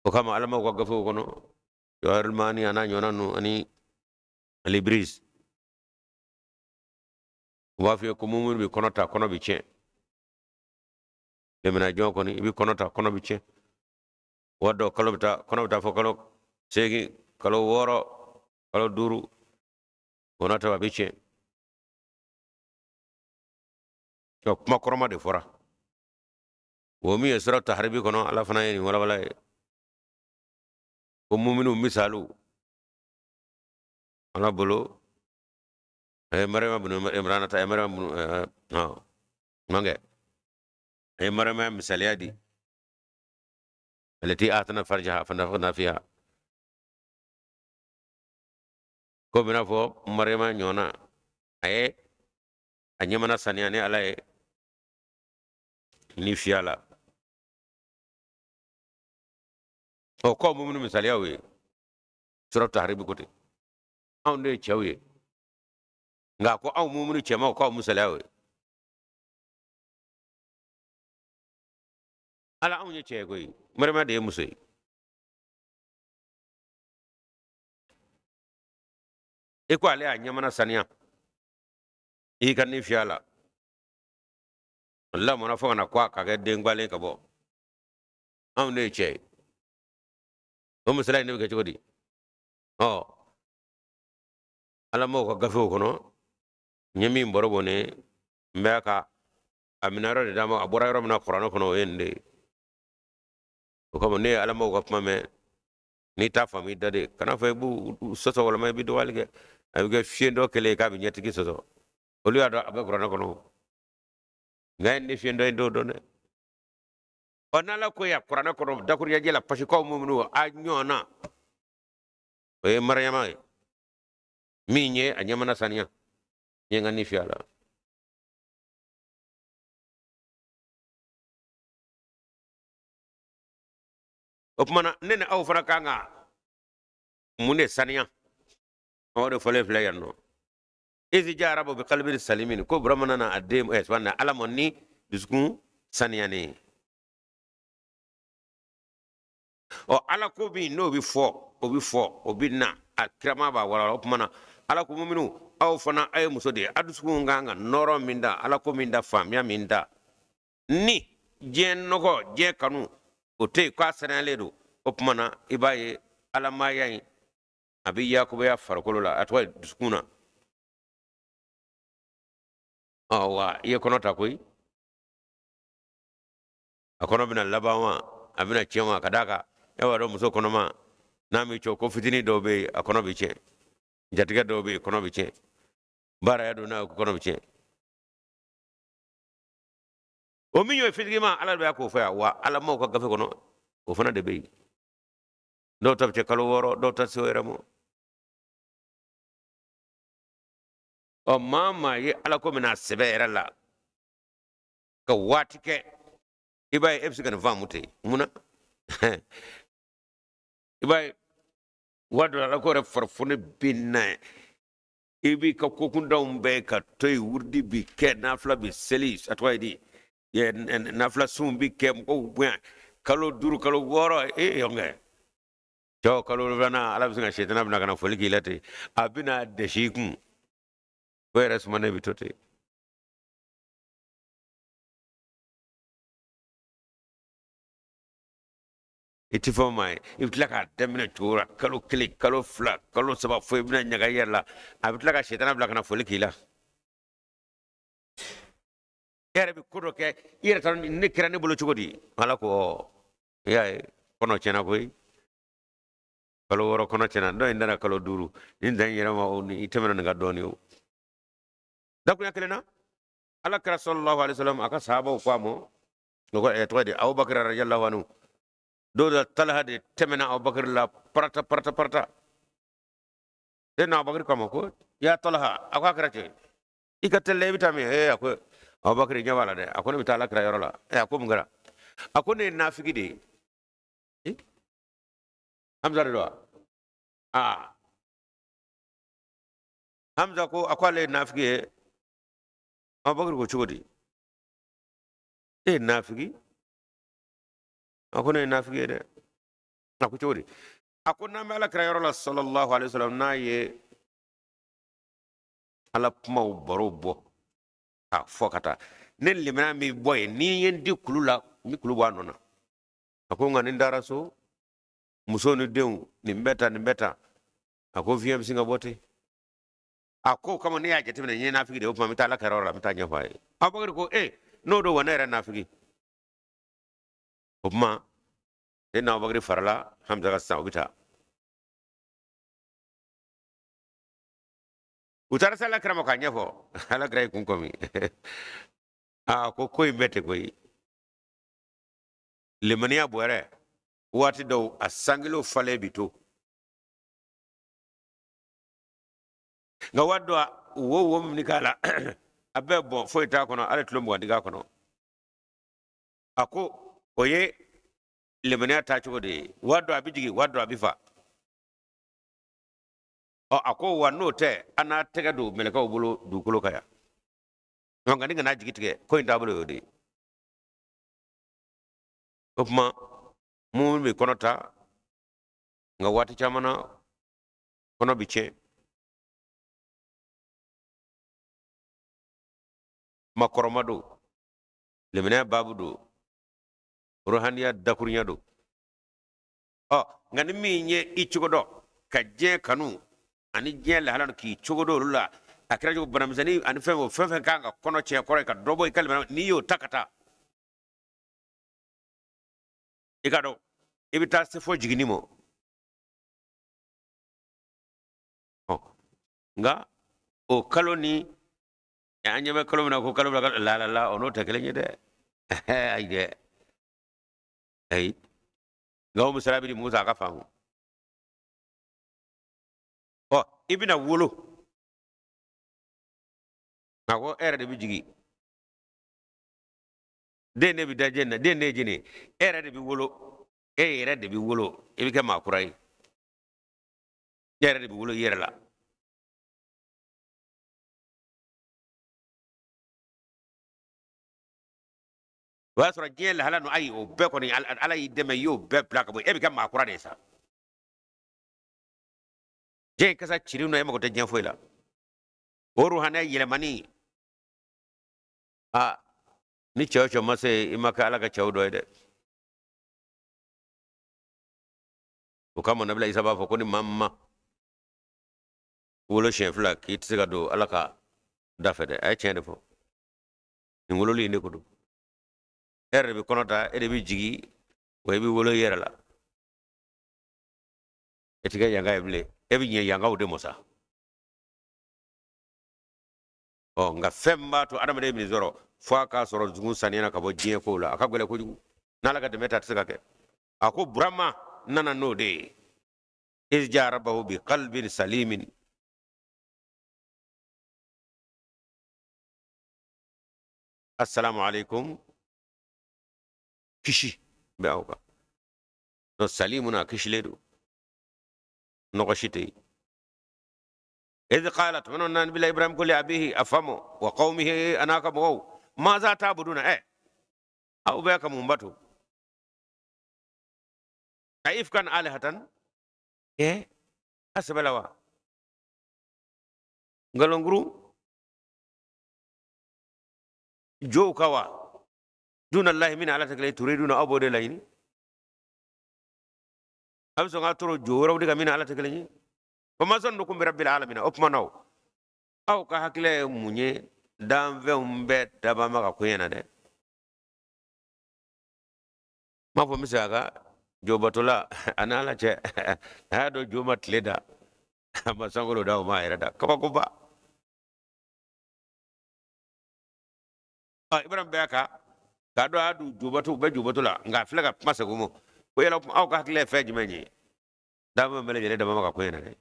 O kama Ala m'aw ka gafew kɔnɔ, Jawahirul Maani a n'a ɲɔgɔnna ninnu ani Al-Ibriz, u b'a f'i ye ko muminu bɛ kɔnɔ ta, kɔnɔ bɛ tiɲɛ. Lemina jɔn kɔni, i bɛ kɔnɔ ta, kɔnɔ bɛ tiɲɛ. Waati dɔ kalo bɛ taa, kɔnɔ bɛ taa fɔ kalo 8, kalo 6, kalo 5, o n'a ta a bɛ tiɲɛ. Kuma kɔrɔma de fɔra o min ye sura taharibi kɔnɔ, Ala fana ye nin walawala ye ko muminu misaliw Ala bolo, a ye Mariyama bunu Imrana ta, a ye Mariyama bunu mankɛ, a ye Mariyama misaliya di, alati ahsanat farjaha fanafakhna fiha, ko bɛna fɔ Mariyama ɲɔgɔnna, a ye a ɲɛmana saniya ni Ala ye ni fiya la. Ɔ k'aw muminu misaliyaw ye sura taharibi ko ten, anw de ye cɛw ye, nka ko anw muminu cɛmanw k'aw misaliyaw ye. Ala anw ye cɛ ye koyi, Mariyama de ye muso ye. I ko ale y'a ɲɛmana saniya i ka ni fiya la, lamɔna fo ka na ko ka kɛ den gwalen ka bɔ, anw de ye cɛ ye. O misaliya in ne bɛ kɛ cogo di? Ɔ Ala m'aw ka gafew kɔnɔ, n ye min baro bɔ ne n bɛ ka a minɛ yɔrɔ de d'a ma, a bɔra yɔrɔ min na kuranɛ kɔnɔ, o ye nin de ye. O kama ne ye Ala m'aw ka kuma mɛn, n'i t'a faamu i da de, kana fɔ i b'u sɔsɔ walima i bɛ dɔgɔyali kɛ, a bɛ kɛ fiyen dɔ kɛlen ye k'a bɛ ɲɛtigi sɔsɔ. Olu y'a dɔn a bɛ kuranɛ kɔnɔ, nka ne fiyen dɔ in t'o dɔn dɛ. Ɔ n'Ala ko ya kuranɛ kɔnɔ dakuruɲɛjɛ la, parce que k'aw muminu a ɲɔgɔn na, o ye Mariyama ye min ye a ɲɛmana saniya, n ye n ka ni fiyɛ a la. O tuma na ne ni aw fana kan ka mun de saniya? O de fɔlen filɛ yan nɔ, izi jaa rabbahu bi qalbin salimin, ko Burama nana a den subahana Ala ma ni dusukun saniyanen ye. Ɔ Ala ko min n'o bɛ fɔ, o bɛ fɔ, o bɛ na, a kirama b'a walawala. O tuma na Ala ko muminu aw fana a ye muso de ye, a dusukun kan ka nɔrɔ min da, Ala ko min da, faamuya min da, ni diɲɛ nɔgɔ, diɲɛ kanu O tɛ yen k'a saniyalen don. O tuma na i b'a ye alamaya in a bɛ yakubaya farikolo la, a tɔgɔ ye dusukun na. Ɔ wa i ye kɔnɔ ta koyi, a kɔnɔ bɛna laban wa a bɛna tiɲɛ wa? Ka d'a kan e b'a dɔn muso kɔnɔma n'a m'i cɔ, ko fitinin dɔw bɛ yen a kɔnɔ bɛ tiɲɛ, jatigɛ dɔw bɛ yen kɔnɔ bɛ tiɲɛ, baaraya don n'a ye kɔnɔ bɛ tiɲɛ. O min y'o fitigima, ala de b'a k'o fɔ yan wa alamaw ka gafe kɔnɔ o fana de bɛ yen. Dɔw ta bɛ kɛ kalo 6, dɔw ta se o yɛrɛ ma. Ɔ maa maa ye ala ko minɛ a sɛbɛ yɛrɛ la ka waati kɛ, i b'a ye e bɛ se ka nin faamu ten. Mun na? I b'a ye waati dɔ la ala ko yɛrɛ farifoni bɛ na, i b'i ka kokundanw bɛɛ ka to yen, wurudi bi kɛ, nafila bi seli, a tɔgɔ ye di, nafila sun bi kɛ, mɔgɔw bonya kalo 5, kalo 6, e yɔnkɛ cɛw kalo 7, ala bɛ se ka sɛtana bɛna ka na foli k'i la ten, a bɛna dɛsɛ i kun, o yɛrɛ sumanen bɛ to ten. I tɛ fɛn ma ye, i bɛ tila k'a daminɛ cogo la kalo 1, kalo 2, kalo 3, fo i bɛna ɲaga i yɛrɛ la, a bɛ tila ka sɛtana bila ka na foli k'i la. E yɛrɛ bɛ ko dɔ kɛ i yɛrɛ t'a dɔn ne kɛra ne bolo cogo di. Ala ko i y'a ye kɔnɔ tiɲɛna koyi, kalo 6 kɔnɔ tiɲɛna, dɔ in nana kalo 5, nin dan yɛrɛ ma o ni i tɛmɛna nin kan dɔɔnin. O dakuruɲa kelen na, ala kira sallallahu alaihi wasallam a ka sahabaw ko a ma, o ko tɔgɔ di, Abubakar radiyallahu anhu, don dɔ Talaha de tɛmɛna Abubakar la parata parata parata. E na Abubakar ko a ma ko ya Talaha, a ko a kɛra ten, i ka teli i bɛ taa min? Ee a ko Abubakar ɲɛ b'a la dɛ, a ko ne bɛ taa ala kira yɔrɔ la. Ee a ko mun kɛra? A ko ne ye nafigi de ye. Hamza de don wa? Aa Hamza ko a ko ale ye nafigi ye. Abubakar ko cogo di e ye nafigi? A ko ne ye nafigi ye dɛ. A ko cogo di? A ko n'an bɛ ala kira yɔrɔ la sallallahu alaihi wasallam, n'a ye ala kumaw baro bɔ k'a fɔ ka taa, ne limaniya min bɔ yen, ni ye n di kulu la, n bɛ kulu bɔ a nɔ na. A ko nka ni n taara so, muso ni denw, nin bɛ tan, nin bɛ tan, a ko fiɲɛ bɛ sin ka bɔ ten. A ko kama ne y'a jateminɛ n ye nafigi de ye, o tuma n bɛ taa ala kira yɔrɔ la, n bɛ taa ɲɛfɔ a ye. Abubakar ko e n'o don wa, ne yɛrɛ nafigi. O tuma ne n'Abubakar farala Hamza kan sisan, u bɛ taa. U taara se ala kira ma k'a ɲɛfɔ. Ala kira y'i kun kɔmi, aa ko ko in bɛ ten koyi. Limaniya bɔrɛ waati dɔw a sankilo falen bi to, nka waati dɔ wo wo min k'a la a bɛɛ bɔn, foyi t'a kɔnɔ, hali kilo 20 tɛ k'a kɔnɔ. A ko o ye limaniya taacogo de ye, waati dɔ a bɛ jigin, waati dɔ a bɛ fa. Ɔ a ko wa n'o tɛ, an n'a tɛgɛ don mɛlɛkɛw bolo dugukolo kan yan, nka ni kana jigi tigɛ, ko in taabolo y'o de ye. O tuma mun bɛ kɔnɔ ta, nka waati caman na kɔnɔ bɛ tiɲɛ. Makɔrɔma don, limaniya baabu don, ruhaniya dakurunya don. Ɔ nka ni min ye i cogo dɔn ka diɲɛ kanu ani diɲɛ lahala k'i cogo dɔn olu la, a kɛra cogo banamisɛnnin ani fɛn o fɛn fɛn kan ka kɔnɔ tiɲɛ, kɔrɔ ye ka dɔ bɔ i ka limaniya, n'i y'o ta ka taa, i ka dɔn i bɛ taa se fo jiginni ma. Ɔ nka o kalo ni an ɲɛ bɛ kalo min na ko kalo bila la la la, o n'o tɛ kelen ye dɛ. Ayi dɛ, ayi. Nka o misaliya bɛ di Musa a ka faamu. Ɔ i bɛna wolo, a ko e yɛrɛ de bɛ jigin, den de bɛ da jeni na, den de ye jeni ye, e yɛrɛ de bɛ wolo, e yɛrɛ de bɛ wolo, i bɛ kɛ maa kura ye, e yɛrɛ de bɛ wolo i yɛrɛ la. O y'a sɔrɔ diɲɛ lahala ninnu, ayi o bɛɛ kɔni ala y'i dɛmɛ, i y'o bɛɛ bila ka bɔ yen, e bɛ kɛ maa kura de ye sa. Diɲɛ kasa ciri nɔ, e mago tɛ diɲɛ foyi la. O ruhaniya yɛlɛmani, aa ni cɛ o cɛ ma se, i ma kɛ ala ka cɛw dɔ ye dɛ. O kama nabila Isa b'a fɔ ko ni maa min ma wolo siɲɛ fila, k'i tɛ se ka don Ala ka da fɛ dɛ. A ye tiɲɛ de fɔ. Nin wololi in de ko don. E yɛrɛ de bɛ kɔnɔ ta, e de bɛ jigin, wa i bɛ wolo i yɛrɛ la. E tɛ kɛ yanka ye bilen, e bɛ ɲɛ yankaw de ma sa. Ɔ, nka fɛn min b'a to adamaden bɛ nin sɔrɔ, fo a k'a sɔrɔ dusukun saniyana ka bɔ diɲɛ kow la. A ka gɛlɛn kojugu, n'Ala ka dɛmɛ tɛ, a tɛ se ka kɛ. A ko Burama nana n'o de ye. Iz jaa rabbahu bi qalbin salimin. Assalamu alaikum, kisi bɛ aw kan. Donc salimun, a kisilen don, nɔgɔ si tɛ yen. Iz qala, tuma na nabila Ibrahim ko li abihi, a fa ma, wa qawmihi, a n'a ka mɔgɔw, maza ta'buduna, ɛ, aw bɛ ka mun bato? Aifkan alihatan, ɛ, a sɛbɛ la wa, nkalonkuru jow ka wa, dunallahi, min Ala tɛ kelen, turiduna, aw b'o de laɲini. A bɛ sɔn k'a toro jo wɛrɛw de ka min Ala tɛ kelen ye. Fama zannukum bi rabbil alamin. O tuma na, aw ka hakili ye mun ye danfɛnw bɛɛ dabama ka koɲɛ na dɛ? N m'a fɔ n bɛ segin a kan, jobatola a ni Ala cɛ, a y'a dɔn jo ma tile da, a ma sankolo da, o ma a yɛrɛ da. Kabakoba. Ibrahim bɛ ka k'a dɔn a y'a dun jobato, u bɛ jobato la, nka a filɛ ka kuma segin o ma ko yala aw ka hakili ye fɛn jumɛn ye danfɛn bɛɛ lajɛlen dabama ka koɲɛ na dɛ?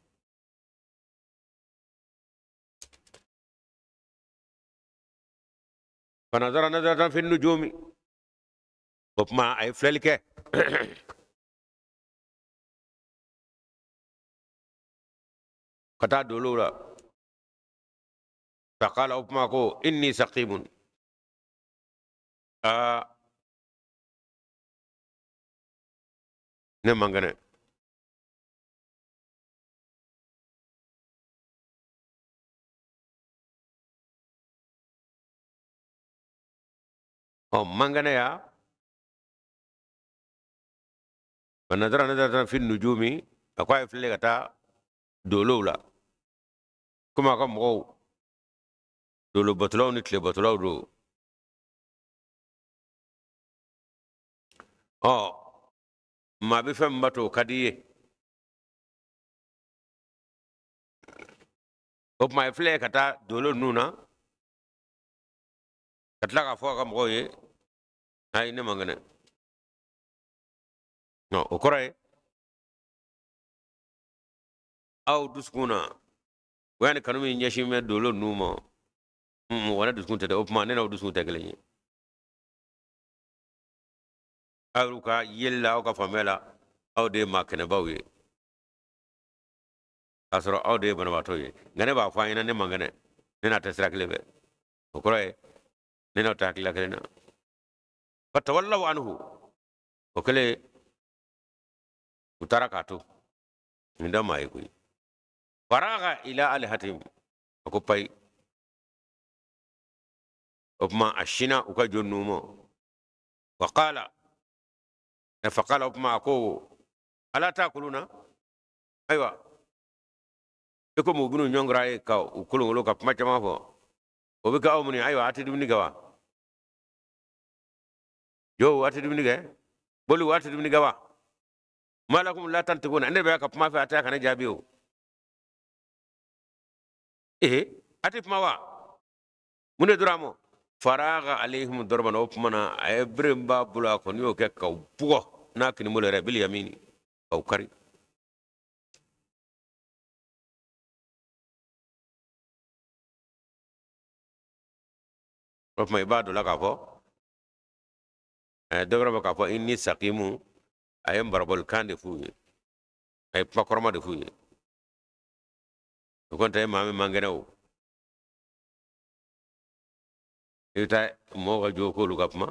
Fanazara nazaratan fi nujumi. O tuma a ye filɛli kɛ ka taa dolow la. Faqala, o tuma ko inni saqimun, aa, ne man kɛnɛ. Ɔ, man kɛnɛ ya. Fa nazara nazaratan fi nujumi, a ko a ye filɛ ka taa dolow la, komi a ka mɔgɔw dolo batolaw ni tile batolaw don. Ɔ, maa bɛ fɛn min bato, o ka di i ye. O tuma a ye filɛ ka taa dolo ninnu na, ka tila k'a fɔ a ka mɔgɔw ye, ayi, ne man kɛnɛ. O kɔrɔ ye aw dusukun na o y'a ni kanu min ɲɛsin bɛ dolo ninnu ma, mɔgɔ wɛrɛ dusukun tɛ dɛ. O tuma ne n'aw dusukun tɛ kelen ye. Aw y'u ka yeli la, aw ka faamuya la, aw de ye maa kɛnɛbaw ye, k'a sɔrɔ aw de ye banabaatɔ ye. Nka ne b'a fɔ an ɲɛna, ne man kɛnɛ, ne n'a tɛ sira kelen fɛ. O kɔrɔ ye ne n'aw tɛ hakilila kelen na. Fatawallaw anhu, o kɛlen u taara k'a to nin da maa ye koyi. Faraga ila alihatihim, a ko payi. O tuma a sinna u ka jo ninnu ma. Wa qala, faqala, o tuma a ko ala takuluna. Ayiwa, i komi u bɛn'u ɲɔngiri a ye ka u kolonkolon ka kuma caman fɔ, o bɛ kɛ aw mun ye? Ayiwa, a tɛ dumuni kɛ wa? Jo, a tɛ dumuni kɛ? Boli, a tɛ dumuni kɛ wa? Malakum la tantikuna, ne bɛ ka kuma fɛ, a tɛ ka ne jaabi o. Ee, a tɛ kuma wa? Mun de dɔrɔn ma? Faraga alayhim darban, o tuma na a ye bere min b'a bolo, a kɔni y'o kɛ k'u bugɔ n'a kinibolo yɛrɛ, bil yamini, k'u kari. O tuma i b'a dɔn la k'a fɔ dɔ wɛrɛ bɛ k'a fɔ inni saqimu, a ye marabɔlikan de f'u ye, a ye kuma kɔrɔma de f'u ye. O kɔni tɛ maa min man kɛnɛ o, i bɛ taa mɔgɔw ka jo k'olu ka kuma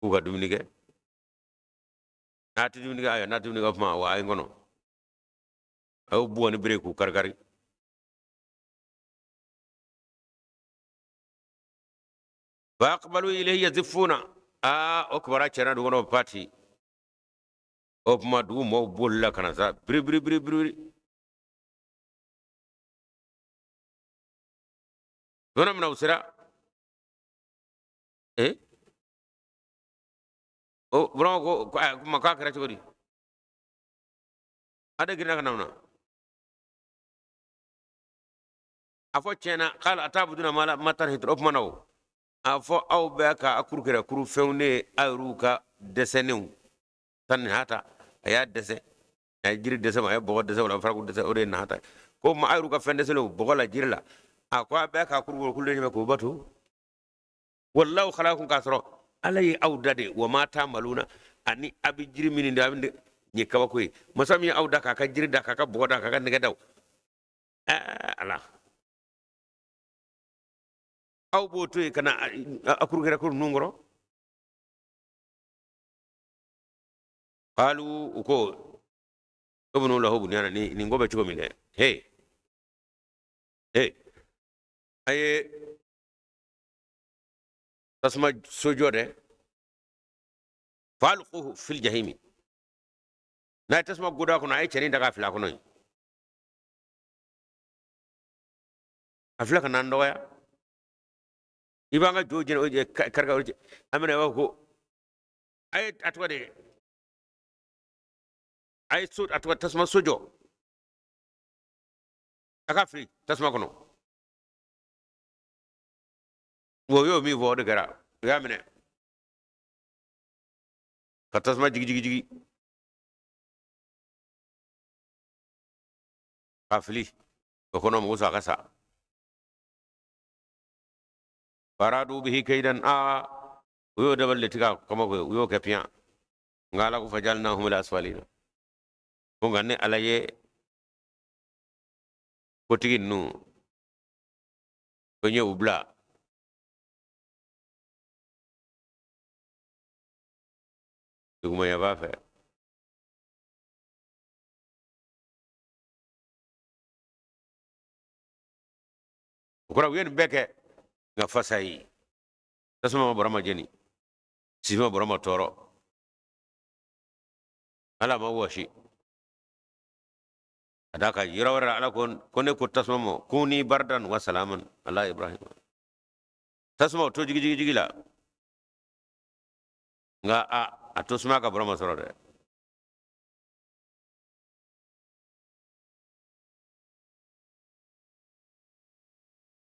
k'u ka dumuni kɛ, n'a tɛ dumuni kɛ, ayiwa, n'a tɛ dumuni kɛ kuma wa, a ye n kɔnɔ, a y'o bugɔ ni bere k'u kari-kari. Fa aqbalu ilayhi yazifuna, aa, o kibaruya cɛnna dugu kɔnɔ pati. O tuma dugu mɔgɔw bolila ka na sa biri biri biri biri. Tuma min na u sera o Burama ko kuma k'a kɛra cogo di? A de girinna ka na mun na? A fɔ tiɲɛ na k'ala atabuduna ma tanhitu. O tuma na o a fɔ aw bɛ ka a kuru kɛra kuru fɛnw de ye aw yɛrɛw ka dɛsɛnenw tanhata. A y'a dɛsɛ, a ye jiri dɛsɛ, a ye bɔgɔ dɛsɛ, wala faraku dɛsɛ, o de ye nahata. Ko ma aw yɛrɛw ka fɛn dɛsɛlenw bɔgɔ la jiri la, a ko a bɛɛ ka kuru kulu de ɲɛ k'o bato. Wallahu khalaqakum, k'a sɔrɔ ala ye aw da de, wa ma ta'maluna, ani a bɛ jiri min da, a bɛ nin ye kabako ye. Masa min ye aw da k'a ka jiri da, k'a ka bɔgɔ da, k'a ka nɛgɛ da, ala aw b'o to yen ka na a kuru kɛra kuru ninnu kɔrɔ. Qalu, u ko ibnu lahu bunyana, ni nin ko bɛ cogo min dɛ, he he, a ye tasuma sojɔ dɛ, falquhu fil jahimi, n'a ye tasuma goda kɔnɔ, a ye cɛnin da k'a fili a kɔnɔ yen. A filɛ ka n'an dɔgɔya, i b'an ka jo jɛnɛ o kari o an bɛna i b'a fɔ ko a ye a tɔgɔ de a ye so a tɔgɔ tasuma so jɔ, a ka fili tasuma kɔnɔ. O y'o min fɔ, o de kɛra. U y'a minɛ ka tasuma jigi jigi jigi k'a fili o kɔnɔ, mɔgɔ sa a ka sa. Faradu bihi kaidan, a u y'o dabali de tigɛ a kama koyi, u y'o kɛ piyan. Nka ala ko fajalnahum al-asfalina, ko nka ne ala ye kotigi ninnu ko n ye u bila duguma fɛ. O kɔrɔ u ye nin bɛɛ kɛ, nka fasa ye tasuma ma Burama jeni, sifi ma Burama tɔɔrɔ, ala ma wɔsi. A d'a kan yɔrɔ wɛrɛ la ala ko ne ko tasuma ma kuni bardan wa salaman ala Ibrahim. Tasuma o to jigi jigi jigi la, nka a to suma ka Burama sɔrɔ dɛ.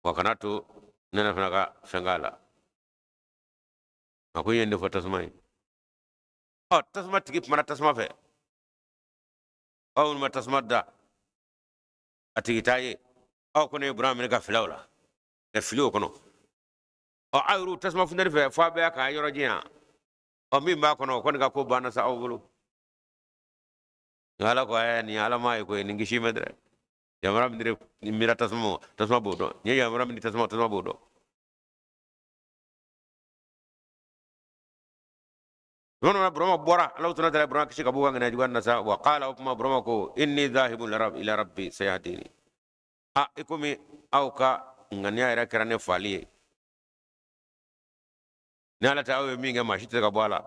Wa kana to nɛnɛ fana ka fɛn k'a la. A ko i ye nin de fɔ tasuma ye. Ɔ tasuma tigi kumana tasuma fɛ, aw minnu ma tasuma da a tigi t'a ye, aw kɔni ye Burama minɛ ka fili aw la ka fili o kɔnɔ. Ɔ aw yɛrɛw tasuma funteni fɛ fo a bɛɛ k'a yɔrɔ janya. Ɔ min b'a kɔnɔ o kɔni ka ko banna sa aw bolo. Nka ala ko ɛ nin ala maa ye koyi, nin kisi mɛ dɛ. Yamaruya min dira mira tasuma ma, tasuma b'o dɔn. N ye yamaruya min di tasuma ma, tasuma b'o dɔn. Tuma min na Burama bɔra, Alahu tana taala Burama kisi ka bɔ u ka ŋaniya juguya na sa. Wa qala, o tuma Burama ko inni dhahibun ila rabbi sayahdini. A i komi aw ka ŋaniya yɛrɛ kɛra ne faali ye, ni ala tɛ aw ye min kɛ maa si tɛ se ka bɔ a la,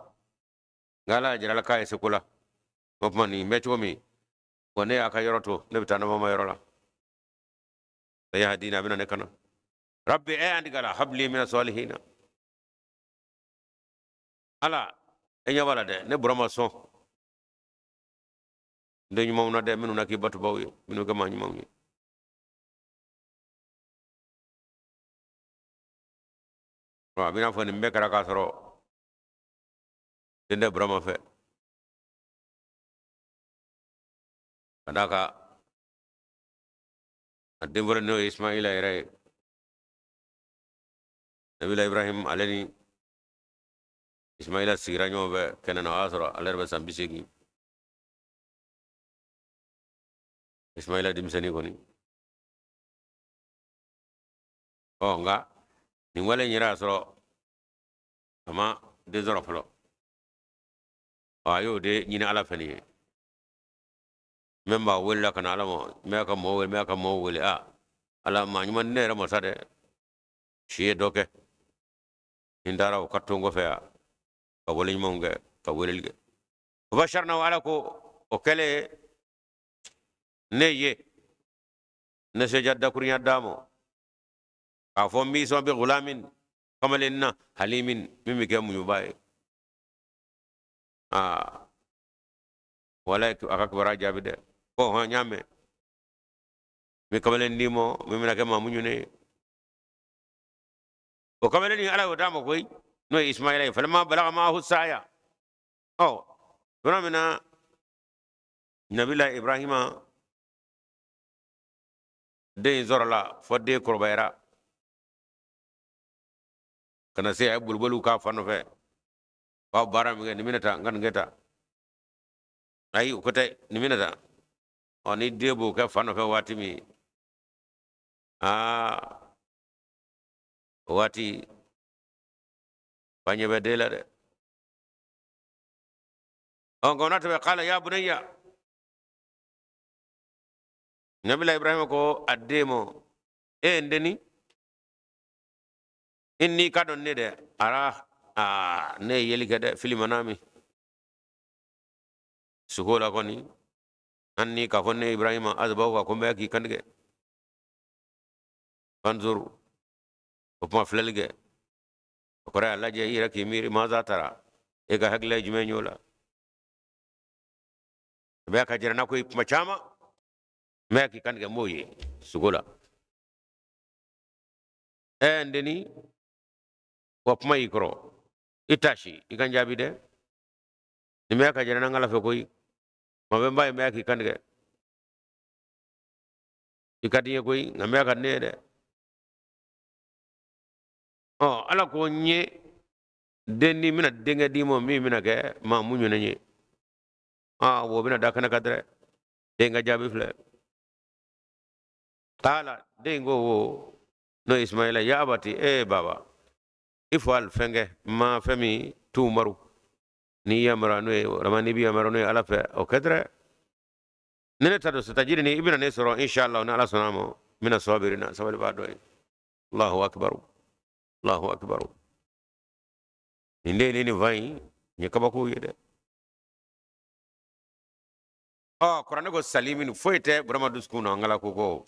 nka ala y'a jira la k'a ye seko la. O tuma nin bɛ cogo min, wa ne y'a ka yɔrɔ to, ne bɛ taa nama yɔrɔ la. Sayahdini, a bɛna ne kana. Rabbi e an digala habli mina salihina. Ala e ɲɛ b'a la dɛ, ne Burama sɔn n den ɲumanw na dɛ, minnu na k'i batobaw ye, minnu kɛ maa ɲumanw ye. A bɛna fɔ nin bɛɛ kɛra k'a sɔrɔ den tɛ Burama fɛ. Ka d'a kan a den fɔlɔ n'o ye Ismaila yɛrɛ ye, Nabila Ibrahim ale ni Ismaila sigira ɲɔgɔn fɛ kɛnɛ na, o y'a sɔrɔ ale yɛrɛ bɛ san 80. Ismaila denmisɛnnin kɔni. Ɔ nka nin wale in yɛrɛ y'a sɔrɔ a ma den sɔrɔ fɔlɔ. Ɔ a y'o de ɲini ala fɛ nin ye. Min b'a wele la ka na ala ma, n b'a ka mɔgɔw wele, n b'a ka mɔgɔw wele. A ala maa ɲuman ne yɛrɛ ma sa dɛ, si ye dɔ kɛ. Ni n taara o ka to n kɔfɛ yan ka wale ɲumanw kɛ, ka weleli kɛ. Basharna ala ko o kɛlen ne ye nisɔndiya dakurunya d'a ma k'a fɔ n b'i sɔn bi gulamin kamalen na halimin min bɛ kɛ muɲuba ye. Aa wala a ka kibaruya jaabi dɛ, ko hɔn n y'a mɛn, n bɛ kamalen d'i ma min bɛna kɛ maa muɲunen ye. O kamalen ni ala y'o d'a ma koyi, n'o ye Ismaila ye. Falamma balaga maahu saya, ɔ tuma min na nabila Ibrahima den in sɔrɔla fɔ den kɔrɔbayara ka na se a ye boliboliw k'a fa nɔfɛ, k'a baara min kɛ nin minɛ tan, n ka nin kɛ tan, ayi o ko tɛ, nin minɛ tan. Ɔ ni den b'o kɛ fa nɔfɛ waati min, aa o waati fa ɲɛ bɛ den la dɛ. Ɔ nka o n'a tɛmɛ, kala ya bunayya, nabila Ibrahima ko a den ma, e n denni, inni ka dɔn ne dɛ, ara aa ne ye yeli kɛ dɛ fil manami sugo la kɔni, anni k'a fɔ ne Ibrahima azbahuka ko n bɛ k'i kantigɛ, fanzur o kuma filɛli kɛ, o kɔrɔ y'a lajɛ i yɛrɛ k'i miiri, maza tara, e ka hakilila ye jumɛn y'o la? A bɛ ka jira n na koyi kuma caman, n bɛ k'i kantigɛ n b'o ye sugo la. Ɛ n denni, wa kuma y'i kɔrɔ, i tasi i ka n jaabi dɛ, nin bɛ ka jira n na n kala fɛ koyi, ma bɛ n ba ye n bɛ k'i kantigɛ, i ka di n ye koyi, nka n bɛ ka di ne ye dɛ. Ɔ ala ko n ye den di, n bɛna denkɛ d'i ma min bɛna kɛ maa muɲunen ye. Aa o bɛna da kɛnɛ kan dɛ, den ka jaabi filɛ. Kala den ko wo n'o ye Ismaila, ya abati, e baba, ifal fɛn kɛ ma fɛn min tumaru n'i yamara n'o ye, walima n'i bɛ yamara n'o ye ala fɛ, o kɛ dɛrɛ. Ni ne ta don satajidini, i bɛna ne sɔrɔ inshallah ni ala sɔnna a ma, mina sabirina, sabalibaa dɔ ye. Allahu akbar, Allahu akbar. Nin den ni nin fa in nin ye kabako ye dɛ. Ɔ kuranɛ ko salimin, foyi tɛ Burama dusukun na n kala ko ko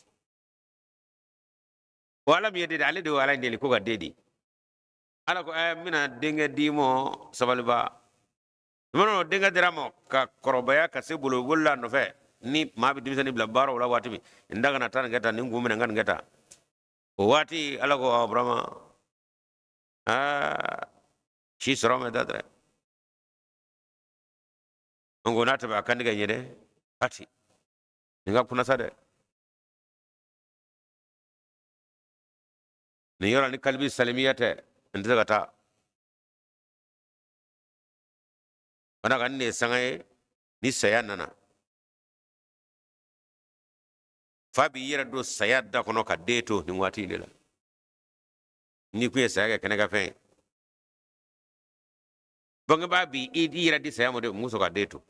o ala min ye den di, ale de y'o ala in deli ko ka den di. Ala ko n bɛna denkɛ d'i ma sabaliba. Tuma o denkɛ dira ma ka kɔrɔbaya ka se bolo la nɔfɛ, ni maa bɛ denmisɛnnin bila baaraw la waati min, n da kana taa nin kɛ tan, nin kun minɛ, n ka nin kɛ tan. O waati ala ko Burama, aa si sɔrɔ mɛ da dɛ. N ko n'a tɛmɛ a kan tigɛ ɲɛ dɛ, ati nin ka kunna sa dɛ. Nin yɔrɔ ni kalibi salimiya tɛ, n tɛ se ka taa. Fana ka nin de ye sanga ye, ni saya nana fa b'i yɛrɛ don saya da kɔnɔ ka den to nin waati in de la. N'i kun ye saya kɛ kɛnɛ kan fɛn ye, bangebaa b'i i yɛrɛ di saya ma de, mun sɔrɔ ka den to.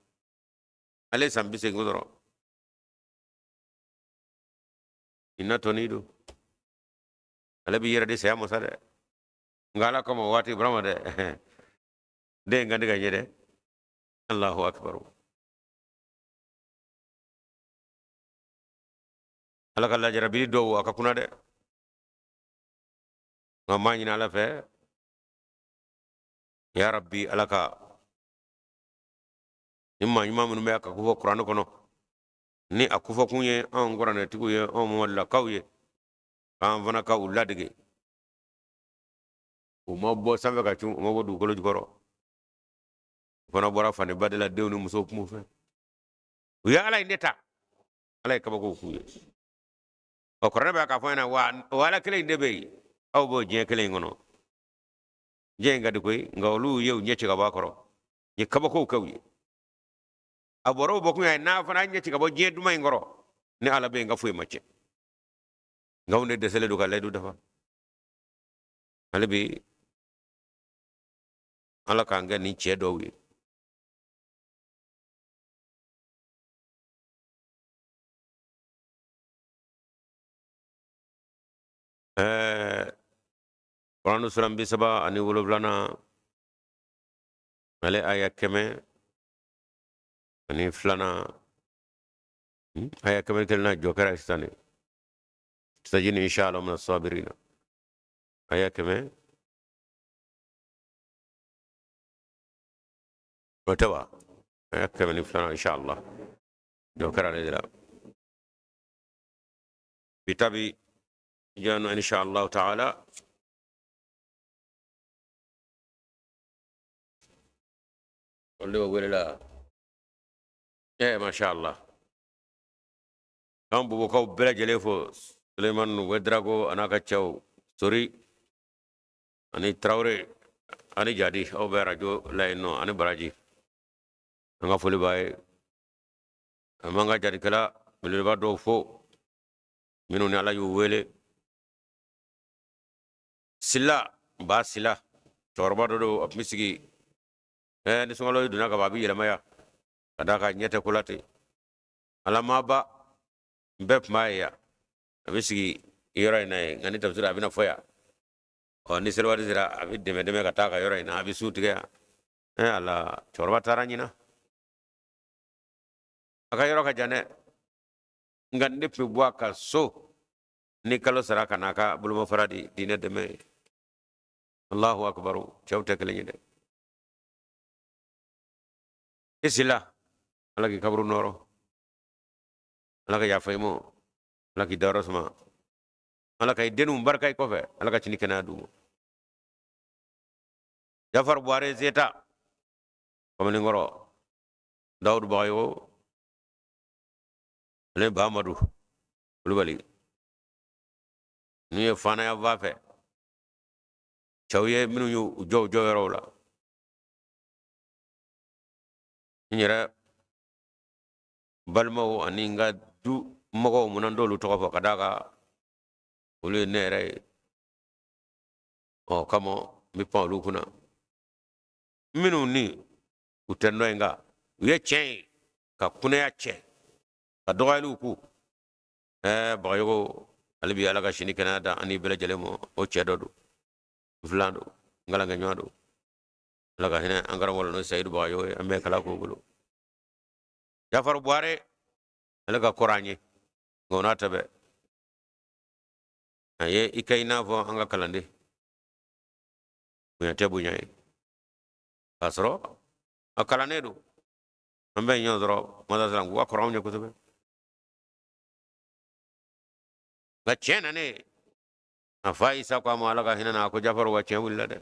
Ale san 80 sɔrɔ, i na tɔni don, ale b'i yɛrɛ di saya ma sa dɛ. Nka ala kama waati Burama dɛ, den kan ka ɲɛ dɛ. Allahu akbar. Ala ka lajarabili dɔw a ka kunna dɛ, nka n b'a ɲini ala fɛ ya rabbi, ala ka ni maa ɲuman minnu bɛ a ka kofɔ kuranɛ kɔnɔ, ni a kofɔkun ye anw kuranɛtigiw ye, anw mamadulakaw ye, k'an fana ka u ladege. U ma bɔ sanfɛ ka cun, u ma bɔ dugukolo jukɔrɔ, u fana bɔra fa ni ba de la, denw ni musow kun fɛ. U ye ala in de ta, ala ye kabakow k'u ye. Ɔ kuranɛ bɛ k'a fɔ ɲɛna wa o ala kelen in de bɛ yen, aw b'o diɲɛ kelen in kɔnɔ. Diɲɛ in ka di koyi, nka olu ye u ɲɛ ci ka bɔ a kɔrɔ, ye kabakow kɛ u ye. A bɔra o bɔkun ye, n'a fana ɲɛ ci ka bɔ diɲɛ duman in kɔrɔ, ni ala bɛ yen, ka foyi ma tiɲɛ. Nka anw de dɛsɛlen don ka layidu dafa. Hali bi ala k'an kɛ nin cɛ dɔw ye. Kuranu sura 37nan, ale aya 100. Ani filanan aya 101 na jɔ kɛra sisan de. Satajiduni insha Allah mina sabirina. Aya kɛmɛ o tɛ wa? Aya 102nan insha Allah jɔ kɛra ale de la. Bi ta bi janu insha Allah ta'ala. Olu de bɛ wele la. Masha Allah. An bobokaw bɛɛ lajɛlen fo, Suleiman Wedrago a n'a ka cɛw, Sori ani Tarawele ani Jadi, aw bɛ arajo la yen nɔ ani Baraji. An ka foli b'a ye. An b'an ka jadikɛla belebeleba dɔw fo minnu ni Ala y'u wele. Sila ba Sila, cɛkɔrɔba dɔ don, a tun bɛ sigi ni sunkalo donna ka ban, a bɛ yɛlɛma yan ka d'a kan ɲɛ tɛ ko la ten. Ala maaba n bɛɛ tun b'a ye yan, a bɛ sigi yɔrɔ in na yen, nka ni tafsiri a bɛna fɔ yan. Ɔ ni seliwaati sera, a bɛ dɛmɛ dɛmɛ ka taa a ka yɔrɔ in na, a bɛ su tigɛ yan. Ala, cɛkɔrɔba taara ɲina, a ka yɔrɔ ka jan dɛ, nka ne tun bɛ bɔ a ka so ni kalo sara ka n'a ka bolomafara di diinɛ dɛmɛ ye. Allahu akbaru, cɛw tɛ kelen ye dɛ. I sila, Ala k'i kaburu nɔɔrɔ, Ala ka yafa i ma, Ala k'i dayɔrɔ suma, Ala ka i denw barika i kɔfɛ, Ala ka sini kɛnɛya d'u ma. Jafar Buware Zeta, Kamalenkɔrɔ, Dawudu Bagayogo, ale Bahamadu Kulubali, n'u ye fanaya ba fɛ, cɛw ye minnu y'u jɔ u jɔyɔrɔw la. N yɛrɛ balimaw ani n ka du mɔgɔw, munna n t'olu tɔgɔ fɔ ka d'a kan olu ye ne yɛrɛ ye. Ɔ kama n bɛ pan olu kunna, minnu ni u tɛ nɔ in kan, u ye tiɲɛ ye ka kunnaya cɛ ka dɔgɔyaliw ku. Bagayogo, ale bi Ala ka sini kɛnɛya da ani bɛɛ lajɛlen ma. O cɛ dɔ don, n filan don, n kalankɛɲɔgɔn don. Ala ka hinɛ an karamɔgɔ la, n'o ye Sayidu Bagayogo ye, an bɛɛ kala k'o bolo. Jafaru Buware, ale ka kɔrɔ an ye, nka o n'a ta bɛɛ a ye i kɛ i n'a fɔ an ka kalanden. Bonya tɛ bonya ye k'a sɔrɔ a kalannen don. An bɛɛ ɲɔgɔn sɔrɔ madrasa la, u ka kɔrɔ anw ye kosɛbɛ, nka tiɲɛ na ne a fa Isa ko a ma, Ala ka hinɛ na, a ko Jafaru, wa tiɲɛ wulila dɛ,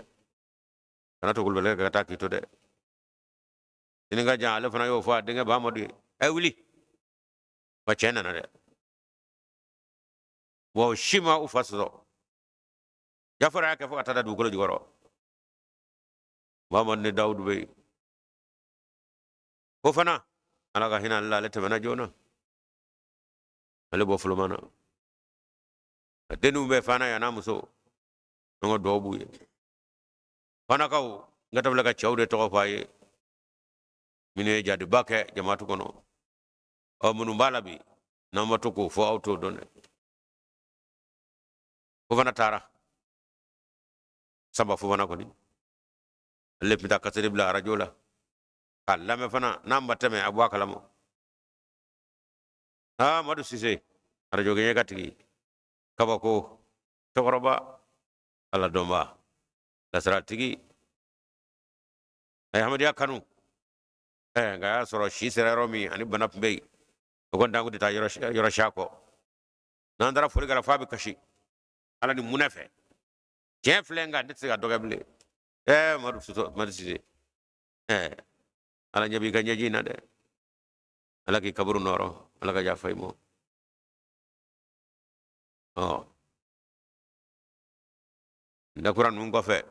kana to kulubalikɛ ka taa k'i to dɛ. Sini ka jan, ale fana y'o fɔ a denkɛ Bahamadu ye, ɛ wuli, wa tiɲɛ nana dɛ. Wa o si ma u fa sɔsɔ. Jafaru y'a kɛ fo ka taa da dugukolo jukɔrɔ. Bahamadu ni Dawudu bɛ yen o fana, Ala ka hinɛ ale la, ale tɛmɛna joona, ale bɔ folomana, a denninw bɛɛ fana yan n'a muso, an ka duwawu b'u ye. Fanakaw, n ka tabila ka cɛw de tɔgɔ fɔ a ye minnu ye jadiba kɛ jamaatu kɔnɔ. Ɔ minnu b'a la bi, n'an ma to k'o fɔ, aw t'o dɔn dɛ. Fofana taara Samba Fofana kɔni, ale tun bɛ taa kasɛti bila arajo la k'a lamɛn fana, n'a ma tɛmɛ a bɔ a kalama. Aa Madu Sise, arajo kɛɲɛ ka tigi kabako cɛkɔrɔba, ala dɔnba, lasaratigi, a ye hamadiya kanu. Nka a y'a sɔrɔ si sera yɔrɔ min ani bana tun bɛ yen, o kɔni t'an kun tɛ taa yɔrɔ siya kɔ. N'an taara foli kɛra f'a bɛ kasi, ala ni munɛ fɛ, tiɲɛ filɛ, nka ne tɛ se ka dɔ kɛ bilen. Madu Madu Sise, ala ɲɛ b'i ka ɲɛji in na dɛ. Ala k'i kaburu nɔɔrɔ, ala ka yafa i ma. Ɔ dakura ninnu kɔfɛ,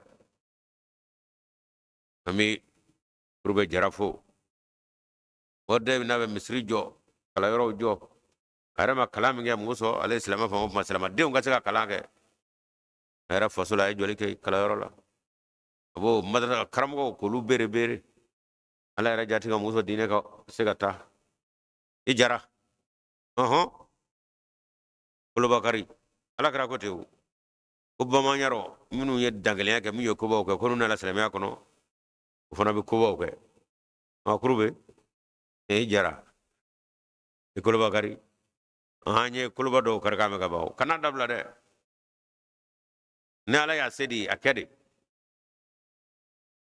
an bɛ Kurube Jara fo. O de n'a bɛ misiri jɔ, kalanyɔrɔw jɔ, a yɛrɛ ma kalan min kɛ mun sɔn, ale ye silamɛ fan o fan, silamɛdenw ka se ka kalan kɛ. A yɛrɛ faso la, a ye jɔli kɛ kalanyɔrɔ la, a b'o madarasa karamɔgɔw k'olu bere bere. Ala yɛrɛ jati ka muso diinɛ ka se ka taa i jara. Ɔhɔn Kolobakari, ala kɛra ko ten o. Ko bamanyarɔ minnu ye dankelenya kɛ, min ye kobaw kɛ, ko n'u nana silamɛya kɔnɔ, o fana bɛ kobaw kɛ. Ɔ Kurube, E Jara, i koloba kari. An ye koloba dɔw kari k'a mɛn ka ban. Kana dabila dɛ. Ni Ala y'a se di, a kɛ de.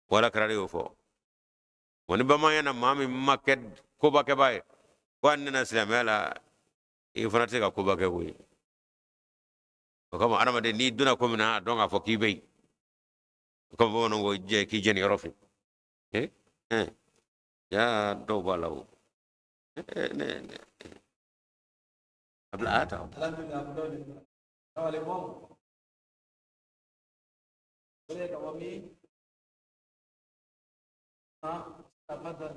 Wala kɛra de y'o fɔ. Wa ni bamanya na, maa min ma kɛ kobakɛba ye, ko a nana silamɛya la, i fana tɛ se ka koba kɛ koyi. O kama, adamaden, n'i donna ko min na, a dɔn k'a fɔ k'i bɛ yen. O kama bamananw ko jɛ k'i jɛni yɔrɔ fɛ. Eh eh, ya dɔw b'a la o. Eh, ne ne a bila a ta. Alhamdulillah, alhamdulillah. Assalamualaikum. Boleh Kak Mami? Ha, tafadhal.